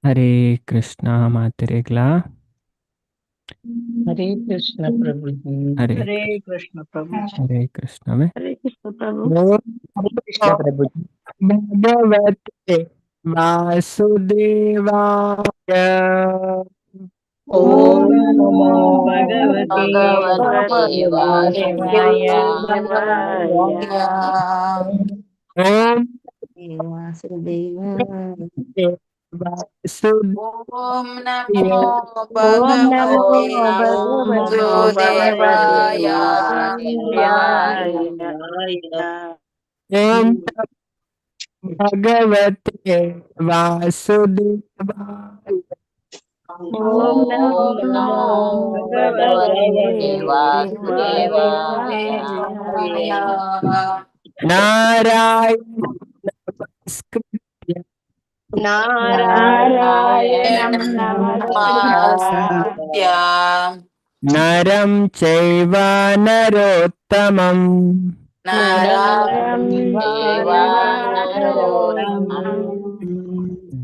Hare Krishna ಮಾತೆರೆಗ್ಲಾ. Hare Krishna Prabhuji. Hare Hare Krishna Prabhu. Hare ಕೃಷ್ಣವೇ. Hare Krishna Prabhu. Hare Krishna Prabhuji. ಭಗವತೆ ವಾಸುದೇವಾಯ. ಓಂ ಓಂ ನಮೋ ನಮೋ ಭಗವತೆ ಭಗವತೆ ವಾಸುದೇವಾಯ. ವಾಸುದೇವಾಯ. ಓಂ ವಾಸುದೇವಾಯ. ವಾಸುದೇವಾಯ. ಓಂ ನಮೋ ಓಂ ನಮೋ ಭಗವತೆ ಭಗವತೆ ವಾಸುದೇವಾಯ. ವಾಸುದೇವಾಯ. ಓಂ ಭಗವತೆ ವಾಸುದೇವಾಯ. ಓಂ ನಮೋ ಓಂ ನಮೋ ಭಗವತೆ ಭಗವತೆ ವಾಸುದೇವಾಯ. ವಾಸುದೇವಾಯ. ನಾರಾಯಣ ನಮಸ್ಕೃತ್ಯ. ನಾರಾಯಣಂ ನಾರಾಯಣಂ ನಮಸ್ಕೃತ್ಯ. ನಮಸ್ಕೃತ್ಯ. ನರಂ ಚೈವ ನರೋತ್ತಮಂ. ನರಂ ನರಂ ಚೈವ ಚೈವ ನರೋತ್ತಮಂ. ನರೋತ್ತಮಂ.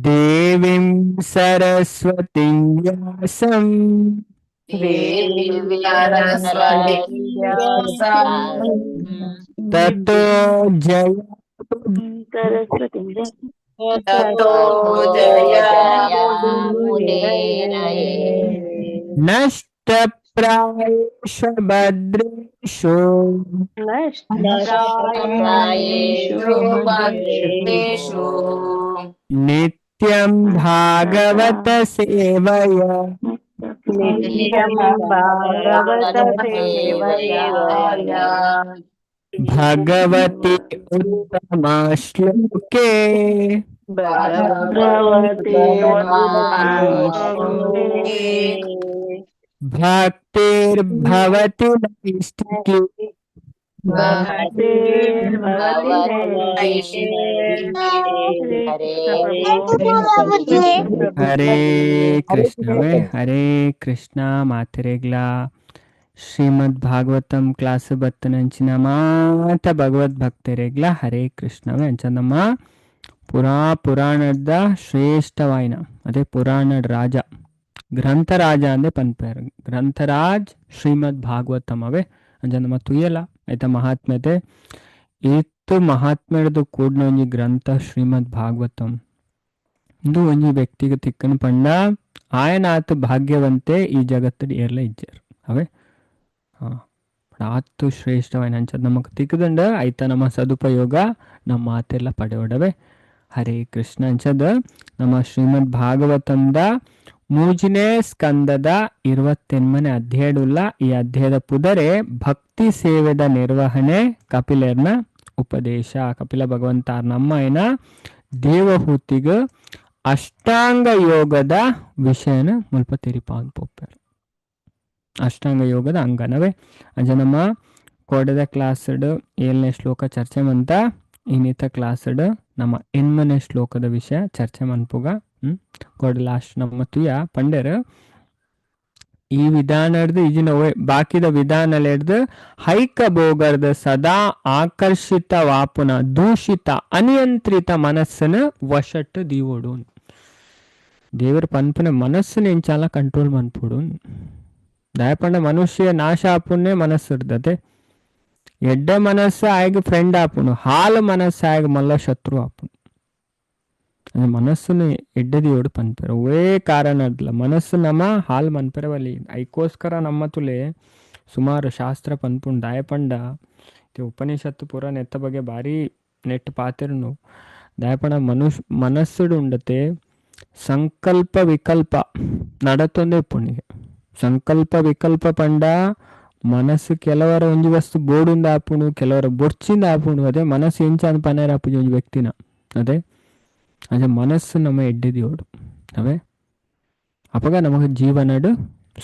ದೇವಿಂ ಸರಸ್ವತಿಂ ವ್ಯಾಸಂ. ದೇವೀಂ ಸರಸ್ವತೀಂ ವ್ಯಾಸಂ. ತತೋ ಜಯ ಸರಸ್ವತಿ ತತೋ ಜಯಮುದೀರಯೇ. ನಷ್ಟಪ್ರಾಯೇಷು ಭದ್ರೇಷು. ನಷ್ಟಪ್ರಾಯೇಷು ಭದ್ರೇಷು. ನಿತ್ಯಂ ಭಾಗವತ ಸೇವಯ. ನಿತ್ಯಂ ಭಾಗವತ ಸೇವಯ. ಭಗವತಿ ಉತ್ತಮ ಶ್ಲೋಕೆ. ಭಗವತಿ ಉತ್ತಮ ಭಕ್ತಿರ್ಭವತಿ ನೈಷ್ಠಿಕಿ. ಭಕ್ತಿರ್ಭವತಿ ನೈಷ್ಠಿಕಿ. ಹರೇ ಹರೇ ಕೃಷ್ಣವೇ. ಹರೇ ಕೃಷ್ಣ ಮಾತೆರೆಗ್ಲಾ. ಶ್ರೀಮದ್ ಭಾಗವತಂ ಕ್ಲಾಸ್ ಬತ್ತನಂಚಿನ ಮಾತ ಭಗವದ್ ಭಕ್ತರೆಗ್ಲ ಹರೇ ಕೃಷ್ಣವೇ. ಅಂಚ ನಮ್ಮ ಪುರಾಣದ ಶ್ರೇಷ್ಠವಾಯಿನ ಅದೇ ಪುರಾಣ ರಾಜ ಗ್ರಂಥರಾಜ ಅಂದೆ ಪನ್ಪೇರು ಗ್ರಂಥರಾಜ್ ಶ್ರೀಮದ್ ಭಾಗವತಂ ಅವೇ. ಅಂಚ ನಮ್ಮ ತುಯಲ ಆಯ್ತಾ ಮಹಾತ್ಮ್ಯತೆ ಇತ್ತು ಮಹಾತ್ಮ್ಯದು ಕೂಡಿನ ಒಂಜಿ ಗ್ರಂಥ ಶ್ರೀಮದ್ ಭಾಗವತಂ. ಇಂದು ಒಂಜಿ ವ್ಯಕ್ತಿಗೆ ತಿಕ್ಕನ ಪಂಡ ಆಯನಾತ್ ಭಾಗ್ಯವಂತೆ ಈ ಜಗತ್ತಡಿ ಏರ್ಲ ಇಜ್ಜಾರು ಅವೇ. ಹಾ ಆತು ಶ್ರೇಷ್ಠವಾಯಿನ ಅಂಚ ನಮಕ್ ತಿಕ್ಕದಂಡ ಆಯ್ತಾ ನಮ್ಮ ಸದುಪಯೋಗ ನಮ್ಮ ಮಾತೆಲ್ಲ ಪಡೆಯೋಡವೆ. ಹರೇ ಕೃಷ್ಣ. ಅಂಚದ ನಮ್ಮ ಶ್ರೀಮದ್ ಭಾಗವತಂದ ಮೂಜನೇ ಸ್ಕಂದದ 28ನೇ ಅಧ್ಯಾಯಡುಲ್ಲ. ಈ ಅಧ್ಯಾಯದ ಪುದರೆ ಭಕ್ತಿ ಸೇವೆದ ನಿರ್ವಹಣೆ ಕಪಿಲರ್ನ ಉಪದೇಶ. ಕಪಿಲ ಭಗವಂತಾರ್ ನಮ್ಮ ಏನ ದೇವಹೂತಿಗ ಅಷ್ಟಾಂಗ ಯೋಗದ ವಿಷಯನ ಮುಲ್ಪ ತೆರಿಪಾನ್ ಪೋಪೇರು. ಅಷ್ಟಾಂಗ ಯೋಗದ ಅಂಗನವೇ. ಅಂಚ ನಮ್ಮ ಕೋಡದ ಕ್ಲಾಸ್ಡ್ 7ನೇ ಶ್ಲೋಕ ಚರ್ಚೆ ಮಂತ ಇನ್ನಿತ ಕ್ಲಾಸ್ಡ್ ನಮ್ಮ 8ನೇ ಶ್ಲೋಕದ ವಿಷಯ ಚರ್ಚೆ ಮನ್ಪುಗ. ಕೋಡ ಲಾಸ್ಟ್ ನಮ್ಮ ತುಯ ಪಂಡೇರು ಈ ವಿಧಾನ ಹಿಡ್ದು ಈಜಿನ ಬಾಕಿದ ವಿಧಾನ ಹಿಡ್ದು ಹೈಕ ಭೋಗರ್ದ ಸದಾ ಆಕರ್ಷಿತ ವಾಪುನ ದೂಷಿತ ಅನಿಯಂತ್ರಿತ ಮನಸ್ಸನ್ನು ವಶಟ್ಟು ದೀವೋಡು. ದೇವರ ಪನ್ಪುನ ಮನಸ್ಸನ್ನು ಎಂಚಾಲ ಕಂಟ್ರೋಲ್ ಮನ್ಪುಡು. ದಯಪಂಡ ಮನುಷ್ಯ ನಾಶ ಆಪುನ್ನೇ ಮನಸ್ಸು ಇರ್ತದೆ. ಎಡ್ಡೆ ಮನಸ್ಸು ಆಯ್ಗೆ ಫ್ರೆಂಡ್ ಆಪುನು, ಹಾಲು ಮನಸ್ಸು ಆಯ್ಗೆ ಮಲ್ಲ ಶತ್ರು ಆಪುನು. ಅಂದ್ರೆ ಮನಸ್ಸನ್ನು ಎಡ್ಡೆದಿಯೋಡು ಪನ್ಪೆರ ಒವೇ ಕಾರಣ ಅಡ್ಲ ಮನಸ್ಸು ನಮ್ಮ ಹಾಲು ಮನ್ಪೆರವಲ್ಲಿ. ಐಕೋಸ್ಕರ ನಮ್ಮ ತುಲೆ ಸುಮಾರು ಶಾಸ್ತ್ರ ಪನ್ಪುಂಡು. ದಾಯಪಂಡ ಉಪನಿಷತ್ತು ಪೂರ ನೆತ್ತ ಬಗ್ಗೆ ಭಾರಿ ನೆಟ್ ಪಾತಿರ್ನು. ದಾಯಪಂಡ ಮನಸ್ಸುಡು ಉಂಡತೆ ಸಂಕಲ್ಪ ವಿಕಲ್ಪ ನಡತೊಂದೇ ಪುಣ್ಣಿಗೆ. ಸಂಕಲ್ಪ ವಿಕಲ್ಪ ಪಂಡ ಮನಸ್ಸು ಕೆಲವರ ಒಂಜಿ ವಸ್ತು ಬೋಡುಂದ ಆಪುಣು, ಕೆಲವರ ಬೊಡ್ಚಿಂದ ಆಪುಣು. ಅದೇ ಮನಸ್ಸು ಎಂಚ ಅಂದ್ ಪನೇರ ಆಪುಜಿ ಒಂಜಿ ವ್ಯಕ್ತಿನ. ಅದೇ ಅದೇ ಮನಸ್ಸು ನಮ್ಮ ಎಡ್ಡೆದಿಯೋಡು ಅವೇ. ಅಪಗ ನಮಗೆ ಜೀವನಡು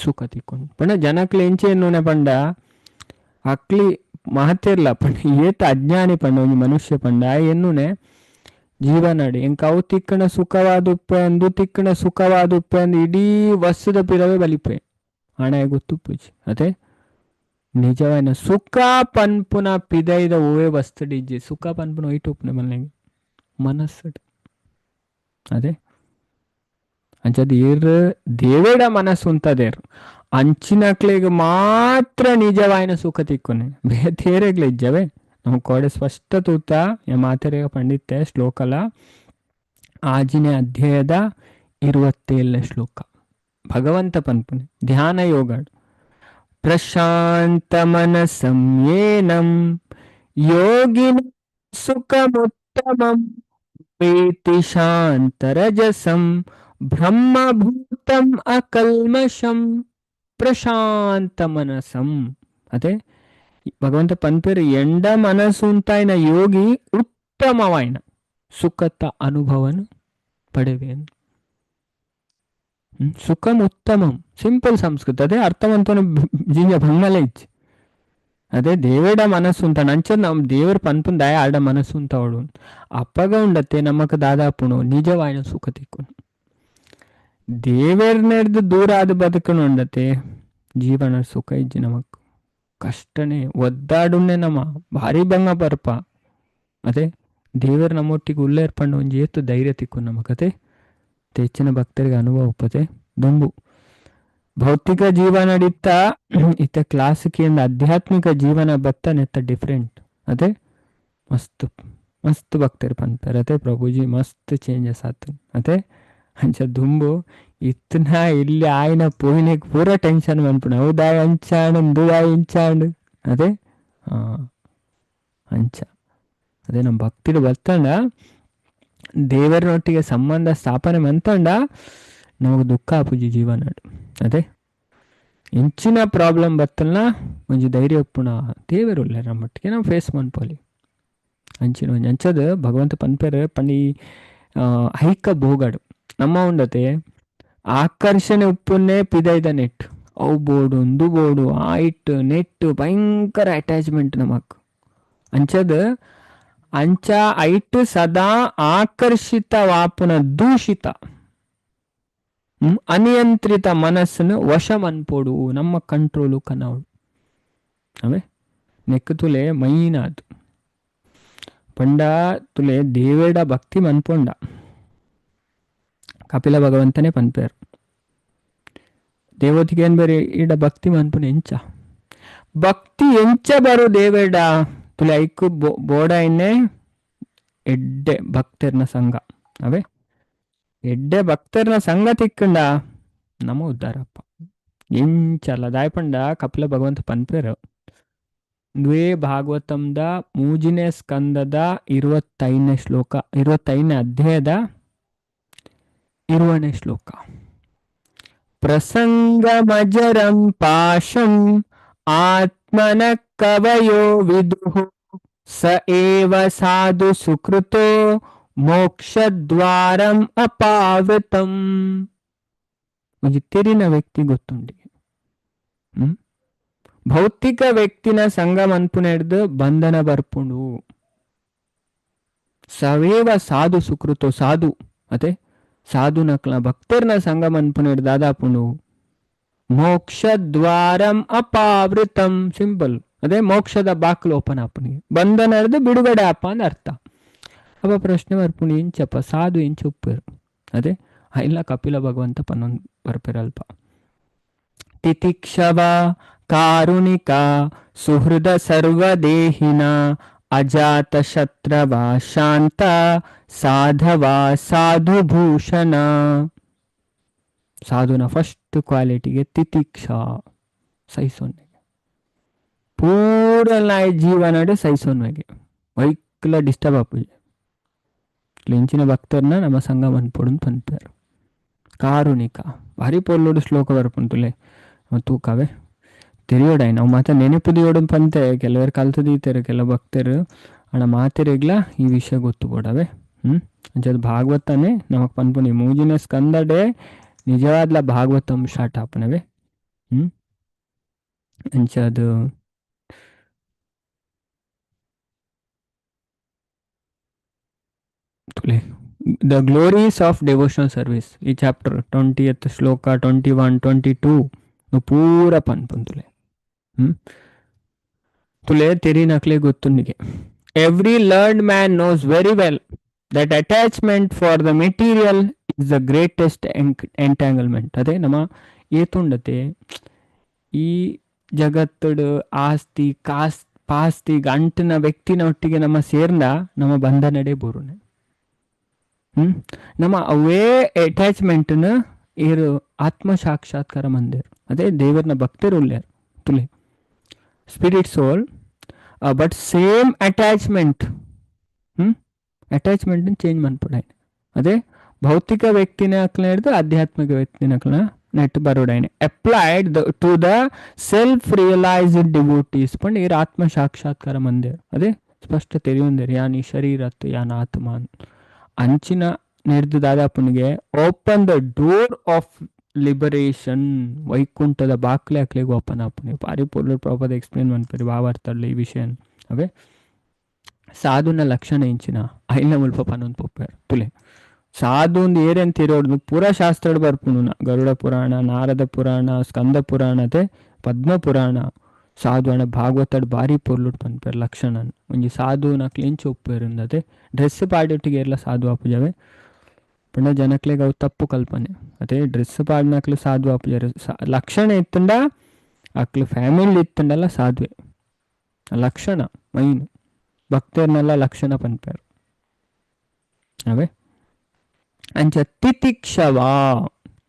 ಸುಖ ತಿಕ್ಕೊಂಡು ಪಂಡ ಜನಕ್ಲು ಎಂಚೆ ಎನ್ನುನೆ ಪಂಡ ಅಕ್ಲಿ ಮಹತ್ತಿರ್ಲ ಪಂಡ ಏತ ಅಜ್ಞಾನಿ ಪಂಡ ಒಂಜಿ ಮನುಷ್ಯ ಪಂಡ ಎನ್ನುನೆ ಜೀವನಡು ಎಂಕ ಅವು ತಿಕ್ಕಣ ಸುಖವಾದ ಉಪ್ಪೆ ಅಂದು ತಿಕ್ಕಣ ಸುಖವಾದ ಉಪ್ಪೆ ಅಂದು ಇಡೀ ವಸ್ತುದ ಪಿರವೇ ಬಲಿಪೆ ಹಣ ಗೊತ್ತು ಪೂಜೆ. ಅದೇ ನಿಜವಾಯಿನ ಸುಖ ಪನ್ಪುನ ಪಿದೈದ ಓವೇ ವಸ್ತುಡಿಜ್ಜಿ. ಸುಖ ಪನ್ಪುನ ಒಯ್ಟ್ ಉಪ್ಪುನೆ ಮಲ್ಲೆಗೆ ಮನಸ್ಸು. ಅದೇ ಅಂಚದ ಏರ್ ದೇವೇಡ ಮನಸ್ಸು ಉಂತದೇರು ಅಂಚಿನಕ್ಲೆಗ್ ಮಾತ್ರ ನಿಜವಾಯಿನ ಸುಖ ತಿಕ್ಕುನೆ, ಬೇತೇರೆಗ್ಲ ಇಜ್ಜವೇ. ನಮ್ಮ ಕೋಡೆ ಸ್ಪಷ್ಟ ತೂತ ಮಾತೆರೆಗ ಪಂಡಿತ್ತೆ ಶ್ಲೋಕಲ ಆಜಿನೇ ಅಧ್ಯಾಯದ 27ನೇ ಶ್ಲೋಕ. ಭಗವಂತ ಪನ್ಪುನೆ ಧ್ಯಾನ ಯೋಗ. ಪ್ರಶಾಂತ ಮನಸಂ ಯೇನಂ ಯೋಗಿನ ಸುಖಮುತ್ತಮಂ ಪ್ರೀತಿ ಶಾಂತರಜಸಂ ಬ್ರಹ್ಮಭೂತಂ ಅಕಲ್ಮಷಂ. ಪ್ರಶಾಂತ ಮನಸಂ ಅದೇ ಭಗವಂತ ಪನ್ಪೇರು ಎಂಡ ಮನಸ್ಸು ಉಂತಾಯಿನ ಯೋಗಿ ಉತ್ತಮವಾಯಿನ ಸುಖತ ಅನುಭವನು ಪಡೆವೆ. ಸುಖಂ ಉತ್ತಮಂ ಸಿಂಪಲ್ ಸಂಸ್ಕೃತ. ಅದೇ ಅರ್ಥವಂತನ ಜಿಂಜ ಭಂಗಲೇ ಇಚ್ಚಿ. ಅದೇ ದೇವೇಡ ಮನಸ್ಸು ಅಂತ ನಂಚ ನಮ್ಮ ದೇವ್ರ ಪನ್ಪುನ್ ದಯ ಆಡ ಮನಸ್ಸು ಅಂತ ಅವಳು ಅಪ್ಪಗ ಉಂಡತ್ತೆ ನಮಕ ದಾದಾಪುಣು ನಿಜವಾಯಿನ ಸುಖ ತಿಕ್ಕುನು. ದೇವೇರ್ನೆಡ್ದು ದೂರ ಆದ ಬದುಕನು ಉಂಡತ್ತೆ ಜೀವನ ಸುಖ ಇಜ್ಜಿ ನಮಕ್ ಕಷ್ಟನೇ ಒದ್ದಾಡುನ್ನೆ ನಮ್ಮ ಭಾರಿ ಭಂಗ ಬರ್ಪ. ಅದೇ ದೇವರ ನಮ್ಮೊಟ್ಟಿಗೆ ಉಲ್ಲೇರ್ಪಂಡು ಒಂಜಿ ಏತು ಧೈರ್ಯ ತಿಕ್ಕು ನಮಕತೆ ಹೆಚ್ಚಿನ ಭಕ್ತರಿಗೆ ಅನುಭವ ಉಪ್ಪತೆ. ದುಂಬು ಭೌತಿಕ ಜೀವನ ಇತ್ತ ಇತ್ತ ಕ್ಲಾಸಿಕಿಯಿಂದ ಆಧ್ಯಾತ್ಮಿಕ ಜೀವನ ಬತ್ತ ನೆತ್ತ ಡಿಫ್ರೆಂಟ್. ಅದೇ ಮಸ್ತ್ ಮಸ್ತ್ ಭಕ್ತರು ಪನ್ಪೆರ್ ಅದೇ ಪ್ರಭುಜಿ ಮಸ್ತ್ ಚೇಂಜಸ್ ಆತು. ಅದೇ ಅಂಚ ದುಂಬು ಇತ್ತನ ಇಲ್ಲಿ ಆಯ್ನ ಪೋಯಿನೆಗ್ ಪೂರ ಟೆನ್ಷನ್ ಮನ್ಪುಣ ಹೌದಾಯ್ ಅಂಚಾಂಡ್ ಉಂದುದಾಯ್ ಇಂಚಾಂಡ್. ಅದೇ ಅಂಚ ಅದೇ ನಮ್ಮ ಭಕ್ತಿಡು ಬತ್ತಂಡ ದೇವರನೊಟ್ಟಿಗೆ ಸಂಬಂಧ ಸ್ಥಾಪನೆ ಮಂತಂಡ ನಮಗೆ ದುಃಖ ಆಪುಜಿ ಜೀವನ. ಅದೇ ಎಂಚಿನ ಪ್ರಾಬ್ಲಮ್ ಬತ್ತಲ್ಲ ಒಂಜಿ ಧೈರ್ಯ ಉಪ್ಪುಣ ದೇವರು ಉಲ್ಲೆರ್ ನಮ್ಮೊಟ್ಟಿಗೆ ನಾವು ಫೇಸ್ ಮನ್ಪೊಲಿ. ಅಂಚಿನ ಒಂಜಿ ಅಂಚದ ಭಗವಂತ ಪನ್ಪೆರ್ ಪಂಡಿ ಐಕ ಭೋಗಡು ನಮ್ಮ ಉಂಡತೆ ಆಕರ್ಷಣೆ ಉಪ್ಪುನ್ನೇ ಪಿದೈದ ನೆಟ್ ಅವು ಬೋಡು ಉಂದು ಬೋಡು ಆಯ್ಟ್ ನೆಟ್ ಭಯಂಕರ ಅಟ್ಯಾಚ್ಮೆಂಟ್ ನಮಕ್. ಅಂಚದ ಅಂಚ ಐಟ್ ಸದಾ ಆಕರ್ಷಿತವಾಪುನ ದೂಷಿತ ಅನಿಯಂತ್ರಿತ ಮನಸ್ಸನ್ನು ವಶ ಮನ್ಪೋಡು ನಮ್ಮ ಕಂಟ್ರೋಲು ಕನವಡು. ಅವೇ ನೆಕ್ ತುಲೆ ಮೈನಾದು ಪಂಡ ತುಲೆ ದೇವೇಡ ಭಕ್ತಿ ಮನ್ಪೊಂಡ ಕಪಿಲ ಭಗವಂತನೇ ಪನ್ಪೇರು ದೇವತಿಗೆ ಏನ್ ಬೇರೆ ಈಡ ಭಕ್ತಿ ಮನ್ಪುನ ಎಂಚ ಭಕ್ತಿ ಎಂಚ ಬರು ದೇವೇಡ ತುಲೆ ಐಕು ಬೋಡೈನೆ ಎಡ್ಡೆ ಭಕ್ತರ್ನ ಸಂಘ. ಅವೇ ಎಡ್ಡೆ ಭಕ್ತರ್ನ ಸಂಘ ತಿಕ್ಕಂಡ ನಮ ಉದ್ದಾರಪ್ಪ ಎಂಚಲ್ಲ ದಾಯಪಂಡ ಕಪಿಲ ಭಗವಂತ ಪನ್ಪೇರು. ದ್ವೇ ಭಾಗವತಂದ ಮೂಜಿನೇ ಸ್ಕಂದದ 25ನೇ ಶ್ಲೋಕ, 25ನೇ ಅಧ್ಯಾಯದ 20ನೇ ಶ್ಲೋಕ. ಪ್ರಸಂಗಮಜರಂ ಪಾಶಂ ಆತ್ಮನ ಕವಯೋ ವಿದುಃ ಸ ಏವ ಸಾಧು ಸುಕೃತೋ ಮೋಕ್ಷದ್ವಾರಂ ಅಪಾವೃತಂ. ಒಂಜಿ ತೆರಿನ ವ್ಯಕ್ತಿ ಗೊತ್ತುಂಡಿ ಭೌತಿಕ ವ್ಯಕ್ತಿನ ಸಂಘ ಮನ್ಪುನೆಡ್ದು ಬಂಧನ ಬರ್ಪುಂಡು. ಸವೇವ ಸಾಧು ಸುಕೃತೋ ಸಾಧು ಅದೇ ಸಾಧು ನಕ್ಲ ಭಕ್ತರ್ನ ಸಂಘ ಮನ್ಪುನೆಡ್ದು ದಾದಾಪುಂಡು ಮೋಕ್ಷದ್ವಾರಂ ಅಪಾವೃತಂ. ಸಿಂಪಲ್. ಅದೇ ಮೋಕ್ಷದ ಬಾಕ್ಲು ಓಪನ್ ಆಪುನಿಗೆ ಬಂಧನ ಹಿಡ್ದು ಬಿಡುಗಡೆ ಅಪ್ಪ ಅಂದ ಅರ್ಥ. ಅಪ್ಪ ಪ್ರಶ್ನೆ ಬರ್ಪುಣಿ ಎಂಚಪ್ಪ ಸಾಧು ಎಂಚ ಉಪ್ಪೇರು. ಅದೇ ಇಲ್ಲ ಕಪಿಲ ಭಗವಂತ ಪನ್ನೊಂದು ಬರ್ಪೇರಲ್ಪ. ತಿತಿಕ್ಷವ ಕಾರುಣಿಕ ಸುಹೃದ ಸರ್ವದೇಹಿನ ಅಜಾತ ಶತ್ರವ ಶಾಂತ ಸಾಧವ ಸಾಧುಭೂಷಣ. ಸಾಧುನ ಫಸ್ಟ್ ಕ್ವಾಲಿಟಿಗೆ ತಿತಿಕ್ಷಾ ಸಹಿಸೋನ್ಗೆ ಪೂರ ನಾಯಿ ಜೀವನಡೆ ಸಹಿಸೋನ್ಗೆ ವೈಕ್ಲ ಡಿಸ್ಟರ್ಬ್ ಆಪುಜಿ. ಎಂಚಿನ ಭಕ್ತರ್ನ ನಮ್ಮ ಸಂಘ ಮನ್ಪೊಡು ಪನ್ಪೇರು. ಕಾರುಣಿಕ ಭಾರಿ ಪೊರ್ಲುಡು ಶ್ಲೋಕ ಬರ್ಪುಂಟುಲೆ ತೂಕವೇ ತೆರಿಯೋಡಾಯ್ ನಾವು ಮಾತ ನೆನಪು ದಿಯೋಡು ಪಂತೆ ಕೆಲವರು ಕಲ್ತು ದೀತೆರು ಕೆಲವು ಭಕ್ತರು ಅಣ್ಣ ಮಾತೆರೆಗ್ಲ ಈ ವಿಷಯ ಗೊತ್ತು ಬೋಡವೆ. ಅಂಚದ ಭಾಗವತನೇ ನಮಕ್ ಪನ್ಪುನಿ ಮೂಜಿನ ಸ್ಕಂದಡೆ ನಿಜವಾದ್ಲ ಭಾಗವತಂ ಸ್ಟಾರ್ಟ್ ಆಪುನವೆ. ಅಂಚದು ತುಲೆ the glories of devotional service ಈ ಚಾಪ್ಟರ್ 20th ಶ್ಲೋಕ 21 22 ಪೂರ ಪನ್ಪುಂತುಲೆ. ತುಲೆ ತೆರಿನಕ್ಲೆ ಗೊತ್ತುಂಡಿಗೆ. Every learned man knows very well that attachment for the material is the greatest entanglement. ಅದೇ ನಮ್ಮ ಏತುಂಡತೆ ಈ ಜಗತ್ತಡು ಆಸ್ತಿ ಕಾಸ್ ಪಾಸ್ತಿ ಗಂಟನ ವ್ಯಕ್ತಿನ ಒಟ್ಟಿಗೆ ನಮ್ಮ ಸೇರ್ಂದ ನಮ್ಮ ಬಂಧನಡೆ ಬೋರುನೆ. ನಮ್ಮ ಅವೇ ಅಟ್ಯಾಚ್ಮೆಂಟ್ನ ಏರು ಆತ್ಮ ಸಾಕ್ಷಾತ್ಕಾರ ಮಂದಿರ್, ಅದೇ ದೇವರನ ಭಕ್ತರು ಉಲ್ಲೇರು ತುಲೆ spirit soul, but same attachment attachment change ಮನ್ಪುಡಾಯ್ನ. ಅದೇ ಭೌತಿಕ ವ್ಯಕ್ತಿನ ಅಕ್ಲ ಹಿಡಿದು ಆಧ್ಯಾತ್ಮಿಕ ವ್ಯಕ್ತಿನ ಅಕ್ಲನ ನೆಟ್ ಬರೋಡಾಯ್ನೆ. Applied to the self realised devotees ಪಂಡ ಇರ್ ಆತ್ಮ ಸಾಕ್ಷಾತ್ಕಾರ ಮಂದಿರ್. ಅದೇ ಸ್ಪಷ್ಟ ತೆರಿಯೊಂದಿರ್ ಯಾನ್ ಈ ಶರೀರತ್ತು ಯಾನ್ ಆತ್ಮ ಅಂಚಿನ ನೆಡ್ದು ದಾದಾಪುನಿಗೆ open the door of liberation, ವೈಕುಂಠದ ಬಾಕ್ಲೆ ಅಕ್ಲೆಗ್ ಓಪನ್ ಆಪುನಿ. ಬಾರಿ ಪೊರ್ಲು ಪ್ರಭುಪಾದ ಎಕ್ಸ್ಪ್ಲೇನ್ ಮನ್ಪೆರ್ ಭಾವಾರ್ಥಡ್ಲ ಈ ವಿಷಯ. ಅವೇ ಸಾಧುನ ಲಕ್ಷಣ ಇಂಚಿನ ಐನ ಮುಲ್ಪ ಪನೊಂದು ಪೋಪೆರ್ ತುಲೆ. ಸಾಧು ಒಂದು ಏರೆನ್ ತಿರೋಡ್ದು ಪೂರ ಶಾಸ್ತ್ರಡ್ ಬರ್ಪುನು, ಗರುಡ ಪುರಾಣ, ನಾರದ ಪುರಾಣ, ಸ್ಕಂದ ಪುರಾಣತೆ ಪದ್ಮ ಪುರಾಣ. ಸಾಧು ಅಣ್ಣ ಭಾಗವತಡ್ ಬಾರಿ ಪೊರ್ಲುಡ್ ಪನ್ಪೆರ್ ಲಕ್ಷಣ. ಒಂಜಿ ಸಾಧು ನಕ್ಲು ಎಂಚ ಉಪ್ಪೆರ್ ಅದೇ ಡ್ರೆಸ್ ಪಾಡಿಯೊಟ್ಟಿಗೆ ಎಲ್ಲ ಸಾಧು ಆಪುಜವೆ ಪಂಡ ಜನಕ್ಲೆಗ್ ಅವು ತಪ್ಪು ಕಲ್ಪನೆ. ಅದೇ ಡ್ರೆಸ್ ಪಾಡಿನಕ್ಲು ಸಾಧು ಆಪುಜಾರು, ಲಕ್ಷಣ ಇತ್ತುಂಡ ಅಕ್ಲು ಫ್ಯಾಮಿಲಿ ಇತ್ತುಂಡಲ್ಲ ಸಾಧುವೆ ಲಕ್ಷಣ ಮೈನ್ ಭಕ್ತರ್ನೆಲ್ಲ ಲಕ್ಷಣ ಪನ್ಪೆರ್. ಅವೇ ಅಂಚ ತಿತಿಕ್ಷವ,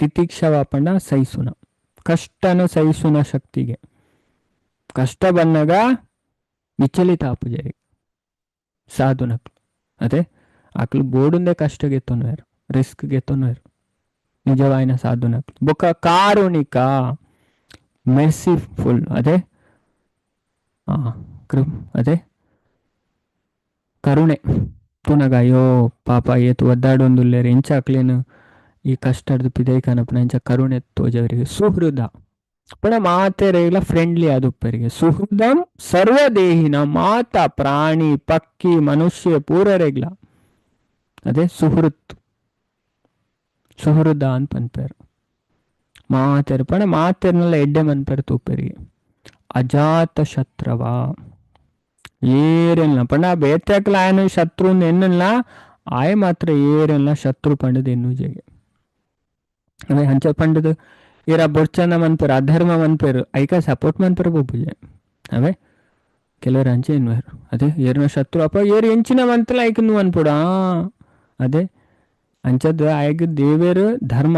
ತಿತಿಕ್ಷವ ಪಂಡ ಸಹಿಸುನ, ಕಷ್ಟನ ಸಹಿಸುನ ಶಕ್ತಿಗೆ. ಕಷ್ಟ ಬಂದಾಗ ವಿಚಲಿತ ಆಪುಜರಿ ಸಾಧುನಕ್ಲು. ಅದೇ ಅಕ್ಲು ಬೋಡುಂದೆ ಕಷ್ಟ ಗೆತ್ತೊನ್ವೇರು, ರಿಸ್ಕ್ ಗೆತ್ತೊನ್ವೇರು ನಿಜವಾಯಿನ ಸಾಧುನಕ್ಲು. ಬೊಕ್ಕ ಕಾರುಣಿಕ, ಮೆರ್ಸಿಫುಲ್, ಅದೇ ಅದೇ ಕರುಣೆ ತೂನಗ ಅಯ್ಯೋ ಪಾಪ ಏತು ಒದ್ದಾಡೊಂದುಲ್ಲೆರ್ ಎಂಚ ಅಕ್ಲೇನು ಈ ಕಷ್ಟದ ಪಿದೈ ಕನಪುನ ಇಂಚ ಕರುಣೆ ತೋಜವರಿಗೆ. ಸುಹೃದ ಪಂಡ ಮಾತೆರೆಗ್ಲ ಫ್ರೆಂಡ್ಲಿ ಆದುಪ್ಪರಿಗೆ. ಸುಹೃದಂ ಸರ್ವದೇಹಿನ, ಮಾತ ಪ್ರಾಣಿ ಪಕ್ಕಿ ಮನುಷ್ಯ ಪೂರರೆಗ್ಲ ಅದೇ ಸುಹೃತ್, ಸುಹೃದ ಅಂತ ಪನ್ಪೆರ್. ಮಾತೆರ್ ಪಂಡ ಮಾತೆರ್ನೆಲ್ಲ ಎಡ್ಡೆ ಮನ್ಪೆರ್ ತೂಪೆರಿಗೆ. ಅಜಾತ ಶತ್ರವ ಏರೆಲ್ಲ ಪಂಡ ಬೇತೆಕ್ಲ ಆಯನ ಶತ್ರು ಎನ್ನಲ್ಲ, ಆಯ ಮಾತ್ರ ಏರೆಲ್ಲ ಶತ್ರು ಪಂಡದ ಎನ್ನುಜೆಗೆ. ಅವೇ ಹಂಚ ಪಂಡದ ಏರ ಬೊರ್ಚನ ಮನ್ಪೆರ್, ಅಧರ್ಮ ಮನ್ಪೆರ್, ಐಕ ಸಪೋರ್ಟ್ ಮನ್ಪೆರ್ ಬೊಬ್ಬುಜೆ. ಅವೇ ಕೆಲವರು ಅಂಚೆ ಎನ್ನುವರು ಅದೇ ಏರ್ನ ಶತ್ರು ಅಪ್ಪ ಏರು ಎಂಚಿನ ಮಂತಲ ಐಕ ನು ಅನ್ಪುಡ. ಅದೇ ಅಂಚದ ಆಯಗ್ ದೇವೇರು ಧರ್ಮ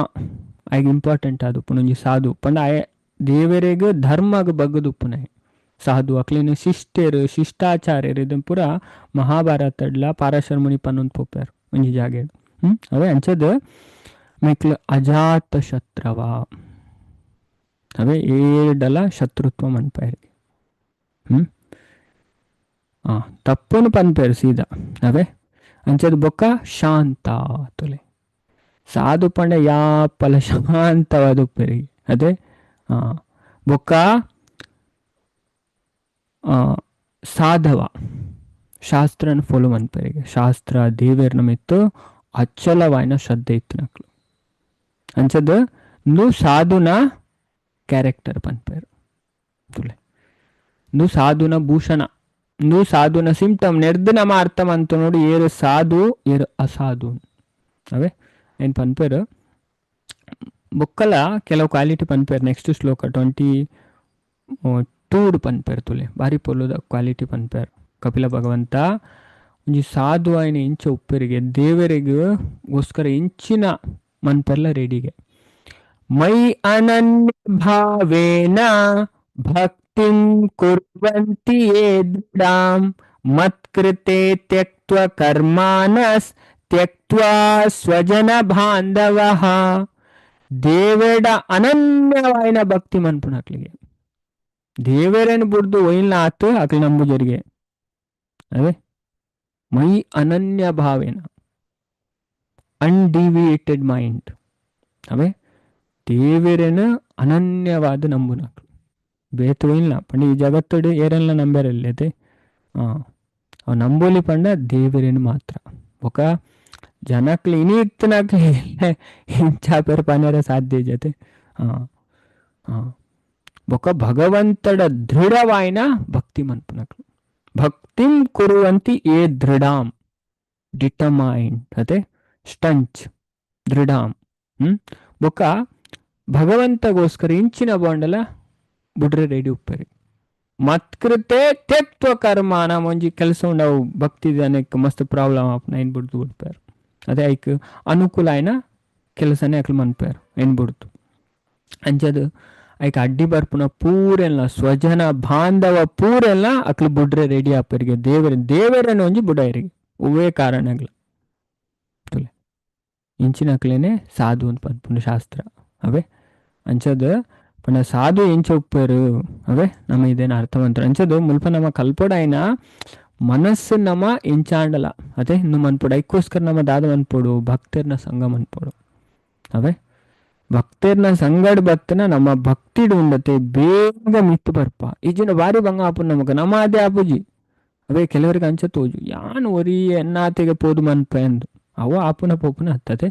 ಆಯಗ್ ಇಂಪಾರ್ಟೆಂಟ್ ಅದು ಪುನೊಂಜಿ ಸಾಧು ಪಂಡ ಆಯ ದೇವರಿಗೆ ಧರ್ಮಗ್ ಬಗ್ಗದುಪ್ಪುನೆ ಸಾಧು ಅಕ್ಲೇನು ಶಿಷ್ಟೇರು ಶಿಷ್ಟಾಚಾರ್ಯರು ಇದನ್ ಪೂರ ಮಹಾಭಾರತಡ್ಲ ಪಾರಾಶರ ಮುನಿ ಪನ್ನೊಂದು ಪೋಪೆರ್ ಒಂಜಿ ಜಾಗೆ. ಅವೇ ಅಂಚದ ಮೆಕ್ಲು ಅಜಾತ ಶತ್ರವ, ಅವೇ ಏಡಲ ಶತ್ರುತ್ವ ಮನ್ಪೈರ್. ತಪ್ಪುನು ಪನ್ಪೇರು ಸೀದಾ. ಅವೇ ಅಂಚದ ಬೊಕ್ಕ ಶಾಂತ ತುಲೆ ಸಾಧು ಪಂಡ ಯಾಪಲ ಶಾಂತವಾದ ಉಪ್ಪೆರಿಗೆ. ಅದೇ ಬೊಕ್ಕ ಸಾಧವ ಶಾಸ್ತ್ರನ ಫಾಲೋ ಮನ್ಪೆರಿಗೆ. ಶಾಸ್ತ್ರ ದೇವೇರ್ನ ಮಿತ್ತು ಅಚ್ಚಲವಾಯಿನ ಶ್ರದ್ಧೆ ಇತ್ತು ನಕ್ಲು. ಅಂಚದ ನು ಸಾಧುನ ಕ್ಯಾರೆಕ್ಟರ್ ಪನ್ಪೇರು ತುಲೆ. ನು ಸಾಧುನ ಭೂಷಣ, ನು ಸಾಧುನ ಸಿಂಪ್ಟಮ್ ನೆರ್ದು ನಮ್ಮ ಅರ್ಥ ಮಂತು ನೋಡಿ ಏರು ಸಾಧು ಏರು ಅಸಾಧು. ಅವೇ ಏನ್ ಪನ್ಪೇರು ಬೊಕ್ಕಲ ಕೆಲವು ಕ್ವಾಲಿಟಿ ಪನ್ಪೇರು. ನೆಕ್ಸ್ಟ್ ಶ್ಲೋಕ 22 ಪನ್ಪೇರು ತುಲೆ ಬಾರಿ ಪೊರ್ಲುದ ಕ್ವಾಲಿಟಿ ಪನ್ಪೇರು. ಕಪಿಲ ಭಗವಂತ ಒಂಜಿ ಸಾಧು ಆಯ್ನ ಇಂಚ ಉಪ್ಪೆರಿಗೆ ದೇವರಿಗೆ ಗೋಸ್ಕರ ಇಂಚಿನ ಮನ್ಪೆರ್ಲ ರೆಡಿಗೆ. ಮೈ ಅನನ್ಯ ಭಾವೇನ ಭಕ್ತಿಂ ಕುರ್ವಂತಿ ಯೇ ದೃಢಾಂ ಮತ್ಕೃತೆ ತ್ಯಕ್ತ್ವ ಕರ್ಮಾನಸ್ ತ್ಯಕ್ತ್ವಾ ಸ್ವಜನ ಬಾಂಧವಃ. ದೇವೇಡ ಅನನ್ಯವಾಯಿನ ಭಕ್ತಿ ಮನ್ಪುನಕ್ಲಿಗೆ ದೇವರೇನು ಬುಡ್ದು ಒಯ್ಲ್ನ ಆತು ಅಕ್ಲಿ ನಂಬುಜರಿಗೆ. ಅದೇ ಮೈ ಅನನ್ಯ ಭಾವೇನ ಅನ್ಡಿವಿಯೇಟೆಡ್ ಮೈಂಡ್. ಅವೇ ದೇವರೇನ ಅನನ್ಯವಾದ ನಂಬುನಕ್ಲು ಬೇತು ಇಲ್ಲ ಪಂಡ ಈ ಜಗತ್ತುಡು ಏರೆಲ್ಲ ನಂಬೆರಲ್ಲದೆ ಅವ್ ನಂಬೋಲಿ ಪಂಡ ದೇವರೇನು ಮಾತ್ರ. ಬೊಕ ಜನಕ್ಲು ಇನಿ ಇತ್ತನಕ್ಲು ಇಂಚಾಪೆರ್ ಪನೆರೆ ಸಾಧ್ಯ ಜೊತೆ. ಬೊಕ ಭಗವಂತಡ ದೃಢವಾಯಿನ ಭಕ್ತಿ ಮನ್ಪುನಕ್ಲು. ಭಕ್ತಿಂ ಕುರುವಂತಿ ಏ ದೃಢಾಂ, ಡಿಟರ್ಮೈನ್ಡ್ ಅದೇ ಸ್ಟಂಚ್ ದೃಢಾಂ. ಬೊಕ ಭಗವಂತಗೋಸ್ಕರ ಇಂಚಿನ ಬಾಂಡಲ ಬುಡ್ರೆ ರೆಡಿ ಉಪ್ಪರಿ. ಮತ್ಕೃತೆ ತ್ಯಕ್ತ್ವ ಕರ್ಮ ನಮ್ಮ ಒಂಜಿ ಕೆಲಸ ಉಂಡವು ಭಕ್ತಿ ಅನೇಕ ಮಸ್ತ್ ಪ್ರಾಬ್ಲಮ್ ಆಪುನ ಐನ್ ಬುಡ್ದು ಬಿಡ್ಪಾರು. ಅದೇ ಐಕ್ ಅನುಕೂಲ ಆಯ್ನ ಕೆಲಸನೇ ಅಕ್ಲು ಮನ್ಪಾರು ಐನ್ ಬುಡ್ದು. ಅಂಚದು ಐಕ್ ಅಡ್ಡಿ ಬರ್ಪುನ ಪೂರೆಲ್ಲ ಸ್ವಜನ ಬಾಂಧವ ಪೂರೆಲ್ಲ ಅಕ್ಲು ಬುಡ್ರೆ ರೆಡಿ ಆಪರಿಗೆ. ದೇವರ ದೇವರನ್ನು ಒಂಜಿ ಬುಡೈರಿಗೆ ಒವ್ವೇ ಕಾರಣಗಳ ತುಲೆ ಇಂಚಿನ ಅಕ್ಲೇನೆ ಸಾಧು ಅಂತ ಪನ್ಪುಂಡು ಶಾಸ್ತ್ರ ಅವೇ. ಅಂಚದ ಪಂಡ ಸಾಧು ಎಂಚ ಉಪ್ಪೇರು ಅವೇ ನಮ್ಮ ಇದೇನು ಅರ್ಥವಂತರು. ಅಂಚದು ಮುಲ್ಪ ನಮ್ಮ ಕಲ್ಪೊಡಾಯಿನ ಮನಸ್ಸು ನಮ್ಮ ಎಂಚಾಂಡಲ ಅದೇ ಇನ್ನು ಮನ್ಪೊಡು. ಐಕ್ಕೋಸ್ಕರ ನಮ್ಮ ದಾದ ಮನ್ಪೊಡು, ಭಕ್ತರ್ನ ಸಂಘ ಮನ್ಪೊಡು ಅವೇ. ಭಕ್ತರ್ನ ಸಂಗಡ್ ಬತ್ತನ ನಮ್ಮ ಭಕ್ತಿಡು ಉಂಡತೆ ಬೇಗ ಮಿತ್ತು ಬರ್ಪ. ಈಜಿನ ಬಾರಿ ಬಂಗ ಆಪು ನಮಗ ನಮ್ಮ ಅದೇ ಆಪುಜಿ ಅವೇ. ಕೆಲವರಿಗೆ ಅಂಚ ತೋಜು ಯಾನ್ ಒರಿ ಎನ್ನಾತೆಗೆ ಪೋದು ಮನ್ಪ ಎಂದು ಅವು ಆಪುನ ಪೋಪುನ ಹತ್ತದೆ.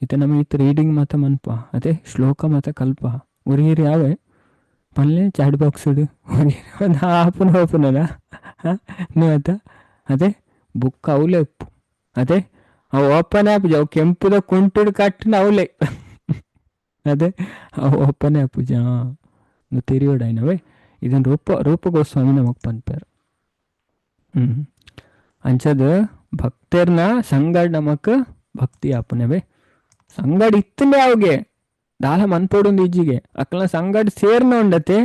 ಇತ ನಮ್ಮ ಇತ್ತ ರೀಡಿಂಗ್ ಮಾತ ಮನ್ಪ ಅದೇ ಶ್ಲೋಕ ಮಾತ ಕಲ್ಪ ಒರಿಯರಿ ಯಾವೆ ಪಲ್ಲೆ ಚಾಟ್ ಬಾಕ್ಸ್ ಒರಿಯರಿ ಆಪುನ ಪೋಪುನಲ್ಲ ನೀವು ಅದೇ ಬುಕ್ ಅವಲೇ ಉಪ್ಪು ಅದೇ ಅವು ಓಪನ್ ಆಪುಜಿ ಅವು ಕೆಂಪುದ ಕುಂಟುಡು ಕಟ್ಟಿನ ಅವಲೇ ಅದೇ ಅವು ಓಪನ್ ಆಪುಜಿ. ಹಾಂ ತೆರಿಯೋಡೈನವೇ ಇದನ್ನು ರೂಪ ರೂಪಗೋಸ್ವಾಮಿ ನಮಗೆ ಪನ್ಪೇರು. ಅಂಚದ ಭಕ್ತರ್ನ ಸಂಗಡ್ ನಮಕ್ ಭಕ್ತಿ ಆಪುನವೇ. ಸಂಗಡ್ ಇತ್ತಲೇ ಅವಿಗೆ ದಾಲ ಮನ್ಪೊಡುಂದು ಇಜ್ಜಿಗೆ ಅಕ್ಕಲ ಸಂಗಡ್ ಸೇರ್ನ ಉಂಡತೆ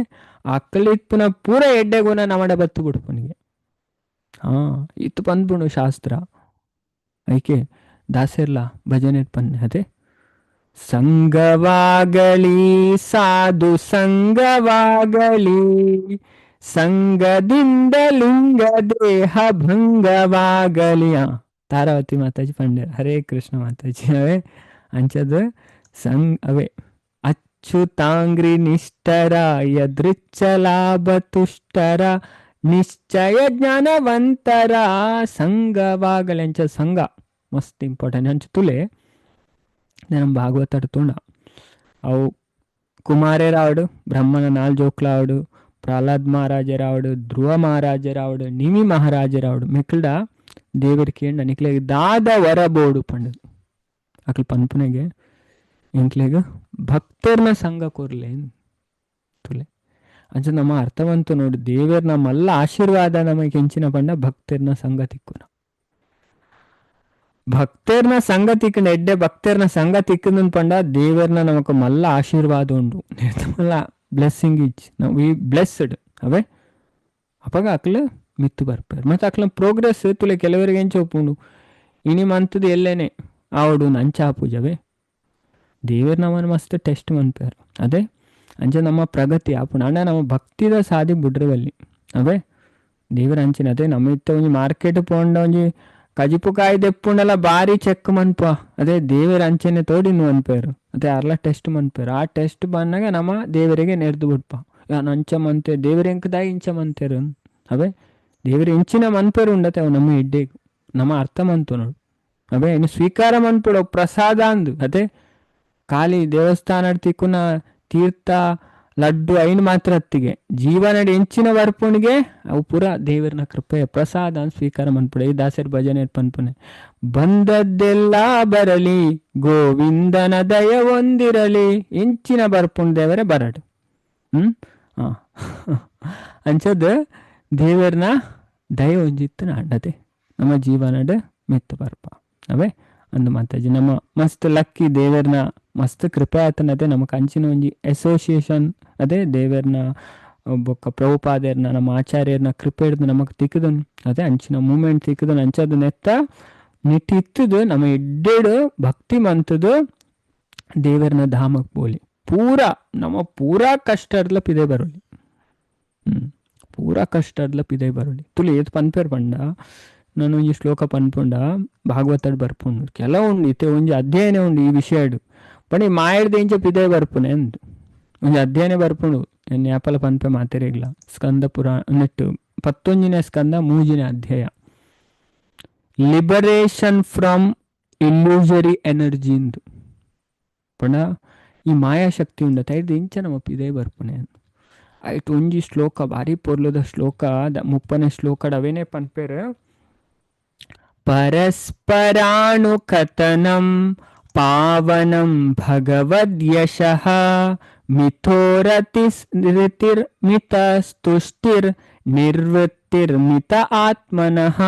ಅಕ್ಕಲ ಇಪ್ಪುನ ಪೂರ ಎಡ್ಡೆ ಗುಣ ನಮಡ ಬತ್ತು ಬಿಡ್ಪುನಿಗೆ. ಹಾ ಇತ್ತು ಪನ್ಪುಂಡು ಶಾಸ್ತ್ರ ಐಕೆ ದಾಸೆರ್ಲ ಭಜನೆ ಪನ್ನೆ ಅದೇ ಸಂಗವಾಗಲಿ ಸಾಧು ಸಂಗವಾಗಲಿ ಸಂಗದಿಂದ ಲಿಂಗ ದೇಹ ಭಂಗವಾಗಲಿ. ತಾರಾವತಿ ಮಾತಾಜಿ ಪಂಡ್ಯರ್ ಹರೇ ಕೃಷ್ಣ ಮಾತಾಜಿ ಅವೇ. ಅಂಚದ ಸಂಗ್ ಅವೇ ಅಚ್ಯುತಾಂಗ್ರಿ ನಿಷ್ಠರ ಯದೃಚ್ಛ ಲಾಭ ತುಷ್ಟರ ನಿಶ್ಚಯ ಜ್ಞಾನವಂತರ ಸಂಗವಾಗಲಿ. ಅಂಚ ಸಂಘ ಮಸ್ತ್ ಇಂಪಾರ್ಟೆಂಟ್. ಅಂಚ ತುಲೆ ನಮ್ಮ ಭಾಗವತ ತೋಂಡ ಅವು ಕುಮಾರೇರಾವಡು, ಬ್ರಹ್ಮನ ನಾಲ್ ಜೋಕ್ಲಾವಡು, ಪ್ರಹ್ಲಾದ್ ಮಹಾರಾಜರಾವಡು, ಧ್ರುವ ಮಹಾರಾಜರಾವಡು, ನಿಮಿ ಮಹಾರಾಜರಾವಡು ಮೆಕ್ಲ್ಡ ದೇವರ ಕೇಂಡ ನಿಕ್ಲೆಗ್ ದಾದ ವರ ಬೋಡು ಪಂಡದು ಅಕ್ಲು ಪನ್ಪುನೆಗೆ ಎಂಕ್ಲೆಗ್ ಭಕ್ತರ್ನ ಸಂಘ ಕೊರ್ಲೆ ತುಲೆ. ಅಂಚ ನಮ್ಮ ಅರ್ಥವಂತು ನೋಡು ದೇವರ ನಮ್ಮೆಲ್ಲ ಆಶೀರ್ವಾದ ನಮಗೆ ಹೆಂಚಿನ ಪಂಡ ಭಕ್ತರ್ನ ಸಂಘ ತಿಕ್ಕುನ. ಭಕ್ತರ್ನ ಸಂಘ ತಿಕ್ಕಂಡ ಎಡ್ಡೆ ಭಕ್ತರ್ನ ಸಂಘ ತಿಕ್ಕಂದನ್ ಪಂಡ ದೇವರ್ನ ನಮಕ್ ಮಲ್ಲ ಆಶೀರ್ವಾದ ಉಂಡು ಮಲ್ಲ ಬ್ಲೆಸ್ಸಿಂಗ್ ಇಚ್ ವಿ ಬ್ಲೆಸ್ಡ್ ಅವೇ. ಅಪಗ ಅಕ್ಲು ಮಿತ್ತು ಬರ್ಪಾರು ಮತ್ತೆ ಅಕ್ಲ ಪ್ರೋಗ್ರೆಸ್ ತುಲೆ ಕೆಲವರಿಗೆ ಎಂಚ ಒಪ್ಪುಂಡು ಇನಿ ಮಂತದ ಎಲ್ಲೇನೆ ಆವಡು ಅಂಚ ಆಪುಜವೇ. ದೇವರ್ ನಮ್ಮನ್ನು ಮಸ್ತ್ ಟೆಸ್ಟ್ ಮನ್ಪಾರು ಅದೇ. ಅಂಚ ನಮ್ಮ ಪ್ರಗತಿ ಆಪುಂಡು ಅಂಡ ನಮ್ಮ ಭಕ್ತಿದ ಸಾದಿ ಬುಡ್ರವಲ್ಲಿ ಅವೇ. ದೇವರ ಅಂಚಿನ ಅದೇ ನಮ್ಮ ಇತ್ತ ಒಂಜಿ ಮಾರ್ಕೆಟ್ ಪೋಂಡ ಒಂಜಿ ಕಜಿಪು ಕಾಯಿ ದೆಪ್ಪುಂಡಲ ಬಾರಿ ಚೆಕ್ ಮನ್ಪ ಅದೇ ದೇವರ ಅಂಚನೆ ತೋಡಿನು ಅನ್ಪೇರು ಅದೇ ಅರ್ಲ ಟೆಸ್ಟ್ ಮನ್ಪೇರು. ಆ ಟೆಸ್ಟ್ ಬಂದಾಗ ನಮ್ಮ ದೇವರಿಗೆ ನೆರೆದು ಬಿಡ್ಪ ಯಾನ್ ಅಂಚ ಮಂತೆ ದೇವರ ಎಂಕದಾಯಿ ಇಂಚ ಮಂತೇರು ಅವೇ. ದೇವರ ಇಂಚಿನ ಮನ್ಪೇರು ಉಂಡತೆ ಅವು ನಮ್ಮ ಎಡ್ಡೆ ನಮ್ಮ ಅರ್ಥ ಮಂತು ನೋಡು ಅವೇ. ಇನ್ನು ಸ್ವೀಕಾರ ಮನ್ಪುಡು ಪ್ರಸಾದ ಅಂದು ಅದೇ ಖಾಲಿ ದೇವಸ್ಥಾನ ತಿಕ್ಕುನ ತೀರ್ಥ ಲಡ್ಡು ಐನ್ ಮಾತ್ರ ಅತ್ತಿಗೆ ಜೀವನಡಿ ಎಂಚಿನ ಬರ್ಪುಣಿಗೆ ಅವು ಪೂರ ದೇವರನ ಕೃಪೆಯ ಪ್ರಸಾದ ಅಂತ ಸ್ವೀಕಾರ ಮನ್ಪುಡೆ. ಈ ದಾಸರ ಭಜನೆ ಪನ್ಪುನೆ ಬಂದದ್ದೆಲ್ಲ ಬರಲಿ ಗೋವಿಂದನ ದಯ ಹೊಂದಿರಲಿ ಎಂಚಿನ ಬರ್ಪುಣ್ ದೇವರೇ ಬರಡು. ಅಂಚದ ದೇವರನ ದಯ ಒಂಜಿತ್ತು ನಾಡದೆ ನಮ್ಮ ಜೀವನದ ಮೆತ್ತು ಬರ್ಪ ಅವೇ ಅಂದು ಮಾತಾಜಿ. ನಮ್ಮ ಮಸ್ತ್ ಲಕ್ಕಿ ದೇವರನ ಮಸ್ತ್ ಕೃಪೆ ಆತನದೇ ನಮಕ್ ಅಂಚಿನ ಒಂಜಿ ಅಸೋಸಿಯೇಷನ್ ಅದೇ ದೇವರನ ಬೊಕ್ಕ ಪ್ರಭುಪಾದೇರ್ನ ನಮ್ಮ ಆಚಾರ್ಯರ್ನ ಕೃಪೆ ಹಿಡ್ದು ನಮಕ್ ತಿಕ್ಕದನ್ ಅದೇ ಅಂಚಿನ ಮೂಮೆಂಟ್ ತಿಕ್ಕದನ್ ಅಂಚದ ನೆತ್ತ ನಿಟ್ಟಿತ್ತದು ನಮ್ಮ ಎಡ್ಡೆಡು ಭಕ್ತಿ ಮಂತದು ದೇವರನ ಧಾಮಕ್ ಬೋಲಿ ಪೂರಾ ನಮ್ಮ ಪೂರಾ ಕಷ್ಟರ್ಲ ಪಿದೆ ಬರೋಲಿ. ಪೂರಾ ಕಷ್ಟರ್ಲ ಪಿದೆ ಬರೋಲಿ ತುಲಿ ಏತ್ ಪನ್ಪೇರ್ ಪಂಡ ನಾನು ಒಂಜಿ ಶ್ಲೋಕ ಪನ್ಪುಂಡ ಭಾಗವತಡ್ ಬರ್ಪುಂಡು ಕೆಲವು ಉಂಡು ಇತ್ತೆ ಒಂಜಿ ಅಧ್ಯಯನ ಉಂಡು ಈ ವಿಷಯಡು ಪಂಡ ಮಾಯಡ್ದ ಇಂಚ ಪಿದೆ ಬರ್ಪುನೆ ಅಂದು ಒಂಜಿ ಅಧ್ಯಯನ ಬರ್ಪುಂಡು ನ್ಯಾಪಲ ಪನ್ಪೆ ಮಾತೆರೆಗ್ಲ ಸ್ಕಂದ ಪುರಾಣ ನೆಟ್ಟು 11ನೇ ಸ್ಕಂದ 3ನೇ ಅಧ್ಯಾಯ liberation from illusory energy ಇಂದು ಪಂಡ ಈ ಮಾಯಾಶಕ್ತಿ ಉಂಡತೆ ಐದು ಇಂಚ ನಮ್ಮ ಪಿದೇ ಬರ್ಪುನೆ. ಐಟ್ ಒಂಜಿ ಶ್ಲೋಕ ಭಾರಿ ಪೊರ್ಲುದ ಶ್ಲೋಕ, 30ನೇ ಶ್ಲೋಕಡ್ ಅವೇನೆ ಪನ್ಪೆರ್. ಪರಸ್ಪರಾಣುಕಥನಂ ಪಾವನಂ ಭಗವದ್ಯಶಃ ಮಿಥೋರತಿರ್ಮಿತಸ್ತುಷ್ಟಿರ್ ನಿರ್ವೃತ್ತಿರ್ಮಿತ ಆತ್ಮನಃ.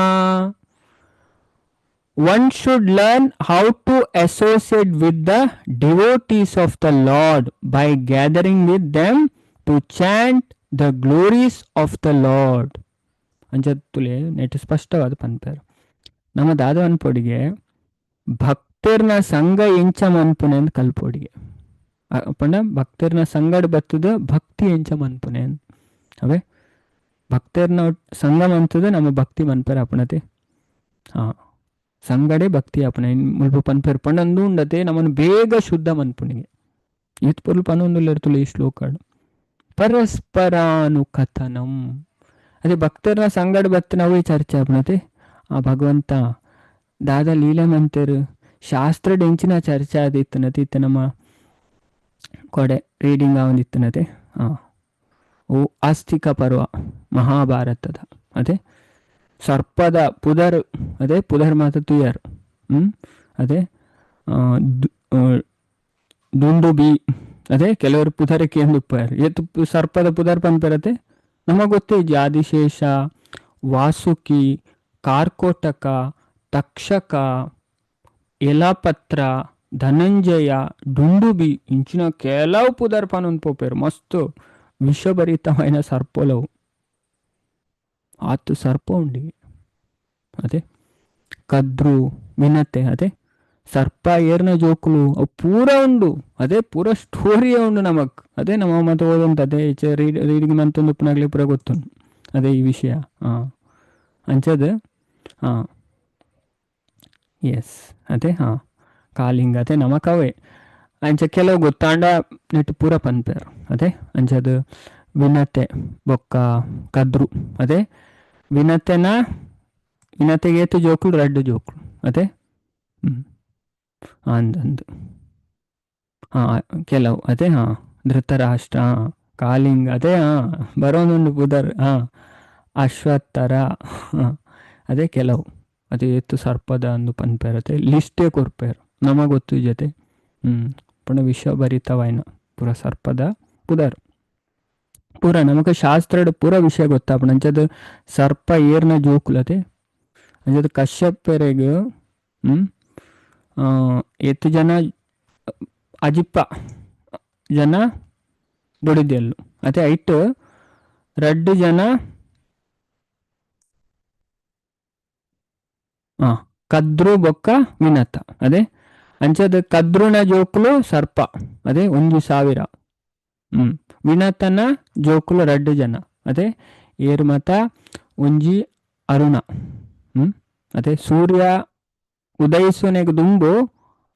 One should learn how to associate with the devotees of the Lord by gathering with them to chant the glories of the Lord. ಅಂಚತ್ತುಲೆ net ಸ್ಪಷ್ಟವಾದ ಪನ್ಪೇರು. ನಮ್ಮ ದಾದ ಅನ್ಪೊಡಿಗೆ ಭಕ್ತರ್ನ ಸಂಘ ಎಂಚ ಮನ್ಪುನೆ ಅಂತ ಕಲ್ಪೊಡಿಗೆ. ಪಂಡ ಭಕ್ತರ್ನ ಸಂಗಡ್ ಬತ್ತದ ಭಕ್ತಿ ಎಂಚ ಮನ್ಪುನೆ ಅವೇ ಭಕ್ತರ್ನ ಸಂಘ ಮಂತದ ನಮ್ಮ ಭಕ್ತಿ ಮನ್ಪೇರು ಅಪಣತೆ. ಹಾ, ಸಂಗಡೆ ಭಕ್ತಿ ಅಪಣೆ ಮುಲ್ಪ ಪನ್ಪೇರು. ಪಂಡ ಅಂದು ಉಂಡತೆ ನಮ್ಮನ್ನು ಬೇಗ ಶುದ್ಧ ಮನ್ಪುನಿಗೆ. ಏತ್ ಪೊರ್ಲು ಪನೊಂದುಲ್ಲೆರ್ತುಲೆ ಈ ಶ್ಲೋಕ. ಪರಸ್ಪರಾನುಕಥನಂ, ಅದೇ ಭಕ್ತರ್ನ ಸಂಗಡ ಬತ್ತ ನಾವೇ ಚರ್ಚೆ ಅಪಣತೆ. ಆ ಭಗವಂತ ದಾದ ಲೀಲೆ ಮಂತೇರು ಶಾಸ್ತ್ರದ ಎಂಚಿನ ಚರ್ಚೆ ಆದಿತ್ತನತೆ. ಇತ್ತ ನಮ್ಮ ಕೊಡೆ ರೀಡಿಂಗ್ ಆವೊಂದಿತ್ತನತೆ. ಹಾ, ಓ ಆಸ್ತಿಕ ಪರ್ವ ಮಹಾಭಾರತದ ಅದೇ ಸರ್ಪದ ಪುದರ್, ಅದೇ ಪುದರ್ ಮಾತ ತುಯರ್. ಅದೇ ದುಂಡುಬಿ, ಅದೇ ಕೆಲವರು ಪುದರಕ್ಕೆ ಉಪ್ಪಾರು ಏತು ಸರ್ಪದ ಪುದರ್ ಪನ್ಪೆರತೆ ನಮಗೆ ಗೊತ್ತೇ. ಆದಿಶೇಷ, ವಾಸುಕಿ, ಕಾರ್ಕೋಟಕ, ತಕ್ಷಕ, ಎಲಾಪತ್ರ, ಧನಂಜಯ, ಡುಂಡುಬಿ ಇಂಚಿನ ಕೆಲವು ಪುದರ್ ಪನೊಂದು ಪೋಪೇರು. ಮಸ್ತ್ ವಿಷಭರಿತమైన ಸರ್ಪಲವು ಆತು ಸರ್ಪ ಉಂಡಿ. ಅದೇ ಕದ್ರು ವಿನತೆ, ಅದೇ ಸರ್ಪ ಏರ್ನ ಜೋಕುಲು ಅವು ಪೂರ ಉಂಡು. ಅದೇ ಪೂರ ಸ್ಟೋರಿಯೇ ಉಂಡು ನಮಕ್. ಅದೇ ನಮ್ಮ ಮತ್ತೆ ಓದಂತ ಅದೇ ರೀಡಿಂಗ್ ಮಂತೊಂದು ಉಪ್ಪುನಾಗ್ಲಿ ಪೂರ ಗೊತ್ತುಂಡು ಅದೇ ಈ ವಿಷಯ. ಹಾ, ಅಂಚದ ಹಾ ಎಸ್ ಅದೇ ಹಾ ಕಾಲಿಂಗ ಅದೇ ನಮಕವೇ ಅಂಚ ಕೆಲವು ಗೊತ್ತಾಂಡ ನೆಟ್ಟು ಪೂರ ಪನ್ಪೇರು. ಅದೇ ಅಂಚದು ವಿನತೆ ಬೊಕ್ಕ ಕದ್ರು, ಅದೇ ವಿನತೆನ ವಿನತೆಗೆ ಏತು ಜೋಕುಲು ರಡ್ಡು ಜೋಕುಲು. ಅದೇ ಅಂದಂದು ಹಾ ಕೆಲವು ಅದೇ ಹಾ ಧೃತರಾಷ್ಟ್ರ, ಕಾಲಿಂಗ, ಅದೇ ಹಾ ಬರೋದುಂಡು ಪುದರ್, ಹಾ ಅಶ್ವತ್ಥರ, ಹಾ ಅದೇ ಕೆಲವು ಅದೇ ಏತು ಸರ್ಪದ ಅಂದು ಪನ್ಪೇರತೆ ಲಿಸ್ಟೇ ಕೊರ್ಪೇರು ನಮಗೆ ಗೊತ್ತು ಜೊತೆ. ಪುನಃ ವಿಷಭರಿತವಾಯಿನ ಪೂರ ಸರ್ಪದ ಪುದರ್ ಪೂರ ನಮಗ ಶಾಸ್ತ್ರದ ಪೂರ ವಿಷಯ ಗೊತ್ತಾಪಣ. ಅಂಚದ ಸರ್ಪ ಏರ್ನ ಜೋಕುಲತೆ ಅಂಚದ ಕಶ್ಯಪೆರೆಗ್ ಏತು ಜನ ಅಜಿಪ್ಪ ಜನ ಬೊಡಿದೆಲ್ಲು ಅದೇ ಐಟ್ ರಡ್ಡು ಜನ ಕದ್ರು ಬೊಕ್ಕ ವಿನತ. ಅದೇ ಅಂಚದ ಕದ್ರುನ ಜೋಕುಲು ಸರ್ಪ ಅದೇ 1000. ವಿನತನ ಜೋಕುಲು ರಡ್ಡು ಜನ ಅದೇ ಏರ್ಮತ ಒಂಜಿ ಅರುಣ. ಅದೇ ಸೂರ್ಯ ಉದಯಿಸುನೆಗ್ ದುಂಬು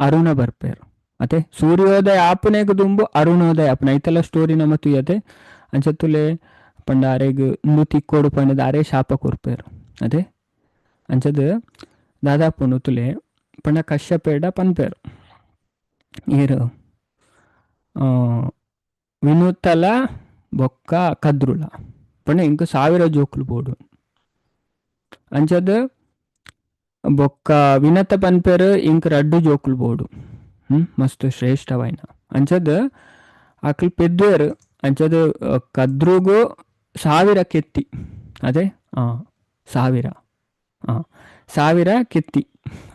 ಅರುಣ ಬರ್ಪೇರು. ಅದೇ ಸೂರ್ಯೋದಯ ಆಪುನೆಗ್ ದುಂಬು ಅರುಣೋದಯ ಆಪುನ ಐತೆಲ್ಲ ಸ್ಟೋರಿ ನಮ್ಮ ತುಯತೆ. ಅಂಚತ್ತುಲೆ ಪಂಡ ಅರೆಗ್ ಇಂದು ತಿಕ್ಕೋಡು ಪಂಡದ ಅರೆ ಶಾಪ ಕೊರ್ಪೇರು. ಅದೇ ಅಂಚದ ದಾದಾಪುಂಡು ತುಲೆ ಪಂಡ ಕಶ್ಯಪೇಡ ಪನ್ಪೇರು ಏರು ವಿನೂತಲ ಬೊಕ್ಕ ಕದ್ರುಲ ಪಂಡ ಇಂಕ 1000 ಜೋಕುಲು ಬೋಡು. ಅಂಚದ ಬೊಕ್ಕ ವಿನತ ಪನ್ಪೇರು ಇಂಕ್ ರಡ್ಡು ಜೋಕುಲು ಬೋಡು. ಮಸ್ತ್ ಶ್ರೇಷ್ಠವಾಯಿನ ಅಂಚದ ಆಕಲ್ ಪೆದ್ವೇರು. ಅಂಚದ ಕದ್ರುಗು 1000 ಕೆತ್ತಿ, ಅದೇ 1000 1000 ಕೆತ್ತಿ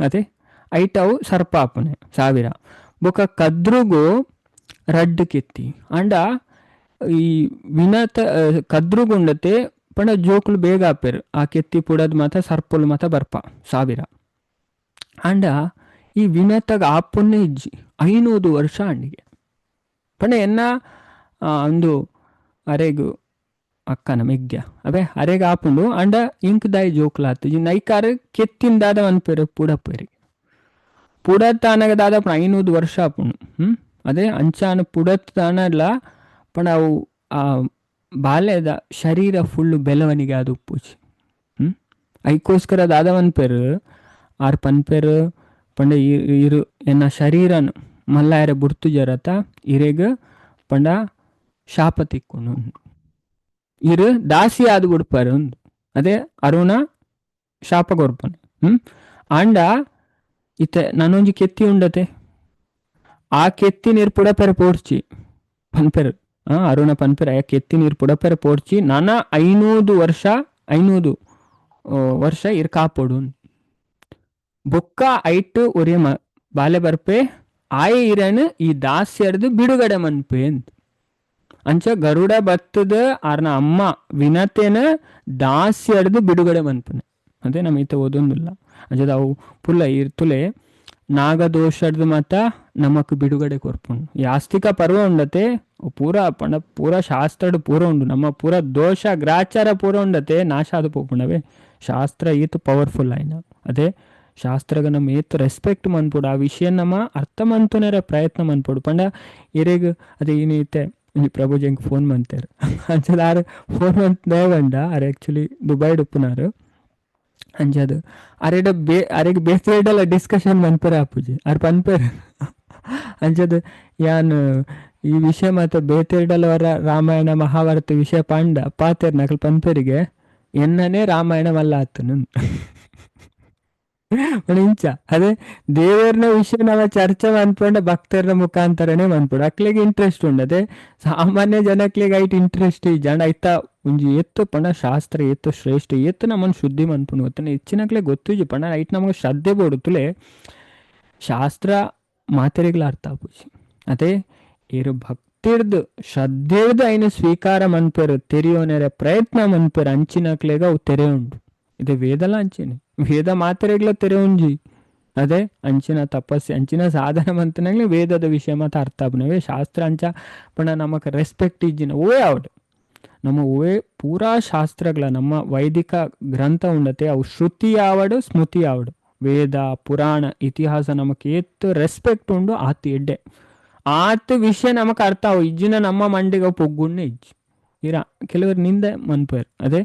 ಅದೇ ಐಟವು ಸರ್ಪ ಆಪುನೆ 1000. ಬೊಕ್ಕ ಕದ್ರುಗು ರಡ್ಡು ಕೆತ್ತಿ. ಅಂಡ ಈ ವಿನತ ಕದ್ರುಗುಂಡತೆ ಪಂಡ ಜೋಕುಲು ಬೇಗ ಆಪೇರು ಆ ಕೆತ್ತಿ ಪುಡದ್ ಮಾತ ಸರ್ಪುಲು ಮಾತ ಬರ್ಪ 1000. ಅಂಡ ಈ ವಿನತಗ ಆಪುನ್ನೇ ಇಜ್ಜಿ 500 ವರ್ಷ ಅಂಡಿಗೆ ಪಂಡ ಎನ್ನ ಅಂದು ಅರೆಗು ಅಕ್ಕನ ಮೆಗ್ಯ ಅಬೆ ಅರೆಗ ಆಪುಂಡು. ಅಂಡ ಇಂಕ್ ದಾಯಿ ಜೋಕುಲಾತು ಈ ನೈಕಾರ ಕೆತ್ತಿಂದಾದ ಅನ್ಪೇರು ಪುಡಪೇರಿ ಪುಡತಾನಗ ದಾದ 500 ವರ್ಷ ಆಪುಂಡು. ಅದೇ ಅಂಚಾನ ಪುಡತಾನಲ್ಲ ಪಂಡ ಅವು ಆ ಬಾಲ್ಯದ ಶರೀರ ಫುಲ್ಲು ಬೆಳವಣಿಗೆ ಅದು ಉಪ್ಪುಜಿ. ಐಕೋಸ್ಕರ ದಾದ ಪನ್ಪೇರು ಆರ್ ಪನ್ಪೇರು ಪಂಡ ಇರು ಎನ್ನ ಶರೀರನು ಮಲ್ಲಾಯರ ಬುಡ್ತು ಜರತ ಇರೆಗ್ ಪಂಡ ಶಾಪ ತಿಕ್ಕುನು ಇರು ದಾಸಿ ಆದ್ ಬುಡ್ಪಾರು ಉಂದು ಅದೇ ಅರುಣ ಶಾಪ ಕೊರ್ಪನೆ. ಆಂಡ ಇತ್ತೆ ನಾನೊಂಜಿ ಕೆತ್ತಿ ಉಂಡತೆ ಆ ಕೆತ್ತಿ ನೀರು ಪುಡಪೆರೆ ಪೋಡ್ಚಿ ಪನ್ಪೆರ್. ಅರುಣ ಪನ್ಪೆರ್ ಆ ಕೆತ್ತಿ ನೀರು ಪುಡಪೆರೆ ಪೋಡ್ಚಿ ನನ 500 ವರ್ಷ 500 ವರ್ಷ ಇರ್ ಕಾಪೊಡು. ಬೊಕ್ಕ ಐಟ್ ಒರಿಯ ಬಾಲೆ ಬರ್ಪೆ ಆಯೆ ಇರನ್ ಈ ದಾಸ್ಯರ್ದು ಬಿಡುಗಡೆ ಮನ್ಪೆ ಅಂತ. ಅಂಚ ಗರುಡ ಬತ್ತದ ಆರ್ನ ಅಮ್ಮ ವಿನತೆನ ದಾಸ್ಯರ್ದು ಬಿಡುಗಡೆ ಮನ್ಪನೆ. ಅದೇ ನಮ್ಮ ಈತ ಓದೊಂದಿಲ್ಲ. ಅಂಚದ ಅವು ಪುಲ್ಲ ಇರ್ತುಲೆ ನಾಗದೋಷರ್ದು ಮಾತ ನಮಕ್ ಬಿಡುಗಡೆ ಕೊರ್ಪುಂಡು. ಯಾಸ್ತಿಕ ಪರ್ವ ಉಂಡತೆ ಪೂರ ಪಂಡ ಪೂರ ಶಾಸ್ತ್ರಡ್ ಪೂರ ಉಂಡು, ನಮ್ಮ ಪೂರ ದೋಷ ಗ್ರಾಚಾರ ಪೂರ ಉಂಡತೆ ನಾಶ ಆದ್ ಪೋಪುಂಡವೆ. ಶಾಸ್ತ್ರ ಏತ್ ಪವರ್ಫುಲ್ ಆಯ್ನ. ಅದೇ ಶಾಸ್ತ್ರಗ ನಮ್ಮ ಏತ್ ರೆಸ್ಪೆಕ್ಟ್ ಮನ್ಪೊಡು, ಆ ವಿಷಯ ನಮ್ಮ ಅರ್ಥ ಮನ್ತುನೆರ ಪ್ರಯತ್ನ ಮನ್ಪೊಡು. ಪಂಡ ಇರೆಗ್ ಅದೇ ಏನಿತ್ತೆ ಒಂಜಿ ಪ್ರಭುಜಿ ಎಂಕ್ ಫೋನ್ ಮಂತೇರ್. ಅಂಚದ ಆರ್ ಫೋನ್ ಮಂತ್ ಬಂಡ ಆರ್ ಆಕ್ಚುಲಿ ದುಬೈಡ್ ಉಪ್ಪುನಾರು. ಅಂಚದ ಅರೆಡ ಬೇ ಅರೆಗ್ ಬೇತೆ ಡಿಸ್ಕಷನ್ ಮನ್ಪೆರೆ ಆಪುಜಿ ಆರ್ ಪನ್ಪೆರ್. ಅಂಚದ ಯಾನ್ ಈ ವಿಷಯ ಮಾತ ಬೇತೆರ್ಡಲ ವರ ರಾಮಾಯಣ ಮಹಾಭಾರತ ವಿಷಯ ಪಾಂಡ ಪಾತೆರ್ ನಕಲ್ ಪನ್ಪೆರಿಗೆ ಎನ್ನನೇ ರಾಮಾಯಣ ಮಲ್ಲ ಆತನು ಇಂಚ. ಅದೇ ದೇವರ್ನ ವಿಷಯ ನಾವ ಚರ್ಚೆ ಮನ್ಪೊಂಡ ಭಕ್ತರ್ನ ಮುಖಾಂತರನೇ ಮನ್ಪೊಡು. ಅಕ್ಲೆಗ್ ಇಂಟ್ರೆಸ್ಟ್ ಉಂಡು. ಅದೇ ಸಾಮಾನ್ಯ ಜನಕ್ಲೆಗ್ ಐಟ್ ಇಂಟ್ರೆಸ್ಟ್ ಇಜ್ಜಾಂಡ ಐತ ಒಂಜಿ ಏತ್ ಪಂಡ ಶಾಸ್ತ್ರ ಏತ್ ಶ್ರೇಷ್ಠ ಏತ್ ನಮ್ಮನ್ ಶುದ್ಧಿ ಮನ್ಪುಂಡು ಗೊತ್ತನೆ ಹೆಚ್ಚಿನಕ್ಲೆ ಗೊತ್ತಿಜ್ಜಿ. ಪಂಡ ಐಟ್ ನಮಗೆ ಶ್ರದ್ಧೆ ಬೋಡು. ತುಲೆ ಶಾಸ್ತ್ರ ಮಾತೆರೆಗ್ಲ ಅರ್ಥ ಆಪುಜಿ. ಅದೇ ಏರು ಭಕ್ತಿರ್ದು ಶ್ರದ್ಧೆರ್ದು ಐನ ಸ್ವೀಕಾರ ಮನ್ಪೆರು ತೆರಿಯೋನೆರೆ ಪ್ರಯತ್ನ ಮನ್ಪೆರು ಅಂಚಿನಕ್ಲೆಗ ಅವು ತೆರೆ ಉಂಡು. ಇದೆ ವೇದಲ ಅಂಚಿನ ವೇದ ಮಾತೆರೆಗ್ಲ ತೆರೆ ಉಂಜಿ. ಅದೇ ಅಂಚಿನ ತಪಸ್ಸೆ ಅಂಚಿನ ಸಾಧನ ಮಂತನಾಗ್ಲಿ ವೇದದ ವಿಷಯ ಮಾತ ಅರ್ಥ ಆಪುನವೇ. ಶಾಸ್ತ್ರ ಅಂಚ ಪಂಡ ನಮಕ್ ರೆಸ್ಪೆಕ್ಟ್ ಇಜ್ಜಿನ ಓವೇ ಆವಡ್ ನಮ್ಮ ಓವೇ ಪೂರಾ ಶಾಸ್ತ್ರಗಳ ನಮ್ಮ ವೈದಿಕ ಗ್ರಂಥ ಉಂಡತೆ ಅವು ಶ್ರುತಿ ಆವಡು ಸ್ಮೃತಿ ಆವಡು ವೇದ ಪುರಾಣ ಇತಿಹಾಸ ನಮಕ್ ಏತ್ ರೆಸ್ಪೆಕ್ಟ್ ಉಂಡು ಆತ್ ಎಡ್ಡೆ ಆತ್ ವಿಷಯ ನಮಕ್ ಅರ್ಥ ಅವು ಇಜ್ಜಿನ ನಮ್ಮ ಮಂಡಿಗೆ ಅವು ಪೊಗ್ಗುಣ್ಣೆ ಇಜ್ಜಿ. ಇರ ಕೆಲವರು ನಿಂದೆ ಮನ್ಪೇರ್. ಅದೇ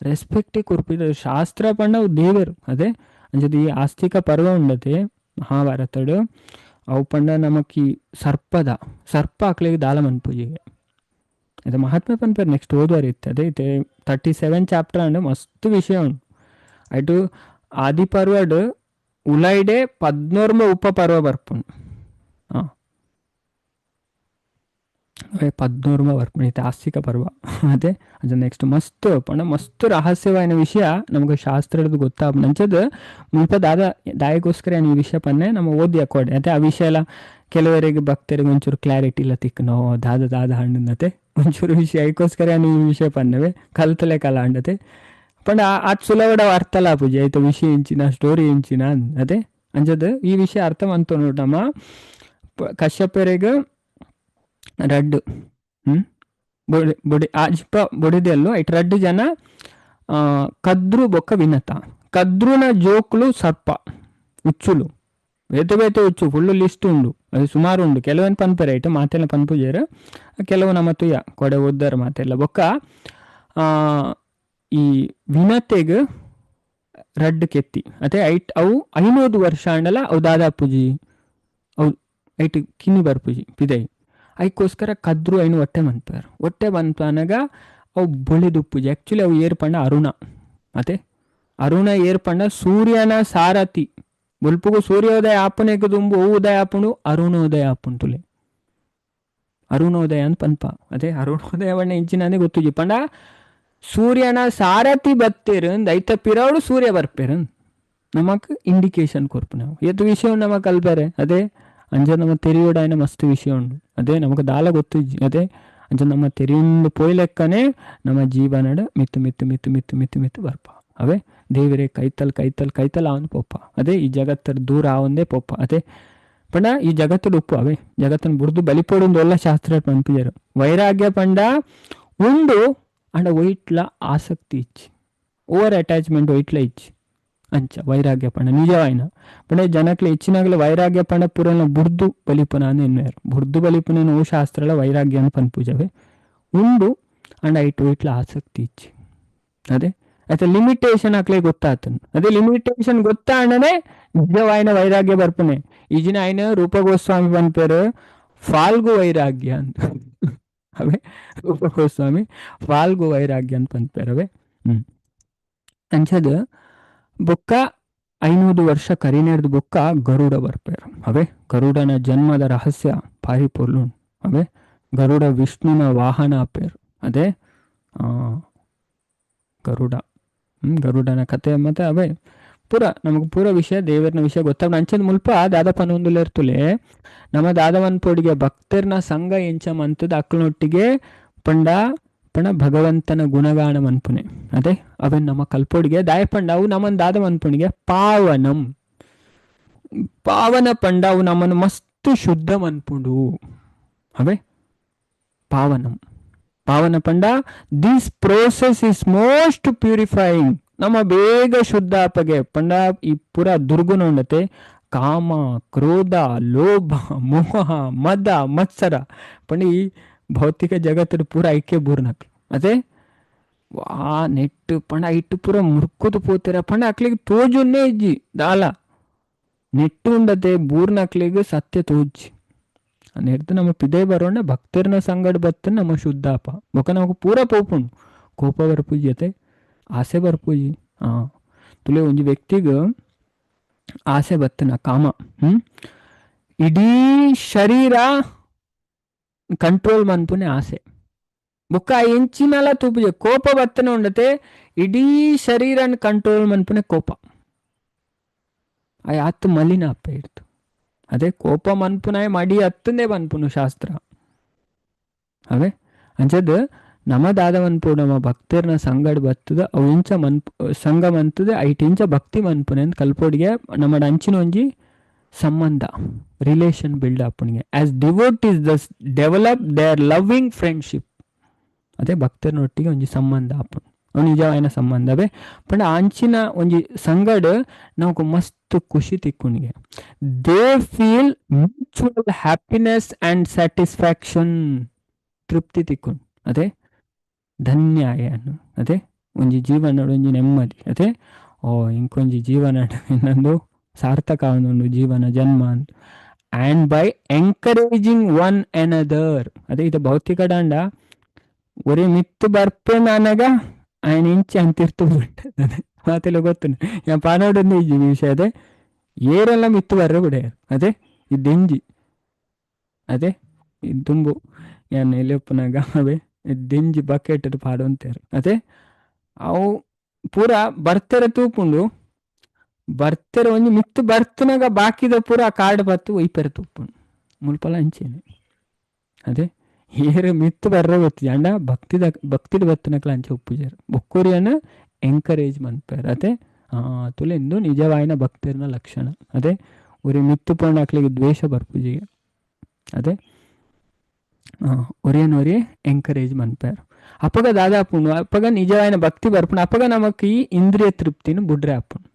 ರೆಸ್ಪೆಕ್ಟೇ ಕೊರ್ಪಿದ ಶಾಸ್ತ್ರ ಪಂಡ ಅವು ದೇವರು. ಅದೇ ಅಂಚದ ಈ ಆಸ್ತಿಕ ಪರ್ವ ಉಂಡತೆ ಮಹಾಭಾರತಡು ಅವು ಪಂಡ ನಮಕ್ ಈ ಸರ್ಪದ ಸರ್ಪ ಅಕ್ಲೆಗ್ ದಾಲ ಮನ್ಪುಜಿಗೆ ಅದು ಮಹಾತ್ಮೆ ಪನ್ಪೇರ್ ನೆಕ್ಸ್ಟ್ ಓದುವಾರ ಇತ್ತು. ಅದೇ ಇತ್ತೆ 37 ಚಾಪ್ಟರ್ ಅಂಡ್ ಮಸ್ತ್ ವಿಷಯ ಉಂಡು. ಅటు ಆದಿ ಪರ್ವಡ್ ಉಲೈಡೆ 11 ಉಪ ಪರ್ವ ಬರ್ಪುಂಡು. 14 ಬರ್ಪುಂಡು ಇತ್ತೆ ಆಸ್ತಿಕ ಪರ್ವ. ಅದೇ ಅದು ನೆಕ್ಸ್ಟ್ ಮಸ್ತ್ ಪಂಡ ಮಸ್ತ್ ರಹಸ್ಯವಾಯಿನ ವಿಷಯ ನಮಗೆ ಶಾಸ್ತ್ರದ ಗೊತ್ತಾಪುಂಡು. ಅಂಚದ ಮುಲ್ಪ ದಾದ ದಾಯಗೋಸ್ಕರ ಈ ವಿಷಯ ಪನ್ನೆ ನಮ್ಮ ಓದಿ ಅಕ್ಕೋಡೆ. ಅದೇ ಆ ವಿಷಯ ಎಲ್ಲ ಕೆಲವರಿಗೆ ಭಕ್ತರಿಗೆ ಒಂಚೂರು ಕ್ಲಾರಿಟಿ ಇಲ್ಲ ತಿಕ್ಕನೋ ದಾದ ದಾದ ಹಣ್ಣುನತೆ ಒಂಚೂರು ವಿಷಯ ಐಕೋಸ್ಕರ ಈ ವಿಷಯ ಪನ್ನವೆ ಕಲ್ತಲೆ ಕಲ ಅಂಡತೆ. ಪಂಡ ಆತ್ ಸುಲಭಡ ಅರ್ಥಲ ಪೂಜೆ ಆಯ್ತು ವಿಷಯ ಇಂಚಿನ ಸ್ಟೋರಿ ಇಂಚಿನ ಅದೇ ಅಂಚದ ಈ ವಿಷಯ ಅರ್ಥ ಮಂತು ನೋಡು. ನಮ್ಮ ಕಶ್ಯಪರಿಗೆ ರಡ್ಡು ಬೊಡಿ ಬೊಡಿ ಆಜಿಪ ಬೊಡಿದೆಲ್ಲೋ ಐಟ್ ರಡ್ಡು ಜನ ಕದ್ರು ಬೊಕ್ಕ ವಿನತ. ಕದ್ರುನ ಜೋಕ್ಲು ಸರ್ಪ ಉಚ್ಚುಲು ಬೇತೆ ಬೇತೆ ಉಚ್ಚು ಫುಲ್ಲು ಲಿಸ್ಟ್ ಉಂಡು. ಅದು ಸುಮಾರು ಉಂಡು. ಕೆಲವೊಂದು ಪನ್ಪೆರ್ ಐಟ್ ಮಾತೆಲ್ಲ ಪನ್ಪುಜೇರು ಕೆಲವು ನಮ್ಮ ತುಯ್ಯ ಕೊಡೆ ಓದ್ದಾರ ಮಾತೆಲ್ಲ. ಬೊಕ್ಕ ಈ ವಿನತೆಗ್ ರಡ್ಡು ಕೆತ್ತಿ ಅದೇ ಐಟ್ ಅವು 500 ವರ್ಷ ಅಂಡಲ ಅವು ದಾದಾಪುಜಿ ಅವು ಐಟ್ ಕಿನ್ನಿ ಬರ್ಪುಜಿ ಪಿದೈ. ಐಕ್ಕೋಸ್ಕರ ಕದ್ರು ಐನು ಹೊಟ್ಟೆ ಮನ್ಪೇರು. ಹೊಟ್ಟೆ ಮನ್ಪನಗ ಅವು ಬೊಳೆದುಪ್ಪುಜಿ. ಆ್ಯಕ್ಚುಲಿ ಅವು ಏರ್ಪಂಡ ಅರುಣ. ಅದೇ ಅರುಣ ಏರ್ಪಂಡ ಸೂರ್ಯನ ಸಾರಥಿ. ಬೊಲ್ಪುಗು ಸೂರ್ಯೋದಯ ಆಪುನೆಗ್ ದುಂಬು ಅವು ಉದಯ ಆಪುಂಡು ಅರುಣೋದಯ ಆಪುಂಡು ತುಲೆ ಅರುಣೋದಯ ಅಂತ ಪನ್ಪ. ಅದೇ ಅರುಣೋದಯ ಬಣ್ಣ ಇಂಚಿನ ಗೊತ್ತುಜಿ. ಪಂಡ ಸೂರ್ಯನ ಸಾರಥಿ ಬತ್ತೇರು ಐತ ಪಿರವಡು ಸೂರ್ಯ ಬರ್ಪೇರು ನಮಕ್ ಇಂಡಿಕೇಶನ್ ಕೊರ್ಪು. ನಾವು ಏತ್ ವಿಷಯ ನಮಕ್ ಕಲ್ಪರೆ. ಅದೇ ಅಂಚ ನಮ್ಮ ತೆರಿಯೋಡಾಯನ ಮಸ್ತ್ ವಿಷಯ ಉಂಡು. ಅದೇ ನಮಕ್ ದಾಲ ಗೊತ್ತಿಜ್ಜಿ. ಅದೇ ಅಂಚ ನಮ್ಮ ತೆರಿಯುಂಡು ಪೋಯ್ಲೆಕ್ಕನೆ ನಮ್ಮ ಜೀವನಡ್ ಮಿತ್ತು ಮಿತ್ತು ಮಿತ್ತು ಮಿತ್ತು ಮಿತ್ತು ಮಿತ್ತು ಬರ್ಪ. ಅವೇ ದೇವರೇ ಕೈತಲ್ ಕೈತಲ್ ಕೈತಲ್ ಅವನು ಪೋಪ. ಅದೇ ಈ ಜಗತ್ತರ ದೂರ ಆವಂದೇ ಪೋಪ. ಅದೇ ಪಂಡ ಈ ಜಗತ್ತಡು ಉಪ್ಪು ಅವೇ ಜಗತ್ತನ್ನು ಬುಡ್ದು ಬಲಿಪೊಡುಂದು ಒಲ್ಲ ಶಾಸ್ತ್ರ ಪನ್ಪಿಜರು. ವೈರಾಗ್ಯ ಪಂಡ ಉಂಡು ಅಂಡ ಒಯ್ಟ್ಲ ಆಸಕ್ತಿ ಇಚ್ಚಿ ಓವರ್ ಅಟ್ಯಾಚ್ಮೆಂಟ್ ಒಯ್ಟ್ಲ ಇಚ್ಚಿ ಅಂಚ ವೈರಾಗ್ಯ ಪಂಡ ನಿಜವಾಯಿನ ಪಂಡ ಜನಕ್ಲೆ ಹೆಚ್ಚಿನಾಗಲೇ ವೈರಾಗ್ಯ ಪಂಡ ಪೂರನ ಬುಡ್ದು ಬಲಿಪುನ ಎನ್ನುವರು. ಬುಡ್ದು ಬಲಿಪುನ ಓ ಶಾಸ್ತ್ರಲ ವೈರಾಗ್ಯ ಅಂತ ಪನ್ಪುಜವೆ ಉಂಡು ಅಂಡ ಐಟ್ ಒಯ್ಟ್ಲ ಆಸಕ್ತಿ ಇಚ್ಚಿ. ಅದೇ ಆಯ್ತಾ ಲಿಮಿಟೇಷನ್ ಹಾಕ್ಲೆ ಗೊತ್ತಾತನು. ಅದೇ ಲಿಮಿಟೇಷನ್ ಗೊತ್ತಾಂಡನೆ ನಿಜವಾಯಿನ ವೈರಾಗ್ಯ ಬರ್ಪುನೆ. ಈಜಿನ ಆಯ್ನ ರೂಪ ಗೋಸ್ವಾಮಿ ಪನ್ಪೇರು ಫಾಲ್ಗು ವೈರಾಗ್ಯ ಅಂತ. ಅವೇ ರೂಪ ಗೋಸ್ವಾಮಿ ಫಾಲ್ಗು ವೈರಾಗ್ಯ ಅಂತ ಪನ್ಪೇರು ಅವೇ. ಹ್ಮ್ ಅಂಚದ ಬೊಕ್ಕ 500 ವರ್ಷ ಕರಿನೇರ್ದ ಬೊಕ್ಕ ಗರುಡ ಬರ್ಪೇರು ಅವೇ. ಗರುಡನ ಜನ್ಮದ ರಹಸ್ಯ ಭಾರಿ ಪೊರ್ಲು ಅವೇ. ಗರುಡ ವಿಷ್ಣುನ ವಾಹನ ಪೇರು ಅದೇ. ಗರುಡ ಗರುಡನ ಕತೆ ಮತ್ತೆ ಅವೇ ಪೂರ ನಮಗೆ ಪೂರ ವಿಷಯ ದೇವರನ ವಿಷಯ ಗೊತ್ತಾಗ ಅಂಚದ ಮುಲ್ಪ ದಾದ ಪನೊಂದುಲೇರ್ತುಲೆ ನಮ್ಮ ದಾದವನ್ ಪೊಡಿಗೆ ಭಕ್ತರ್ನ ಸಂಘ ಎಂಚ ಮಂತದ ಅಕ್ಲನೊಟ್ಟಿಗೆ ಪಂಡ ಪಂಡ ಭಗವಂತನ ಗುಣಗಾನ ಮನ್ಪುನೆ ಅದೇ. ಅವನ್ ನಮ್ಮ ಕಲ್ಪೊಡಿಗೆ ದಾಯ ಪಂಡ ಅವು ನಮ್ಮನ್ ದಾದ ಮನ್ಪುಣಿಗೆ ಪಾವನಂ ಪಾವನ ಪಂಡ ಅವು ನಮ್ಮನ್ನು ಮಸ್ತ್ ಶುದ್ಧ ಮನ್ಪುಂಡು ಅವೇ. ಪಾವನಂ ಪಾವನ ಪಂಡ this process is most purifying. ನಮ್ಮ ಬೇಗ ಶುದ್ಧ ಅಪಗೆ ಪಂಡ ಈ ಪೂರ ದುರ್ಗುಣ ಉಂಡತೆ ಕಾಮ ಕ್ರೋಧ ಲೋಭ ಮೋಹ ಮದ ಮತ್ಸರ ಪಂಡ ಈ ಭೌತಿಕ ಜಗತ್ತು ಪೂರ ಐಕ್ಯ ಬೂರ್ನಕ್ ಅದೇ. ವಾ ನೆಟ್ಟು ಪಂಡ ಇಟ್ಟು ಪೂರ ಮುರ್ಕುದು ಪೋತಿರ ಪಂಡ ಅಕ್ಲಿಗೆ ತೋಜುನ್ನೇ ಇಜ್ಜಿ ದಾಲ ನೆಟ್ಟು ಉಂಡತೆ ಬೂರ್ನಕ್ಲಿಗೆ ಸತ್ಯ ತೋಜಿ ನೆಡ್ದು ನಮ್ಮ ಪಿದೆ ಬರೋಣ ಭಕ್ತರ್ನ ಸಂಗಡ ಬತ್ತ ನಮ್ಮ ಶುದ್ಧಾಪ ಬೊಕ ನಮಕ್ ಪೂರ ಪೋಪುಂಡು ಕೋಪ ಬರ್ಪುಜಿ ಅತೆ ಆಸೆ ಬರ್ಪುಜಿ. ತುಲೆ ಒಂಜಿ ವ್ಯಕ್ತಿಗ್ ಆಸೆ ಬತ್ತನ ಕಾಮ ಇಡೀ ಶರೀರ ಕಂಟ್ರೋಲ್ ಮನ್ಪುನೆ ಆಸೆ ಬೊಕ್ಕ ಎಂಚಿನಲ ತೂಪುಜೆ ಕೋಪ ಬತ್ತನ ಉಂಡತೆ ಇಡೀ ಶರೀರನ್ ಕಂಟ್ರೋಲ್ ಮನ್ಪುನೆ ಕೋಪ ಆತ್ ಮಲಿನ ಅಪ್ಪ ಇರ್ತು ಅದೇ. ಕೋಪ ಮನ್ಪುನಾಯ ಮಡಿ ಅತ್ತಂದೇ ಮನ್ಪುನು ಶಾಸ್ತ್ರ ಅವೇ. ಅಂಚದ್ ನಮ ದಾದ ಮನ್ಪು ನಮ್ಮ ಭಕ್ತರ್ನ ಸಂಗಡ ಬತ್ತದ ಅವು ಇಂಚ ಮನ್ಪು ಸಂಘ ಮಂತದೆ ಐಟ್ ಇಂಚ ಭಕ್ತಿ ಮನ್ಪುನೆ ಅಂತ ಕಲ್ಪೋಡಿಗೆ ನಮ್ಮ ಅಂಚಿನ ಒಂಜಿ ಸಂಬಂಧ ರಿಲೇಷನ್ ಬಿಲ್ಡ್ ಆಪುಣಿಗೆ as devotees thus develop their loving friendship. ಅದೇ ಭಕ್ತರನೊಟ್ಟಿಗೆ ಒಂಜಿ ಸಂಬಂಧ ಆಪುಂಡು ಅವು ನಿಜವಾಯಿನ ಸಂಬಂಧವೇ. ಪಂಡ ಅಂಚಿನ ಒಂಜಿ ಸಂಗಡ ನಮಕ್ ಮಸ್ತ್ ಖುಷಿ ತಿಕ್ಕುನಿಗೆ. They feel mutual happiness and satisfaction ತೃಪ್ತಿ ತಿಕ್ಕುಂಡು ಅದೇ. ಧನ್ಯ ಅನ್ನು ಅದೇ ಒಂಜಿ ಜೀವನ ಒಂಜಿ ನೆಮ್ಮದಿ ಅದೇ. ಓ ಇಂಕೊಂಜಿ ಜೀವನ ನಂದು ಸಾರ್ಥಕ ಒಂದು ಜೀವನ ಜನ್ಮ ಅಂತ. And by encouraging one another ಅದೇ. ಇದು ಭೌತಿಕ ದಾಂಡ ಒರೇ ಮಿತ್ತು ಬರ್ಪೆ ನಾನಗ ఆయన ಇಂಚೆ ಅಂತಿರ್ತು ಬಿಟ್ಟದೆ ಮಾತೆಲ್ಲ ಗೊತ್ತು ಯಾ ಪಾನೋಡೊಂದು ಈ ವಿಷಯ ಅದೇ. ಏರೆಲ್ಲ ಮಿತ್ತು ಬರ್ರೆ ಬಿಡೆ ಅದೇ ಇದ್ದೆಂಜಿ ಅದೇ ದುಂಬು ಯಾನ್ ಎಲ್ಲಿಪ್ಪನಾಗ ಅವೇ ದಿಂಜಿ ಬಕೆಟ್ ಪಾಡೊಂತೇರು ಅದೇ. ಅವು ಪೂರ ಬರ್ತೆರೆ ತೂಪುಂಡು ಬರ್ತೆರೆ ಒಂಜಿ ಮಿತ್ತು ಬರ್ತನಾಗ ಬಾಕಿದ ಪೂರ ಕಾರ್ಡ್ ಬತ್ತು ಒಯ್ಪೆರೆ ತೂಪುಂಡು ಮುಲ್ಪಲ ಅಂಚೆನೆ ಅದೇ. ಏರು ಮಿತ್ತು ಬರ್ರೆ ಗೊತ್ತು ಅಂಡ ಭಕ್ತಿದ ಭಕ್ತಿಡ್ ಬತ್ತನಕ್ಲ ಅಂಚೆ ಉಪ್ಪುಜಾರು ಬೊಕ್ಕೊರಿಯನ ಎಂಕರೇಜ್ ಮನ್ಪೇರು ಅದೇ. ತುಲೆಂದು ನಿಜವಾಯಿನ ಭಕ್ತಿರ್ನ ಲಕ್ಷಣ ಅದೇ. ಒರಿ ಮಿತ್ತು ಪೋಂಡ ಅಕ್ಲಿಗೆ ದ್ವೇಷ ಬರ್ಪುಜಿಗೆ ಅದೇ. ಒರಿಯನ್ ಒರಿ ಎಂಕರೇಜ್ ಮನ್ಪೇರು ಅಪಗ ದಾದಾಪುಂಡು ಅಪಗ ನಿಜವಾಯಿನ ಭಕ್ತಿ ಬರ್ಪುಂಡು ಅಪಗ ನಮಕ್ ಈ ಇಂದ್ರಿಯ ತೃಪ್ತಿನ ಬುಡ್ರೆ ಆಪುಂಡು.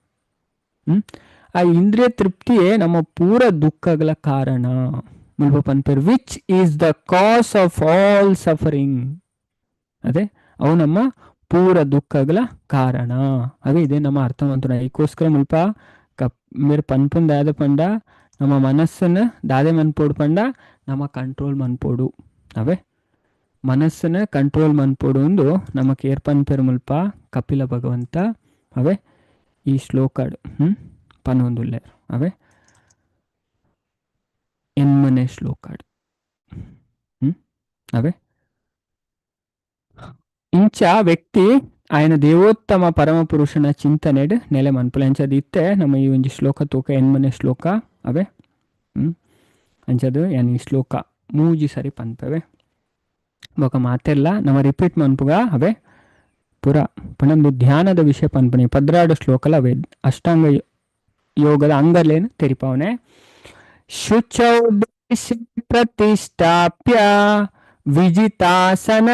ಆ ಇಂದ್ರಿಯ ತೃಪ್ತಿಯೇ ನಮ್ಮ ಪೂರ ದುಃಖಗಳ ಕಾರಣ ಮುಲ್ಪ ಪನ್ಪೇರು which is the cause of all suffering ಅದೇ. ಅವು ನಮ್ಮ ಪೂರ ದುಃಖಗಳ ಕಾರಣ ಅವೇ. ಇದೇ ನಮ್ಮ ಅರ್ಥ ಮಂತುನ ಐಕೋಸ್ಕರ ಮುಲ್ಪ ಕಪ್ ಮೇರ್ ಪನ್ಪುನ್ ದಾದ ಪಂಡ ನಮ್ಮ ಮನಸ್ಸನ್ನು ದಾದೆ ಮನ್ಪೋಡು ಪಂಡ ನಮ್ಮ ಕಂಟ್ರೋಲ್ ಮನ್ಪೋಡು ಅವೇ. ಮನಸ್ಸನ್ನು ಕಂಟ್ರೋಲ್ ಮನ್ಪೋಡು ಒಂದು ನಮ್ಮ ಕೇರ್ ಪನ್ಪೇರು ಮುಲ್ಪ ಕಪಿಲ ಭಗವಂತ ಅವೇ ಈ ಶ್ಲೋಕಡ್ ಪನೊಂದುಲ್ಲೇರು ಅವೇ ಎನ್ಮನೆ ಶ್ಲೋಕಡ್ ಅವೇ. ಇಂಚ ವ್ಯಕ್ತಿ ఆయన ದೇವೋತ್ತಮ ಪರಮ ಪುರುಷನ ಚಿಂತನೆಡ್ ನೆಲೆ ಮನ್ಪುಲೆ ಅಂಚದ ಇತ್ತೆ ನಮ್ಮ ಈ ಒಂಜಿ ಶ್ಲೋಕ ತೂಕ ಎನ್ಮನೆ ಶ್ಲೋಕ ಅವೇ. ಅಂಚದು ಯಾನ್ ಈ ಶ್ಲೋಕ ಮೂಜಿ ಸರಿ ಪನ್ಪವೆ ಬೊಕ ಮಾತೆಲ್ಲ ನಮ್ಮ ರಿಪೀಟ್ ಮನ್ಪುಗ ಅವೇ ಪುರ ಪಂಡ ಧ್ಯಾನದ ವಿಷಯ ಪನ್ಪುನಿ 12 ಶ್ಲೋಕಲ ಅವೇ ಅಷ್ಟಾಂಗ ಯೋಗದ ಅಂಗಲೇನು ತೆರಿಪಾವನೆ. ಶುಚೌ ದೇಶೆ ಪ್ರತಿಷ್ಠಾಪ್ಯ ವಿಜಿತಾಸನ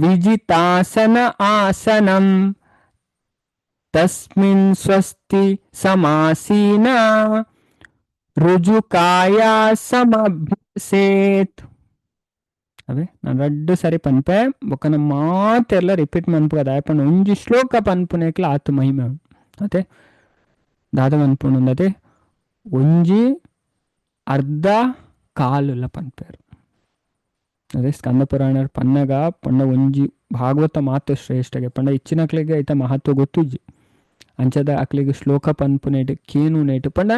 ವಿಜಿತಾಸನ ಆಸನಂ ತಸ್ಮಿನ್ ಸ್ವಸ್ತಿ ಸಮಾಸೀನ ರುಜುಕಾಯ ಸಮಭ್ಯಸೇತ್. ಅವೇ ನಾನು ರಡ್ಡು ಸರಿ ಪನ್ಪೆ ಬೊಕ್ಕ ನಮ್ಮ ಮಾತೆಲ್ಲ ರಿಪೀಟ್ ಮನ್ಪುಗ ದಾಯೆ ಪಂಡ ಒಂಜಿ ಶ್ಲೋಕ ಪನ್ಪುನೇಕ್ಲ ಆತು ಮಹಿಮೆ ಅತೆ. ದಾದ ಮನ್ಪುಂಡು ಒಂಜಿ ಅರ್ಧ ಕಾಲುಲ ಪನ್ಪೆರ್. ಅದೇ ಸ್ಕಂದ ಪುರಾಣ ಪನ್ನಗ ಪಂಡ ಒಂಜಿ ಭಾಗವತ ಮಾತು ಶ್ರೇಷ್ಠಗೆ ಪಂಡ ಇಚ್ಚಿನಕ್ಲೆಗೆ ಐತ ಮಹತ್ವ ಗೊತ್ತುಜ್ಜಿ. ಅಂಚದ ಅಕ್ಲೆಗ್ ಶ್ಲೋಕ ಪನ್ಪುನೇಟ್ ಕೇನುನೇಟ್ ಪಂಡ